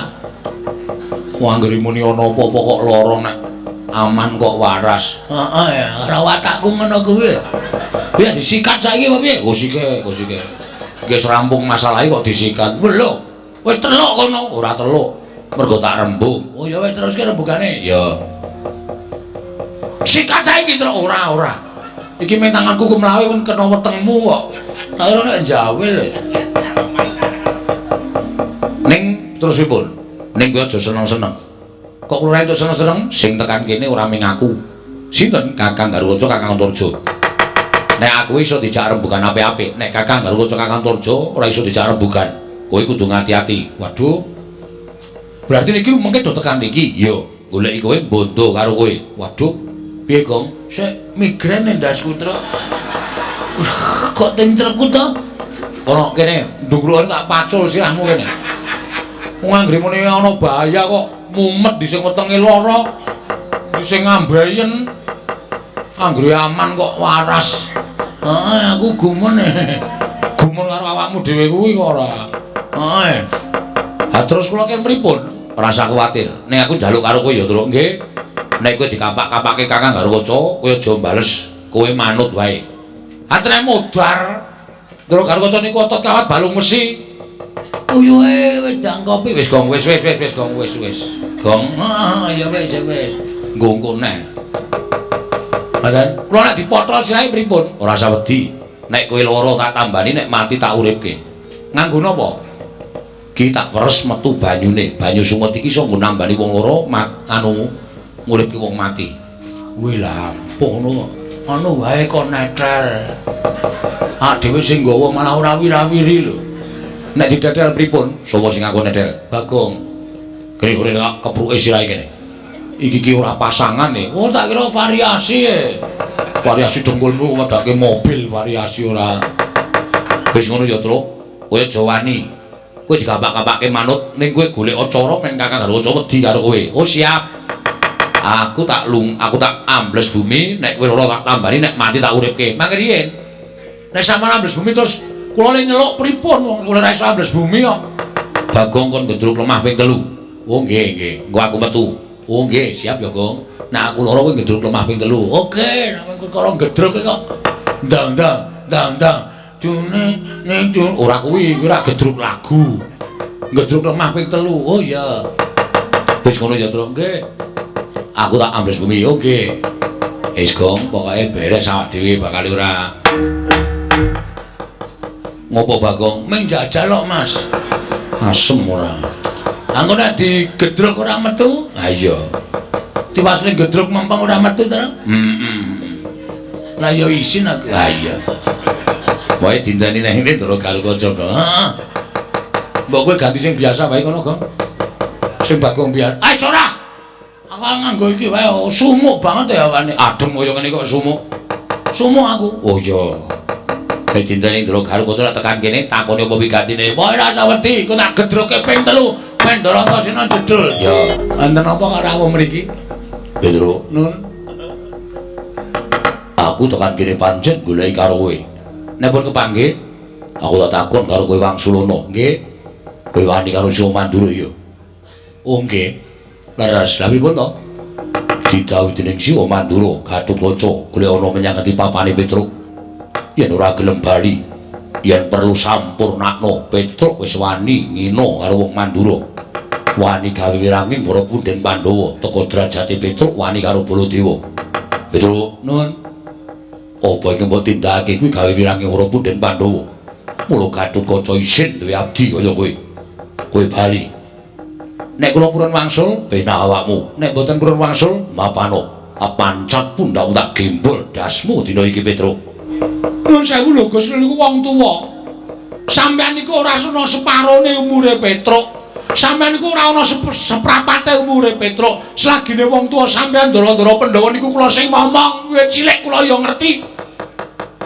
Wong anggere muni ana apa-apa kok lara nek aman kok waras. Heeh ya, ora watakku ngono kuwi. Piye disikat saiki apa piye? Gosike, gosike. Iki wis rampung masalahe kok disikat. Lho, wis teluk kono. Ora teluk. Mergo tak rembug. Oh ya wis teruske rembugane. Ya. Sikat saiki terus ora ora. Iki men tanganku kumlawe pun kena wetengmu kok. Tak kira nek njawil. Ning terus pripun? Ning kowe aja seneng-seneng. Kok kula entuk seneng-seneng sing tekan kene ora ming aku. Sinten? Kakang Garukaca, Kakang Antarja. Nek aku iso dijak rembugan apik-apik, nek Kakang Garukaca, Kakang Antarja ora iso dijak rembugan. Kowe kudu ngati-ati. Waduh. Berarti niki mengke do tekan niki? Iya, goleki kowe bondo karo kowe. Waduh. Piye, Gong? Sik migrain ndasku, Truk. Kok tentrepku to? Kono kene, ndungkluk tak pacul sirahmu kene. Wong anggere muni ana bahaya kok mumet di sing wetenge lara, di sing ngambeyen. Anggere aman kok waras. Heeh, aku gumun. Gumun karo awakmu dhewe kuwi kok ora. Heeh. Ha terus kula ki pripun? Ora usah kuwatir. Ning aku njaluk karo kowe ya, Truk, nggih. Nek kowe dikapak-kapake Kakang Garukaca, kowe aja bales, kowe manut wae. Atene modar. Truk Garukaca niku otot kawat balung mesi. Uyuhe wedang kopi wis gong wis wis wis wis gong wis wis. Gong. Heeh, ya wis ya wis. Nggo neh. Ngoten. Kula nek dipotol sirahe pripun? Ora usah wedi. Nek kowe lara tak tambani, nek mati tak uripke. Nganggo napa? Ki tak peres metu banyune. Banyu sungut iki iso nggo nambani wong lara, anu nguripke wong mati. Kuwi lampuh ngono. Anu wae kok netel. Ah dhewe sing nggawa malah ora wira-wiri lho. Nek ditetel pripun? Sapa sing ngaku netel? Bagong. Kene-kene tak kepruke sirahe kene. Iki ki ora pasangan e. Oh tak kira variasi e. Variasi dengkulmu wedake mobil variasi ora. Wis ngono ya, Truk. Kowe aja wani. Kowe digapak-gapake manut ning kowe golek cara men Kakang Garukaca wedi karo kowe. Oh siap. Aku tak lung, aku tak ambles bumi, nek kowe lara tak tambani, nek mati tak uripke. Mangke riyen. Nek sampeyan ambles bumi terus kula le nyeluk pripun wong kula ora iso ambles bumi kok. Bagong kon gedruk lemah ping 3. Oh nggih nggih, engko aku metu. Oh nggih, siap ya, Gong. Nek aku lara kowe gedruk lemah ping 3. Oke, nek kowe karo gedruk kok ndang ndang ndang ndang. Dune ning dun ora kuwi, kuwi ora gedruk lagu. Gedruk lemah ping 3. Oh iya. Wis ngono ya, Truk. Nggih. Aku tak ambles bumi. Oke. Wis, Gong, pokoke beres awak dhewe bakal ora. Ngopo Bagong? Ming jajal kok, Mas. Asem ora. Angko nek digedruk ora metu? Ha iya. Tiwas ning gedruk mempeng ora metu to? Heeh. Lah ya isin aku. Ha iya. Wae dinteni nang ngene Ndara Garukaca. Heeh. Mbok kowe ganti sing biasa wae kono, Gong. Sing Bagong biasa. Ah ora. Aku nganggo iki wae sumuk banget ya awane. Adem kaya ngene kok sumuk. Sumuk aku. Oh iya. Nek dinteni Ndara Garukaca tekan kene takone apa wigatine. Wah ora usah wedi, iku tak gedroke ping 3. Men Ndara Antasena jedul. Ya. Enten apa karo rawuh mriki? Petro. Nun. Aku tekan kene pancen goleki karo kowe. Nek pun kepanggih, aku tak takon karo kowe Wangsulana. Nggih. Kowe wani karo Siwa Mandura ya? Oh nggih. Leres. Lha pripun to? Didhawuhi dening Siwa Mandura, Gatotkaca golek ana menyang ngendi papane Petruk. Yen ora gelem bali, yen perlu sampurnakno, Petruk wis wani ngina karo wong Mandura. Wani gawe wiranging para punden Pandhawa, teka derajate Petruk wani karo Baladewa. Petruk, nun. Apa iki mbok tindakake kuwi gawe wiranging para punden Pandhawa? Mula Gatotkaca isin duwe abdi kaya kowe. Kowe bali. Nek kula purun wangsul, penak awakmu. Nek mboten purun wangsul, mapano. Pancat pundhakmu tak gembol dasmu dina iki Petruk. Nuwun sewu lho Gus, niku wong tuwa. Sampeyan niku ora ana separone umure Petruk. Sampeyan niku ora ana seprapate umure Petruk. Selagine wong tuwa sampeyan ndara-ndara Pandhawa niku kula sing ngomong, wiwit cilik kula ya ngerti.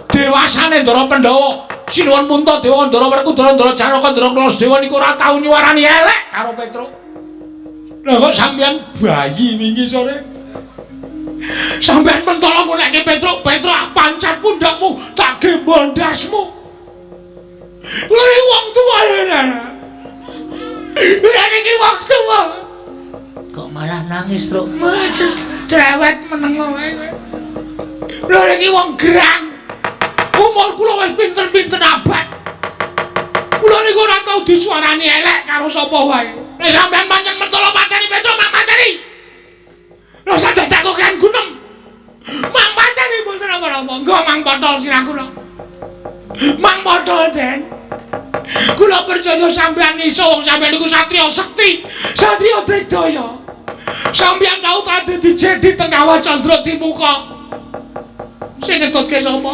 Dewasane Ndara Pandhawa, Sinuwun Puntadewa, Ndara Werkudara, Ndara Janaka, Ndara Kaladewa niku ora tau nyuwarani elek karo Petruk. Lah kok sampeyan bayi wingi sore? Sampeyan mentolo ngunekke Petruk, Petruk pancat pundhakmu, tak gembol ndasmu. Kula iki wong tuwa lho. Lha niki wong tuwa. Kok malah nangis, Truk? Cerewet meneng wae kowe. Lha niki wong gerang. Umur kula wis pinten-pinten abad. Kula niku ora tau disuarani elek karo sapa wae. Nek sampeyan pancen mentolo mateni Petruk, mang mateni. Lha dadak kok kan gunem. Mang mateni mboten napa-napa. Nggo mang potol sirah kula. Mang potol, Den. Kula percaya sampeyan iso, wong sampeyan niku satriya sekti, satriya digdaya. Sampeyan tau dadi jedi teng Kawah Candra Dimuka. Sing ngetutke sapa?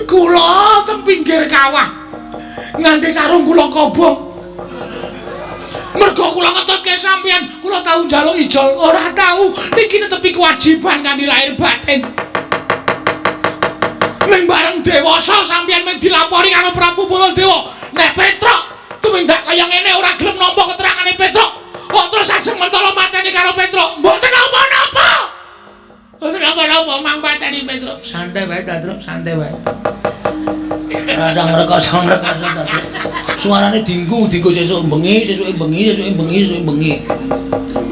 Kula teng pinggir kawah. Nganti sarung kula kobong. Mergo kula ngetutke sampeyan, kula tau njaluk ijol, ora tau. Niki netepi kewajiban kanthi lahir batin. Ning bareng dewasa sampeyan mung dilapori karo Prabu Baladewa. Nek Petruk tumindak kaya ngene ora gelem nampa keterangane Petruk. Kok terus ajeng mentolo mateni karo Petruk? Mboten napa-napa. Mboten napa-napa mang mateni Petruk. Santai wae, Truk, santai wae. Rada ngrekoso-ngrekoso ta, Truk. Suarane dinggu, dinggu sesuk bengi, sesuke bengi, sesuke bengi, sesuke bengi.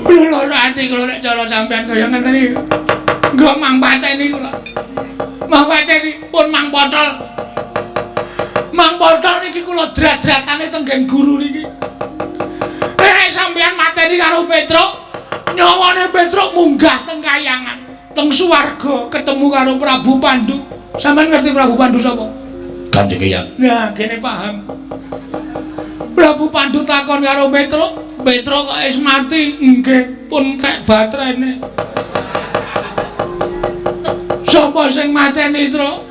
Lho lho ati kula nek cara sampeyan kaya ngeten iki. Nggo mang pateni kula. Mang pateni pun mang potol. Mang potol niki kula drat-dratane teng nggen guru niki. Nek sampeyan mateni karo Petruk, nyawane Petruk munggah teng kayangan, teng swarga ketemu karo Prabu Pandu. Sampeyan ngerti Prabu Pandu sapa? Kanjeng Eyang. Nah, kene paham. Prabu Pandu takon karo Petruk, Petruk kok wis mati? Nggih, pun kek baterene. Sapa sing mateni, Truk?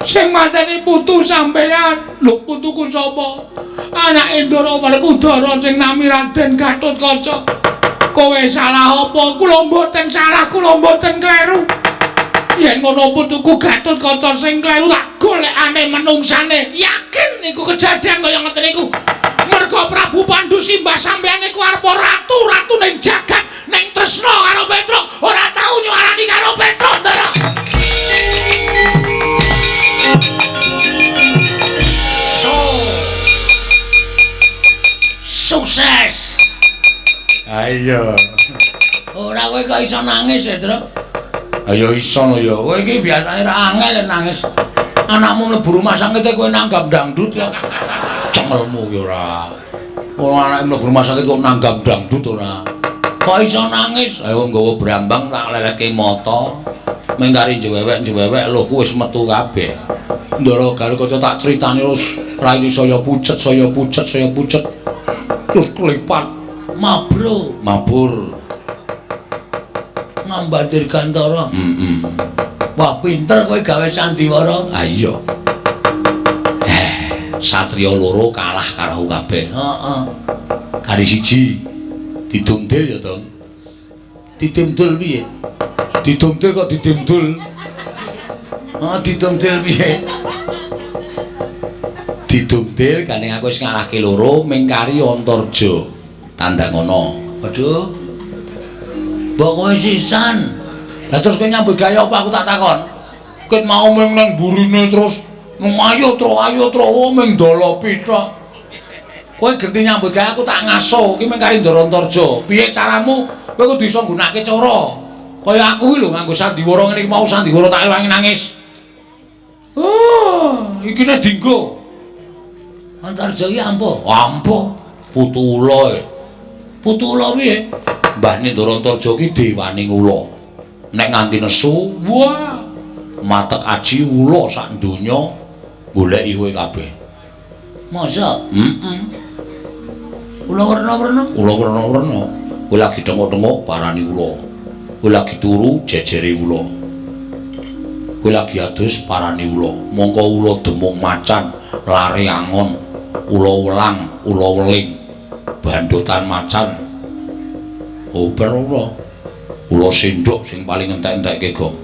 Sing mateni putu sampeyan. Lho, putuku sapa? Anake Ndara Werkudara sing nami Raden Gatotkaca. Kowe salah apa? Kula mboten salah, kula mboten kleru. Yen ngono putuku Gatotkaca sing kleru tak golekane menungsane. Yakin niku kejadian kaya ngeten niku. Mergo Prabu Pandu simbah sampeyan niku arep ratu, ratu ning jagat, ning tresna karo Petruk, ora tau nyuarani karo Petruk, Ndara. So. Sukses. Ayo. Ora kowe kok iso nangis ya, Truk? Ayo iso no ya. Kowe iki biasane ra angel nangis. Anakmu mlebu rumah sakit kowe nanggap dangdut ya. Cengelmu ki ora. Wong anake mlebu rumah sakit kok nanggap dangdut ora. Kok iso nangis? Ayo nggawa brambang tak leletke mata. Mengkari njewewek-njewewek luhku wis metu kabeh. Ndara Garukaca tak critani terus raine saya pucet, saya pucet, saya pucet. Terus klipat mabro, mabur. Ngambadir gantara. Heeh. Wah, pinter kowe gawe sandiwara. Ha iya. Satriya loro kalah karo kabeh. Heeh. Kari siji didumdil ya, Dong. Didumdul piye? Didumdil kok didumdul. Heeh, didumdil piye? Didumdil gandeng aku wis ngalahke loro ming kari Antarja. Tandang ana. Waduh. Mbok kowe sisan. Lah terus kowe nyambut gawe apa aku tak takon? Ket mau ming nang burine terus ayo tro ming ndolopi tok. Kowe gerti nyambut gawe aku tak ngaso iki ming kari Ndara Antarja. Piye caramu? Kowe kudu iso nggunakake cara. Kaya aku iki lho nganggo sandiwara ngene iki mau sandiwara tak ewangi nangis. Oh, iki nek dinggo. Antarja iki ampuh. Ampuh. Putu ula. Putu ula piye? Mbahne Ndara Antarja iki dewaning ula. Nek nganti nesu, wah, matek aji ula sak donya goleki kowe kabeh. Masa? Heeh. Ula werna-werna? Ula werna-werna. Kowe lagi thenguk-thenguk parani ula. Kowe lagi turu jejere ula. Kowe lagi adus parani ula. Mongko ula demung macan, lare angon, ula welang, ula weling, bandotan macan. Oper ula. Ula sendok sing paling entek-entekke, Gong.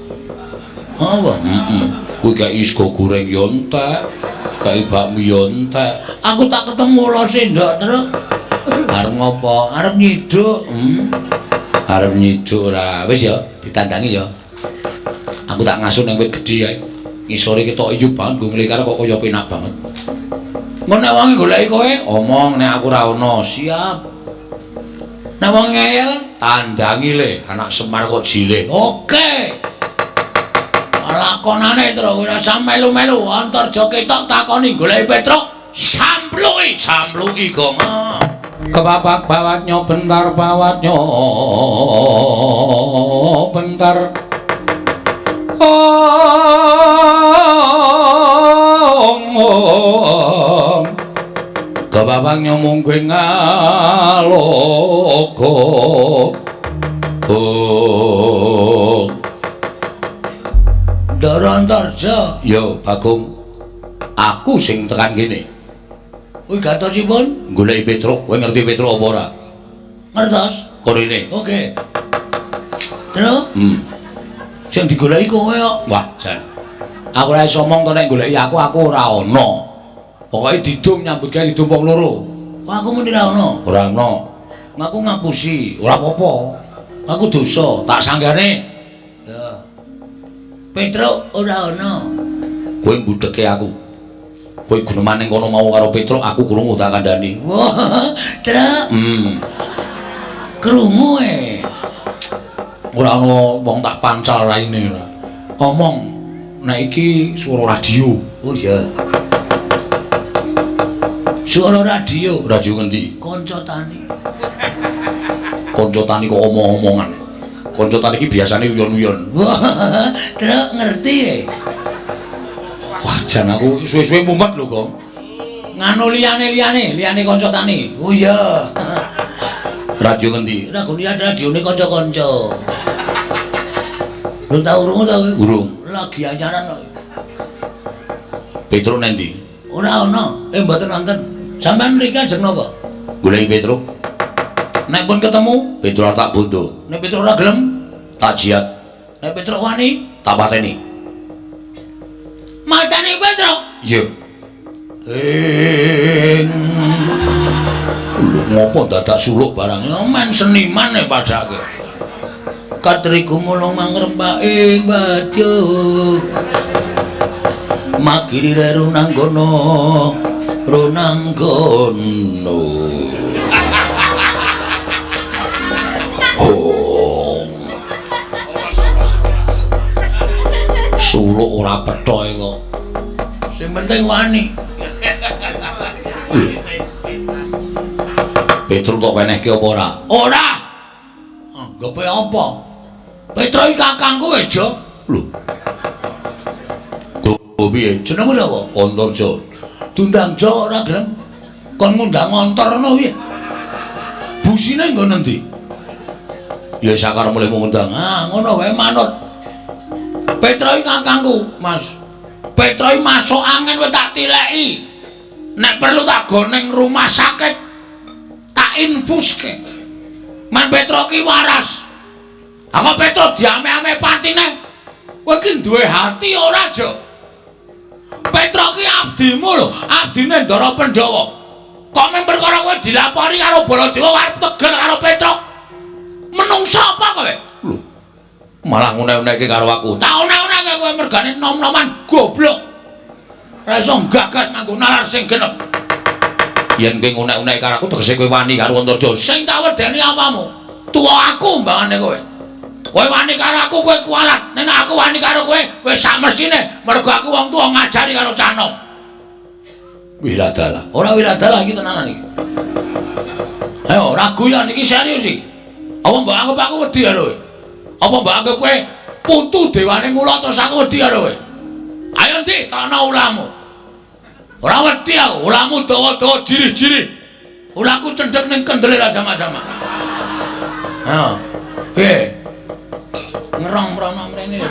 Apa? Heeh. Kuwi kei sego goreng yo entek, kei bakmi yo entek. Aku tak ketemu ula sendok terus. Arep ngopo? Arep nyiduk. Arep nyiduk ora. Wis ya, ditandangi ya. Aku tak ngasuh ning wit gedhe kae. Ngisore ketok iyu banget nggo nglekar kok kaya penak banget. Mun nek wong goleki kowe, omong nek aku ora ono. Siap. Nek wong ngeyel, tandangi le, anak Semar kok jilih. Oke. Lakonane terus ora usah melu-melu, Antarja ketok takoni goleki Petruk, sampluki, sampluki Gong. Kepapak bawatnya bentar bawatnya bentar. Om. Kepapaknya mungkin ngaloko. Oh. Ndara Antarja. Yo, Bagong. Aku sing tekan kene. Kuwi gatosipun goleki Petruk. Kowe ngerti Petruk apa ora? Ngertos. Korene. Oke. Terus? Sing digoleki kowe kok. Wah, jan. Aku ora iso omong to nek goleki aku, aku ora ana. Pokoke didum nyambut gawe didum wong loro. Kok aku muni ora ana? Ora ana. Aku ngapusi. Ora apa-apa. Aku dosa. Tak sanggane. Ya. Petruk ora ana. Kowe mbudheke aku. Kowe guneman ning kono mau karo Petruk, aku krungu tak kandhani. Wah, Truk. Krungu e. Ora ana wong tak pancal raine ora. Omong nek iki swara radio. Oh iya. Swara radio. Radio ngendi? Kanca tani. Kanca tani kok omong-omongan. Kanca tani iki biasane uyon-uyon. Wah, Truk ngerti e. Wah, jan aku suwe-suwe mumet lho, Gong. Nganu liyane-liyane, liyane kanca tani. Oh iya. Radio ngendi? Ragone radione kanca-kanca. Urung tau krungu ta kowe? Urung. Lagi anyaran kok. Petruk nendi? Ora ana. Mboten wonten. Sampeyan mriki ajeng napa? Goleki Petruk. Nek pun ketemu, Petruk tak bondo. Nek Petruk ora gelem, tak jiat. Nek Petruk wani, tak pateni. Mateni Petruk? Iya. Ing lho ngopo dadak suluk barang? Ya men seniman e padake. Katriku mulung mangrempak ing badya. Magiri runanggono runanggono. Oh. Suluk ora pethoe kok. Sing penting wani. Petruk kok wenehke apa ora? Ora. Anggepe apa? Petruk iki kakangku e, Jo. Lho. Go piye? Jenengmu sapa? Antarja. Diundang Jo ora gelem. Kon ngundang ngontor ngono piye? Busine nggon endi? Ya sakaremu lek ngundang. Ah, ngono wae manut. Petro iki kakangku, Mas. Petro iki masuk angin kowe tak tileki. Nek perlu tak go ning rumah sakit. Tak infuske. Men Petro ki waras. Aku Petro diame-ame patine. Kowe iki duwe hati ora, Jo? Petro ki abdimu lho, abdine Ndara Pandhawa. Kok mung perkara kowe dilapori karo Baladewa arep tegel karo Petro? Menungsa apa kowe? Lho. Malah ngune-uneke karo aku. Tak une-uneke kowe mergane nom-noman goblok. Ora iso gagas nganggo nalar sing genep. Yen kowe ngune-uneke karo aku tegese kowe wani karo Antarja. Sing tak wedeni apamu? Tuwa aku mbangane kowe. Kowe wani karo aku kowe kualat. Nek aku wani karo kowe wis sak mestine mergo aku wong tuwa ngajari karo cah nom. Wiladalah. Ora wiladalah iki tenanan iki. Ayo ora guyon iki serius iki. Apa mbok anggap aku wedi karo kowe? Apa mbok anggap kowe putu dewane mula terus aku wedi karo kowe? Ayo ndi tono ulamu. Ora wedi aku, ulamu dawa-dawa jirih-jirih. Ulaku cendhek ning kendele ra sama-sama. Ha. Piye? Ngerong mrono mrene ya.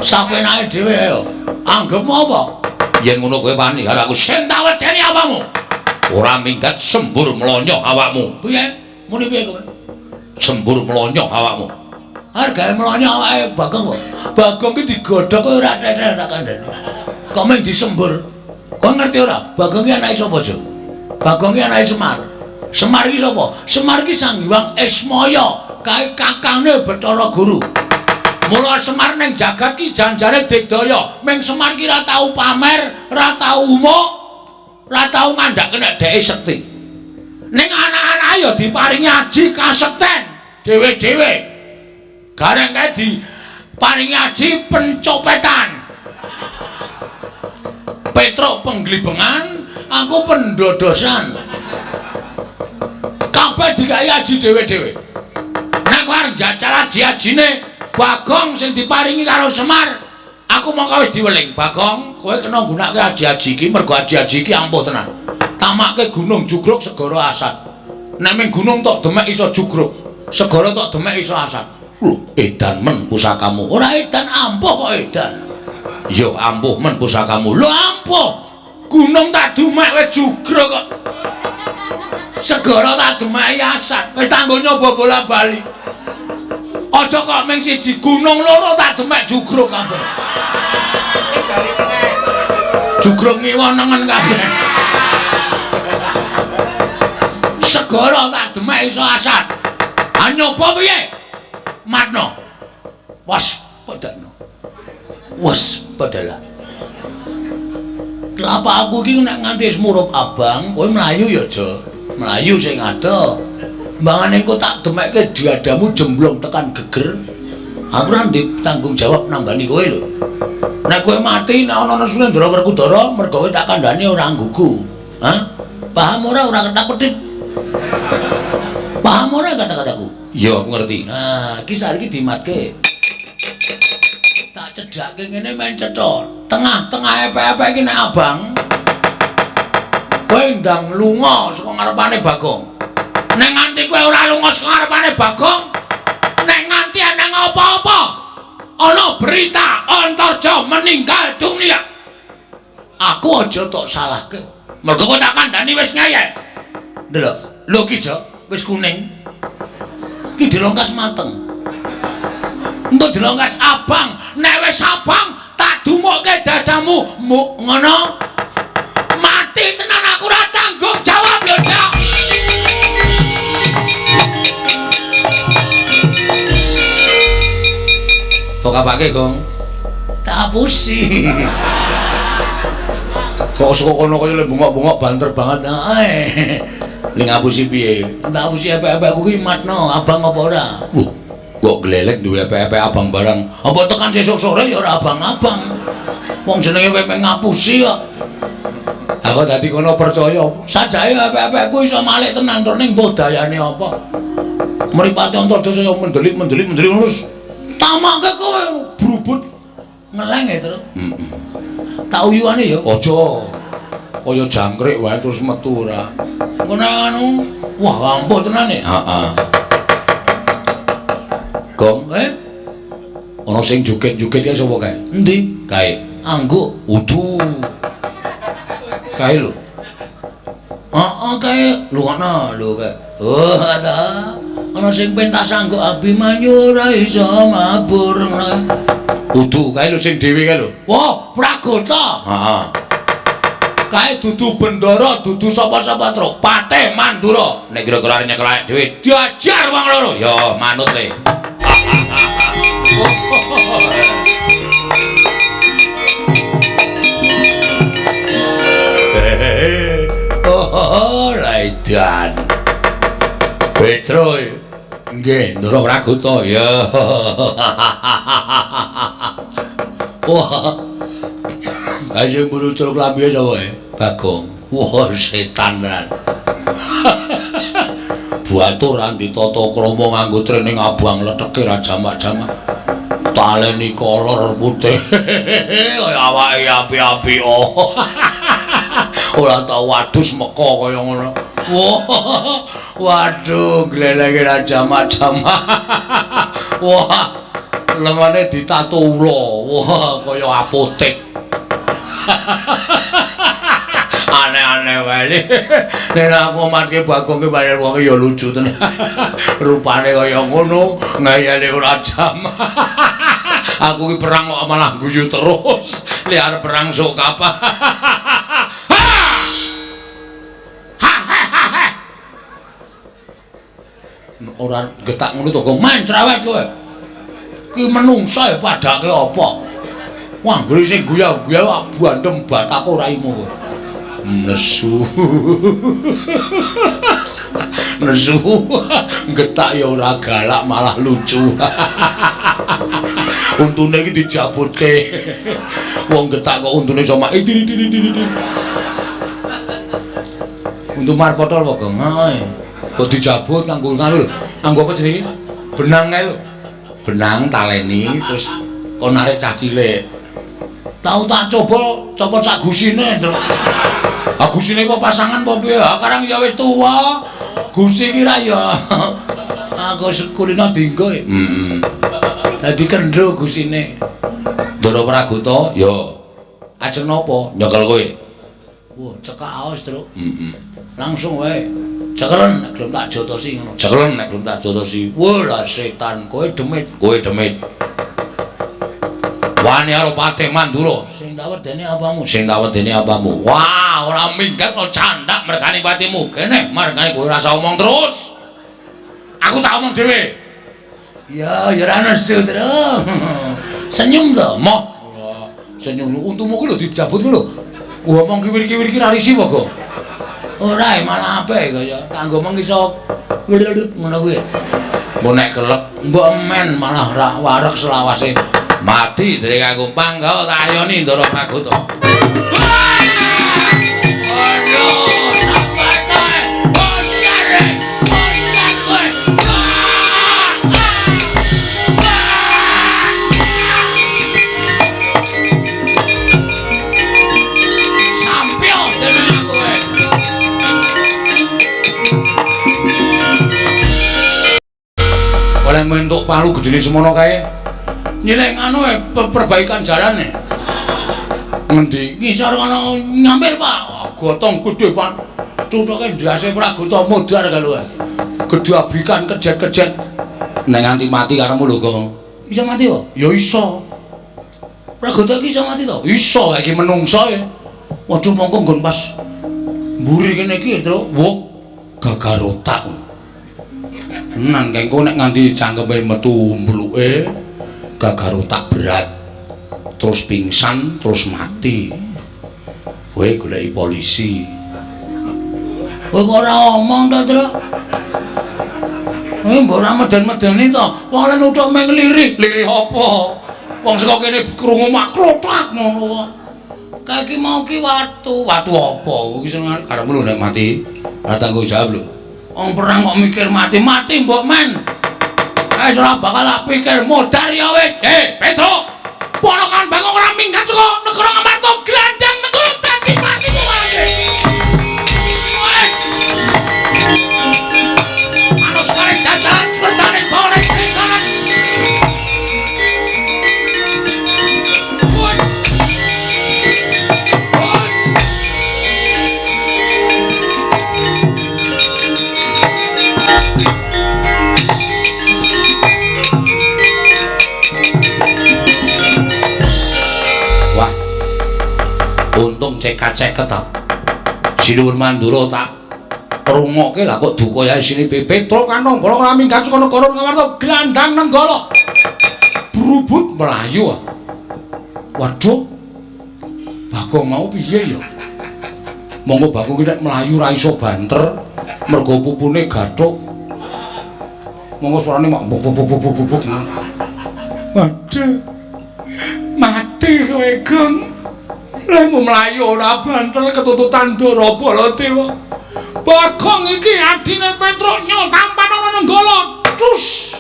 Sapenake dhewe ayo. Anggepmu apa? Yen ngono kowe wani karo aku, sing tak wedeni apamu? Ora minggat sembur mlonyoh awakmu. Piye? Muni piye kowe? Sembur mlonyoh awakmu. Hargae mlonyoh awake Bagong kok. Bagong ki digodhog kowe ora tetel tak kandhani. Kok mung disembur. Kowe ngerti ora? Bagong ki anake sapa, Jo? Bagong ki anake Semar. Semar ki sapa? Semar ki Sang Hyang Ismaya, kae kakangne Bathara Guru. Mula Semar ning jagat ki janjane digdaya. Ming Semar ki ora tau pamer, ora tau umuk, ora tau ngandhake nek dheke sekti. Ning anak-anake ya diparingi aji kasekten dhewe-dhewe. Gareng kae diparingi aji pencopetan. Petruk penglibengan, aku pendodosan. Kabeh dikai aji dhewe-dhewe. Nek kowe arep njajal aji-ajine Bagong sing diparingi karo Semar, aku mongko wis diweling. Bagong, kowe kena nggunakake aji-aji iki mergo aji-aji iki ampuh tenan. Tamake gunung jugruk segara asat. Nek ming gunung tok demek iso jugruk, segara tok demek iso asat. Lho, edan men pusakamu. Ora edan, ampuh kok edan. Ya ampuh men pusakamu. Lho ampuh. Gunung tak demek wis jugruk kok. Segara tak demeki asat. Wis tanggo nyoba bola-bali. Aja kok ming siji gunung loro tak demek jugruk kabeh. Jugruk ngiwa nengen kabeh. Segara tak demek iso asat. Ha nyoba piye? Matno. Waspadano. Waspadalah. Kelapa aku iki nek nganti wis murup abang, kowe mlayu ya, Jo. Mlayu sing adoh. Mbangane engko tak demekke diadamu jemblong tekan geger. Aku ora ndek tanggung jawab nambani kowe lho. Nek kowe mati nek ana nesune Ndara Werkudara, mergo kowe tak kandhani ora nggugu. Hah? Paham ora ora ketak-ketik? Paham ora kata-kataku? Iya, aku ngerti. Nah, iki saiki dimatke. Tak cedhake ngene men cetha. Tengah-tengah epek-epek iki nek abang. Kowe ndang lunga saka ngarepane Bagong. Nek nganti kowe ora lunga saka ngarepane Bagong, nek nganti ana apa-apa, ana berita Antarja meninggal dunia. Aku aja tok salahke. Mergo kowe tak kandhani wis ngeyel. Ndelok, lho ki Jo, wis kuning. Ki dilongkas mateng. Engko dilongkas abang, nek wis abang tak dumukke dadamu. Muk ngono. Mati tenan aku ora tanggung jawab lho, Cok. Tok apake, Gong? Tak apusi. Kok saka kono kaya bengok-bengok banter banget. Heeh. Ning ngapusi piye? Tak apusi epek-epekku ki matno, abang apa ora? Lho, kok glelek duwe epek-epek abang barang. Apa tekan sesuk sore ya ora abang-abang. Wong jenenge kowe mung ngapusi kok. Aku dadi kono percaya. Sajake epek-epekku iso malik tenan tur ning mbuh dayane apa. Mripate Antarja saya mendelik-mendelik mendelik terus tamake kowe brubut ngeleng ya terus. Heeh. Tak uyuane ya aja. Kaya jangkrik wae terus metu ora. Ngono anu, wah ampuh tenan e. Heeh. Gong, ana Ana sing joget-joget kae sapa kae? Endi? Kae. Angguk. Udu. Kae lho. Heeh, kae lho ana lho kae. Oh, ta. Ana sing pentas angguk Abimanyu ora iso mabur ngono. Udu kae lho sing dhewe kae lho. Wah, Pragota. Heeh. Kae dudu bendara, dudu sapa-sapa truk. Patih Mandura. Nek kira-kira arep nyekel awake dhewe, diajar wong loro. Ya, manut le. Oh, Raidan. Petro. Nggih, Ndara Pragota. Ya. Wah. Kae sing mburu celuk lambiye sapa e? Bagong. Wah, setan tenan. Buaturan ditata krama nganggo training abang leteke ra jamak-jamak. Taleni kolor putih. Kaya awake api-api. Oh. Ora tau adus meka kaya ngono. Wah, waduh, glelenge ra jamak-jamak. Wah, lengane ditato ula. Wah, kaya apotek. Aneh-aneh wae. Nek aku matke Bagong ki pancen wong ya lucu tenan. Rupane kaya ngono, ngeyele ora jamak. Aku ki perang kok malah guyu terus. Lek arep perang sok kapan? Ora getak ngono to, Gong. Men cerewet kowe. Ki menungsa ya padake apa? Wah, anggere sing guya-guya bandem batako raimu kowe. Nesu. Nesu. Getak ya ora galak malah lucu. Untune iki dijabutke. Wong getak kok untune iso mak diri diri diri. Untu marpotol apa, Gong? Heeh. Kok dijabut kanggo nganu lho. Kanggo apa jenenge? Benang kae lho. Benang taleni terus kon narik cah cilik. Tau tak coba copot sak gusine, Nduk. Ah gusine apa pasangan apa piye? Ah karang ya wis tuwa. Gusi ki ra ya. Aku kulino dinggo. Heeh. Dadi kendro gusine. Ndara Pragota, ya. Ajeng napa? Nyekel kowe. Wah, cekak aos, Truk. Heeh. Langsung wae. Cekelen nek gelem tak jotosi ngono. Cekelen nek gelem tak jotosi. Wah, lah setan, kowe demit. Kowe demit. Wani karo Patih Mandura. Sing tak wedeni apamu? Sing tak wedeni apamu? Wah, ora minggat lo candak mergane patimu. Kene mergane kowe ora usah omong terus. Aku tak omong dhewe. Ya, ya ora nesu, Truk. Senyum to? Moh. Senyum untumu ki lho dijabut ku lho. Ngomong kiwir-kiwir ki ra risi apa, Gong? Ora, malah apik kaya kanggo meng iso ngono kuwi. Mbok nek kelek mbok men malah ra wareg selawase. Mati dhewe kanggo pangga tak ayoni Ndara Pragota. Aduh, sambate. Bocare. Bocah kowe. Sampyo dhewe kowe. Oleh mentuk palu gedene semono kae. Nyilih nganu perbaikan jalan e. Ngendi? Ngisor kono nyampil, Pak. Gotong gedhe, Pak. Cuthuke ndase Pragota modar karo. Gedhe abikan kejet-kejet. Nek nganti mati karemu lho, Gong. Iso mati kok? Ya iso. Pragota iki iso mati to? Iso, iki menungso e. Waduh, mongko nggon pas mburi kene iki, Truk. Wah, gagar otak. Tenan kengko nek nganti cangkeme metu mbluke gagar otak berat. Terus pingsan, terus mati. Kowe goleki polisi. Kowe kok ora omong to, Truk? Kowe mbok ora meden-medeni to. Wong lan utuk meng lirih. Lirih apa? Wong saka kene krungu mak klothak ngono kok. Kae iki mau ki watu. Watu apa? Iki sing karepmu lho nek mati. Ora tanggung jawab lho. Wong perang kok mikir mati. Mati mbok men. Wis ora bakal tak pikir modar ya wis. Petro. Ponokan Bagong ora minggat saka negara Ngamarta glandang negara dadi mati kowe. Wes. Manus kare jajaran swertane boleh pisan. Untung cekat-ceket ta. Sinuwun Mandura tak rungokke lah kok duka ya isine Petruk kanong bolong ora minggat saka negara Ngamarta glandang Nenggala. Brubut mlayu. Waduh. Bagong mau piye ya? Monggo Bagong ki nek mlayu ra iso banter mergo pupune gathuk. Monggo suarane mak buk buk buk buk buk. Waduh. Mati kowe, Gong. Lehmu mlayu ora banter ketututan Ndara Baladewa. Bagong iki adine Petruk nyol tampan ana Nenggala. Terus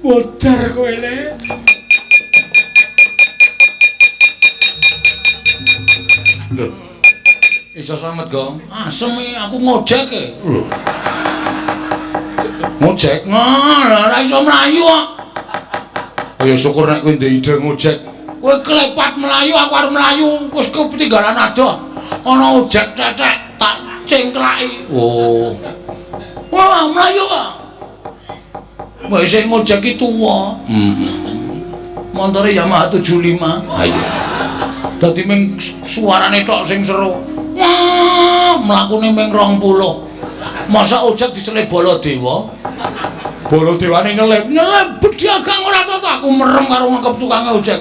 modar kowe le. Lho. Iso slamet, Gong. Asem aku ngojek e. Lho. Ngojek? Nah, ora iso mlayu kok. Ya syukur nek kowe ndek ide ngojek. Kowe klepat mlayu, aku arep mlayu, wis ketinggalan adoh. Ana ojek tetek tak cengklaki. Oh. Wah, mlayu kok. Wis sing ngojek ki tuwa. Heeh. Montore Yamaha 75. Ha iya. Dadi ming suarane tok sing seru. Wah, mlakune ming 20. Masa ojek diselip Baladewa? Baladewane nyelip. Nyelip bedhagang ora toto aku merem karo ngekep tukange ojek.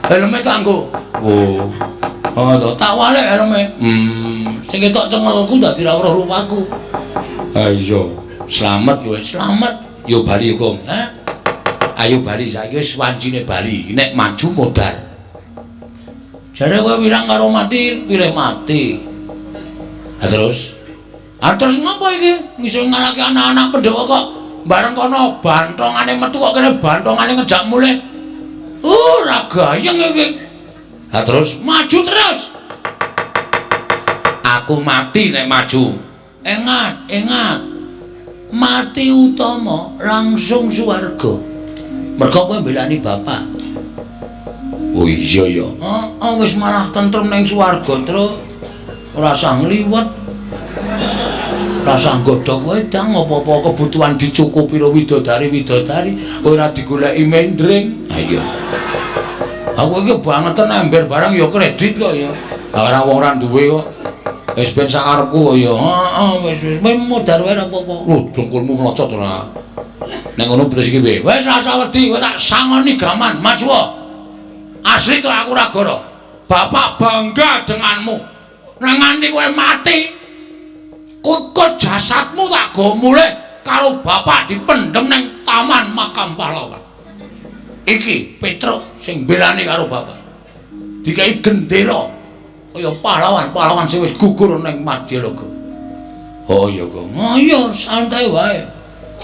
Helme kanggo. Oh. Oh to, tak walik helme. Sing ketok cengelku dadi ra weruh rupaku. Ha iya. Slamet kowe, slamet. Yo bali yo, Gong. Hah? Ayo bali saiki wis wancine bali. Nek maju modar. Jare kowe wirang karo mati, pilih mati. Ha terus? Ha terus ngapa iki? Ngiso ngalahke anak-anak Pandhawa kok bareng kono bantongane metu kok kene bantongane ngejak mulih. Ora gayeng iki. Ha terus maju terus. Aku mati nek maju. Ingat, ingat. Mati utama langsung swarga. Mergo kowe mbelani bapak. Oh iya ya. Heeh, wis malah tentrem ning swarga, Truk. Ora usah ngliwet. Ora usah nggodhog wedang apa-apa kebutuhan dicukupi karo widodari-widodari, ora digoleki mendring. Ha iya. Aku iki bangeten ember barang ya kredit kok ya. Ora wong ora duwe kok. Wis ben sakarepku kok ya. Heeh, wis wis modar wae ora apa-apa. Lho, dengkulmu mlocot ora. Nek ngono terus iki piye? Wis ora usah wedi, kowe tak sangoni gaman, maju. Asli to aku ora goro. Bapak bangga denganmu. Nek nganti kowe mati, kok jasadmu tak go mulih karo bapak dipendhem ning taman makam pahlawan. Iki Petruk sing mbelani karo bapak. Dikai gendera kaya pahlawan-pahlawan sing wis gugur ning Madyaloga. Oh iya, Gong. Oh iya, santai wae.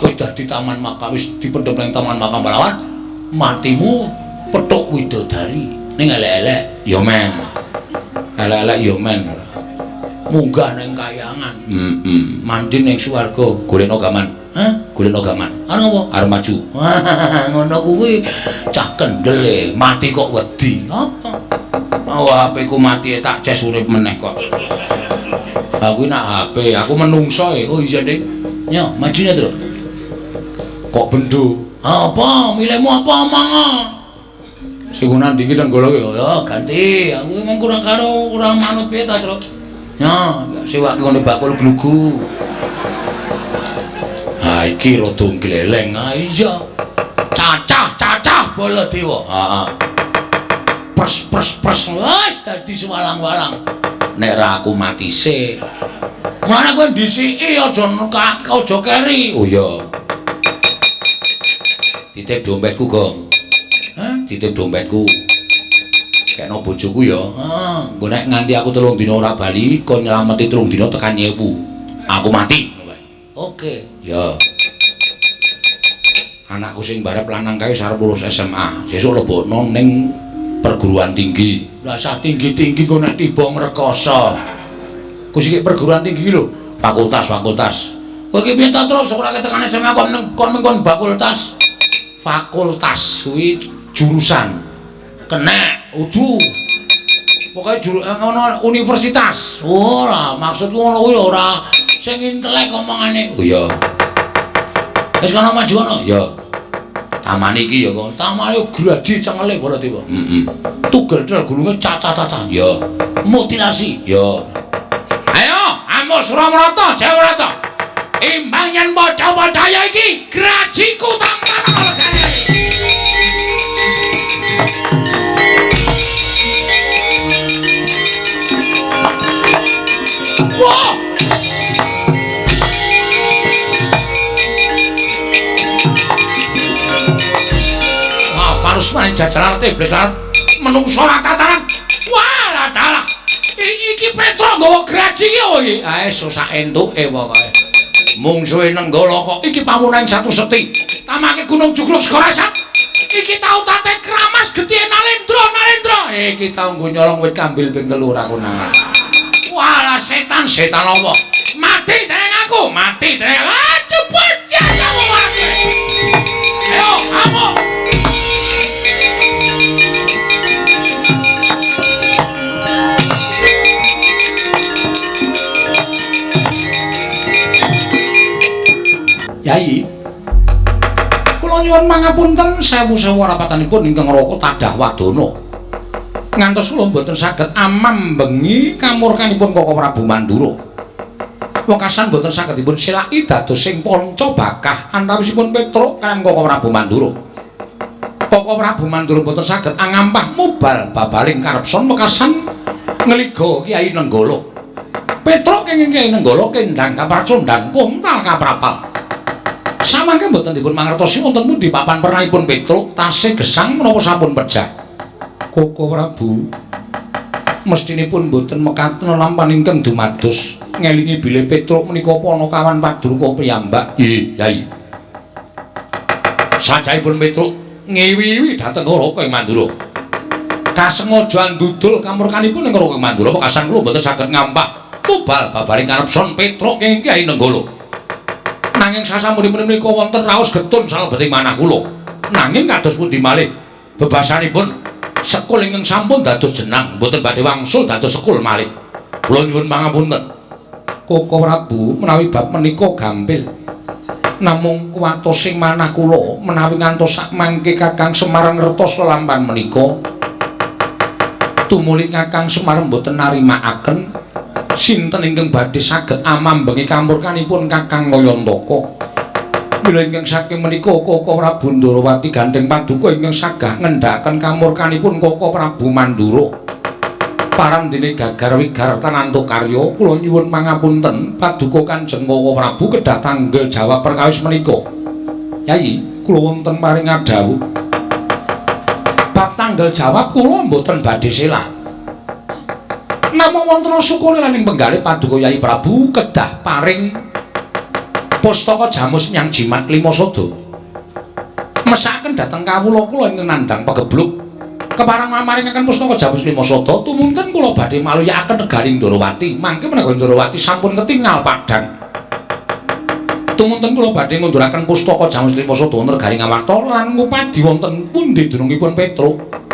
Wis dadi taman makam, wis dipendhem ning taman makam pahlawan, matimu petuk widodari. Ning elek-elek ya men. Elek-elek ya men. Munggah ning kayangan. Heeh. Mandi ning swarga, golekno gaman. Hah? Golekno gaman. Arep apa? Arep maju. Ngono kuwi cah kendel e, mati kok wedi. Apa? Oh, HP ku mati tak ces urip meneh kok. Aku nak HP, aku menungso e. Oh iya, Dik. Yo, majune, Truk. Kok bendo? Apa? Milihmu apa omong? Sing ngono ndi iki Nenggala ya? Ya ganti, aku emang kurang karo kurang manut piye ta, Truk? Ya, sewake ngene bakul glugu. Ha iki rada gleleng. Ha iya. Cacah-cacah Baladewa. Heeh. Pres pres pres wis dadi sewalang-walang. Nek ra aku mati sik. Mulane kowe ndhisiki aja aja keri. Oh iya. Titip dompetku, Gong. Hah? Titip dompetku. Kekno bojoku ya. Heeh. Engko nek nganti aku 3 dina ora bali, kon nylameti 3 dina tekan nyewu. Aku mati. Oke. Ya. Anakku sing barep lanang kae wis arep lulus SMA. Sesuk lebokno ning perguruan tinggi. Lah sah tinggi-tinggi kok nek tiba ngrekoso. Ku sik perguruan tinggi lho, fakultas-fakultas. Kowe iki piye ta terus ora tekan SMA kon kon kon fakultas. Fakultas kuwi jurusan. Kenek, udu. Pokoke ngono universitas. Ora, maksudku ngono kuwi ora sing intelek omongane. Oh iya. Wis kono maju kono. Ya. Taman iki ya kok. Tamane gradi cengele Baladewa. Heeh. Tugel tel gulunge cacah-cacah. Ya. Mutilasi. Ya. Ayo, amuk Suramarata, Jawarata. Imbang yen padha-padha ya iki grajiku tampan legane. Wah! Wah, parusmane jajaran iblis lan menungso ora tataran. Wah, dalah. Iki Petruk nggawa graji iki apa iki? Ae susah entuke pokoke. Mungsuhe Nenggala kok iki pamunan satu seti. Tamake Gunung Jugruk Segara. Iki tau tate kramas getihe Nalendra, Nalendra. Iki tau nggo nyolong wit kambil ping 3 ora konangan. Walah setan, setan apa? Mati dereng aku, mati dereng. Ah, cepet kamu mati. Ayo, kamu. Yai, kula nyuwun mangapunten sewu-sewu rapatanipun ingkang raka tadah wadana. Ngantos kula mboten saged amam bengi kamurkanipun Koko Prabu Mandura. Wekasan mboten saged dipun selaki dados sing panca bakah antawisipun Petruk kaliyan Koko Prabu Mandura. Koko Prabu Mandura mboten saged angampah mubal babaling karepson wekasan ngliga Kyai Nenggala. Petruk kenging Kyai Nenggala kendhang kapracondhang kontal kaprapal. Samangke mboten dipun mangertosi wonten pundi papan pernahipun Petruk tasih gesang menapa sampun pejah. Koko Prabu mestinipun mboten mekaten lampan ingkang dumados ngelingi bilih Petruk menika panakawan padruka piyambak. Nggih, Yai. Sajahipun Petruk ngiwi-iwi dhateng Raka ing Mandura. Kasengaja andudul kamurkanipun ing Raka ing Mandura wekasan kula mboten saged ngampah mubal babaring karepson Petruk ing Kyai Nenggala. Nanging sasampunipun menika wonten raos getun salebeting manah kula. Nanging kados pundi malih bebasanipun sekul ingkang sampun dados jenang mboten badhe wangsul dados sekul malih. Kula nyuwun pangapunten. Koko Prabu menawi bab menika gampil. Namung kuwatos ing manah kula menawi ngantos sakmangke Kakang Semar ngertos lelampan menika. Tumuli Kakang Semar mboten narimakaken sinten ingkang badhe saged amambengi kamurkanipun Kakang Ngayantaka. Mila ingkang saking menika Koko Prabu Ndorowati gandheng paduka ingkang sagah ngendhakaken kamurkanipun Koko Prabu Mandura. Parandene gagar wigartan antuk karya kula nyuwun pangapunten paduka Kanjeng Koko Prabu kedah tanggel jawab perkawis menika. Yai, kula wonten paring adhawuh. Bab tanggel jawab kula mboten badhe selah. Namung wonten sukune lan ing penggalih paduka Yai Prabu kedah paring pustaka jamus nyang jimat lima sada. Mesakaken dhateng kawula kula ingkang nandhang pegebluk. Kepareng mamaringaken pustaka jamus lima sada tumunten kula badhe maluyakaken negari Ndorowati. Mangke menawi Ndorowati sampun ketingal padhang. Tumunten kula badhe ngunduraken pustaka jamus lima sada wonten negari Ngamarta lan ngupadi wonten pundi dunungipun Petruk.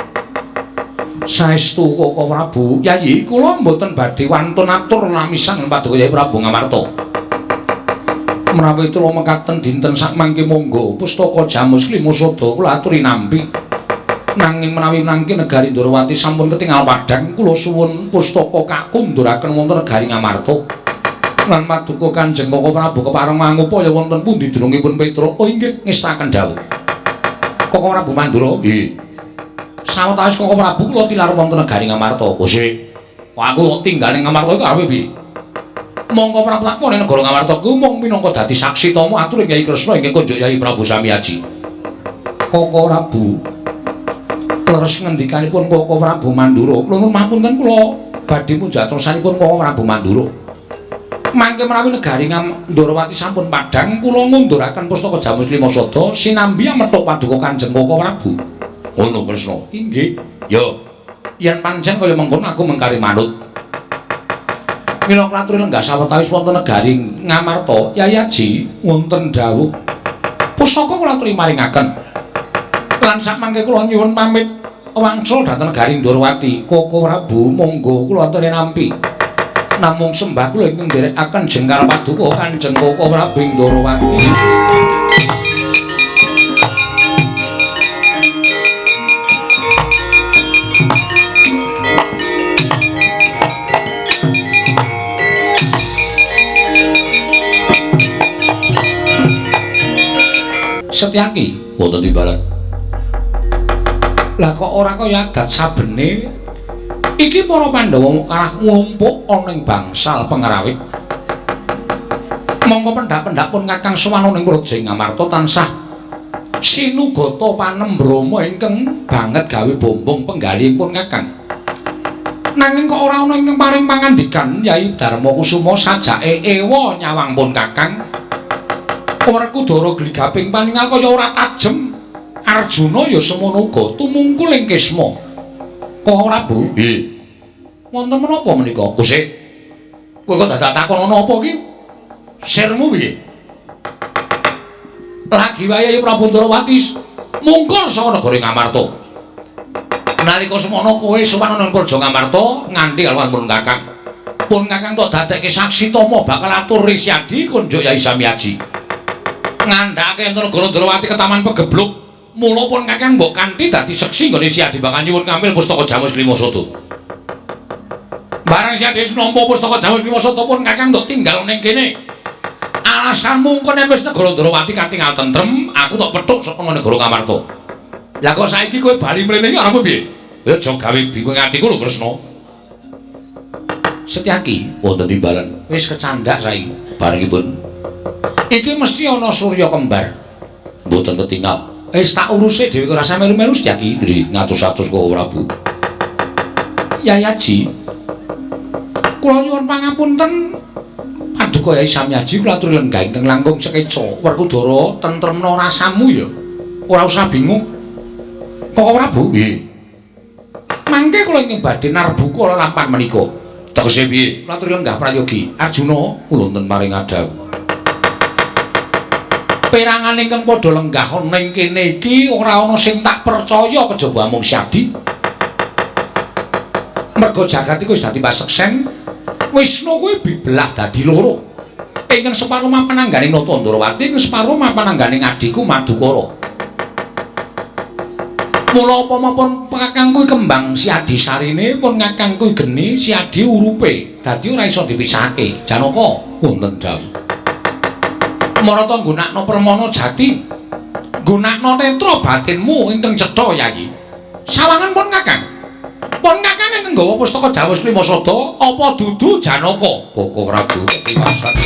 Saestu Koko Prabu, Yayi kula mboten badhe wantun atur lamisan paduka Yai Prabu Ngamarta. Menawi kula mekaten dinten sakmangke monggo pustaka jamus lima sada kula aturi nampi. Nanging menawi nangke negari Ndorowati sampun ketingal padhang, kula suwun pustaka kakunduraken wonten negari Ngamarta. Lan paduka Kanjeng Koko Prabu kepareng mangupaya wonten pundi dunungipun Petruk. Oh inggih ngestaken dawuh. Koko Prabu Mandura, nggih. Sawetawis Koko Prabu kula tilar wonten negari Ngamarta. Gusti, aku tinggal ning Ngamarta iku arepe piye? Mongko Prabu takon ning negara Ngamarta ku mung minangka dadi saksi tama aturing Kyai Kresna ingkang kunjuk Kyai Prabu Samiaji. Koko Prabu leres ngendikanipun Koko Prabu Mandura. Kula nuwun mapunten kula badhe munjat tersanipun Koko Prabu Mandura. Mangke menawi negari Ndorowati sampun padhang kula ngunduraken pustaka jamus lima sada sinambi amethuk paduka Kanjeng Koko Prabu. Ngono Kresna. Inggih. Ya, yen pancen kaya mengkono aku mengkari manut. Mila kula aturi lenggah sawetawis wonten negari Ngamarta, Yai Aji wonten dawuh. Pusaka kula aturi maringaken. Lan sakmangke kula nyuwun pamit wangsul dhateng negari Ndorowati. Koko Prabu monggo kula aturi nampi. Namung sembah kula ingkang nderekaken jengkar paduka Kanjeng Koko Prabu Ndorowati. Setyaki wonten timbalan. Lah kok ora kaya adat sabene iki para Pandhawa karah nglumpuk ana ing bangsal pengrawit. Mongko pendak-pendak pun Kakang sowan ing Praja Ngamarta tansah sinugata panembrama ingkang banget gawe bombong penggalihipun Kakang. Nanging kok ora ana ingkang paring pangandikan Yai Darma Kusuma sajake ewa nyawang pun Kakang. Werkudara gligaping paningal kaya ora tajem. Arjuna ya semono uga tumungkul ing Kisma. Kok ora, Bu? Nggih. Wonten menapa menika? Kusik. Kowe kok dadak takon ana apa iki? Sirmu piye? Lagi wayahe Prabu Ndrawati mungkul saka negara Ngamarta. Nalika semono kowe sowan ana Praja Ngamarta nganti kalawan pun Kakang. Pun Kakang tok dadekke saksi tama bakal atur Risyadi konjuk Yai Samyaji. Ngandhake enten negara Ndrawati ke Taman Pegebluk. Mula pun Kakang mbok kanthi dadi seksi nggone Siadi bakal nyuwun ngambil pustaka Jamus Lima Sada. Barang Siadi wis nampa pustaka Jamus Lima Sada pun Kakang ndok tinggal ning kene. Alasanmu engko nek wis negara Ndrawati katingal tentrem, aku tok pethuk saka negara Ngamarta. Lah kok saiki kowe bali mrene iki arep piye? Ya aja gawe bingung atiku lho Kresna. Setyaki wonten timbalan. Wis kecandak saiki. Barengipun iki mesti ana surya kembar. Mboten ketingal. Wis tak uruse dhewe ora usah melu-melu Setyaki. Nggih, ngatus-atus kok Prabu. Yai Aji. Kula nyuwun pangapunten paduka Yai Samyaji kula aturi lenggah ingkang langkung sekeca. Werkudara tentremna rasamu ya. Ora usah bingung. Kok Prabu? Nggih. Mangke kula ingkang badhe narbuka lelampahan menika. Tegese piye? Kula aturi lenggah prayogi. Arjuna kula wonten paring adhawuh. Perangan ingkang padha lenggah ana ing kene iki ora ana sing tak percaya kejaba amung Syadi. Merga jagat iku wis dadi paseksen, Wisnu kuwi dibelah dadi loro. Ingkang separo mapan angganing Nata Ndrawati, ingkang separo mapan angganing adhiku Madukara. Mula apa mapun Kakang kuwi kembang Siadi sarine, pun Kakang kuwi geni Siadi urupe, dadi ora iso dipisahake. Janaka wonten dawuh. Marata nggunakno permana jati, nggunakno netra batinmu ingkang cetha Yayi. Sawangan pun Kakang. Pun Kakang ingkang nggawa pustaka Jamus Lima Sada apa dudu Janaka? Koko Prabu ketiwasan.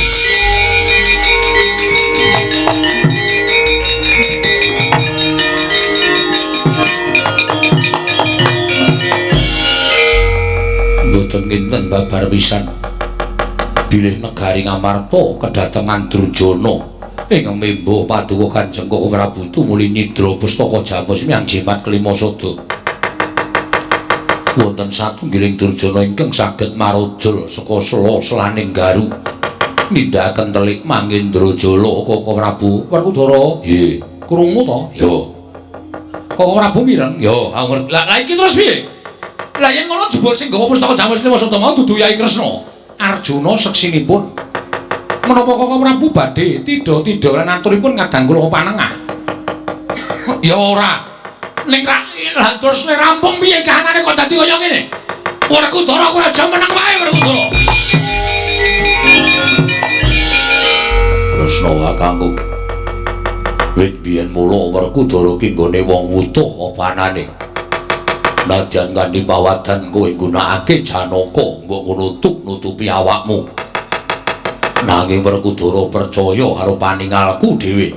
Mboten kinten babar pisan. Bilih negari Ngamarta kedatengan Durjana ing membo paduka Kanjeng Koko Prabu tumuli nyidra pustaka Jamus miyang jimat kelima sada. Wonten satunggiling Durjana ingkang saged marujul saka sela-selaning garu nindakaken telik Mangendrajala Koko Prabu. Werkudara, nggih. Krungu to? Ya. Koko Prabu mireng? Ya, aku ngerti. Lah iki terus piye? Lah yen ngono jebul sing nggawa pustaka Jamus Lima Sada mau dudu Yai Kresna. Arjuna seksinipun menapa Koko Prabu badhe tidha-tidha lan aturipun ngadang kula panengah? Ya ora. Ning lah terus nek rampung piye kahanane kok dadi kaya ngene? Werkudara kowe aja meneng wae Werkudara. Kresna kakangku. Wit biyen mula Werkudara ki nggone wong wutuh apa anane? Nadyan kanthi pawadan kowe nggunakake Janaka mbok ngono nutupi awakmu. Nanging Werkudara percaya karo paningalku dhewe.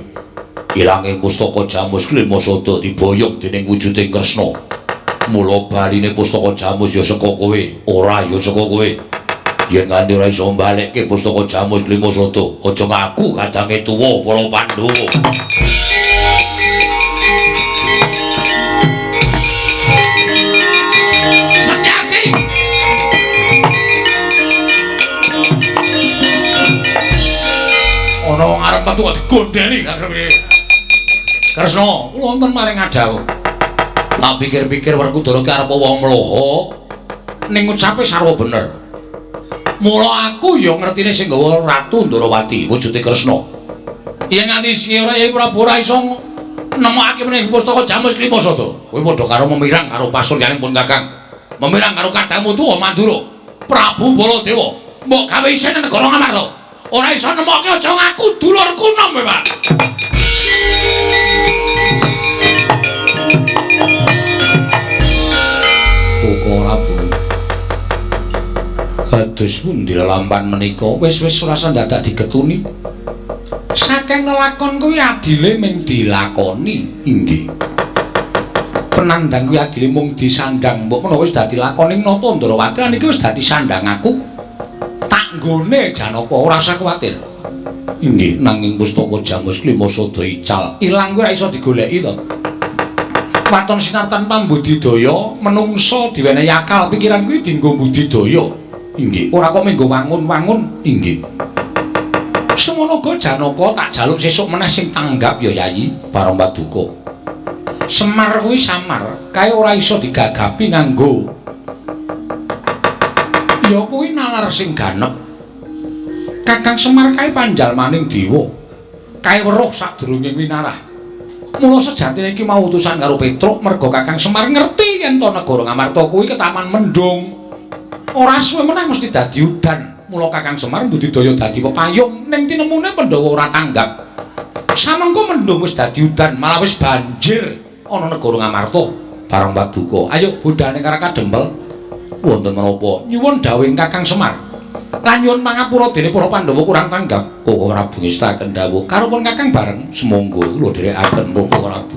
Ilanging pustaka Jamus Lima Sada diboyong dening wujuding Kresna. Mula baline pustaka Jamus ya saka kowe, ora ya saka kowe. Yen nganti ora iso mbalekke pustaka Jamus Lima Sada, aja ngaku kadange tuwa para Pandhawa. Ana wong arep metu kok digondheli karepe. Kresna, kula wonten maring adhawuh. Tak pikir-pikir Werkudara ki arep wong mloha ning ucape sarwa bener. Mula aku ya ngertine sing nggawa Ratu Ndrawati wujude Kresna. Yen nganti ora Yai Prabu ora iso nemokake meneh pustaka Jamus Lima Sada. Kowe padha karo memirang karo pasuryane pun Kakang. Memirang karo kadangmu tuwa Mandura, Prabu Baladewa. Mbok gawe isin negara Ngamarta. Ora iso nemokke aja ngaku dulurku nom kowe, Pak. Koko Prabu. Kados pundi lelampan menika? Wis-wis ora usah dadak digetuni. Saking lelakon kuwi adile mung dilakoni. Inggih. Penandang kuwi adile mung disandang. Mbok menawa wis dadi lakon ing Nata Ndrawati lan iki wis dadi sandang aku. Tak nggone Janaka ora usah kuwatir. Inggih, nanging pustaka Jamus Klima sada ical. Ilang kuwi ora iso digoleki to. Waton sinartan pambudidaya, menungsa diwenehi akal pikiran kuwi dienggo budidaya. Inggih, ora kok menggo wangun-wangun. Inggih. Semono uga Janaka tak jaluk sesuk meneh sing tanggap ya Yayi Barong Paduka. Semar kuwi samar, kae ora iso digagapi nganggo. Ya kuwi nalar sing ganep. Kakang Semar kae panjalmaning dewa. Kae weruh sadurunge winarah. Mula sejatine iki mau utusan karo Petruk merga Kakang Semar ngerti yen to negara Ngamarta kuwi ketaman mendung. Ora suwe meneh mesti dadi udan. Mula Kakang Semar budidaya dadi pepayung ning tinemune Pandhawa ora tanggap. Samengko mendung wis dadi udan, malah wis banjir ana negara Ngamarta. Barong Paduka, ayo budal ning Karakadempel. Wonten menapa? Nyuwun dawuhing Kakang Semar. Lan nyuwun pangapura dene para Pandhawa kurang tanggap. Koko Prabu ngestaken dawuh. Karupun Kakang bareng, sumangga kula dherekaken Koko Prabu.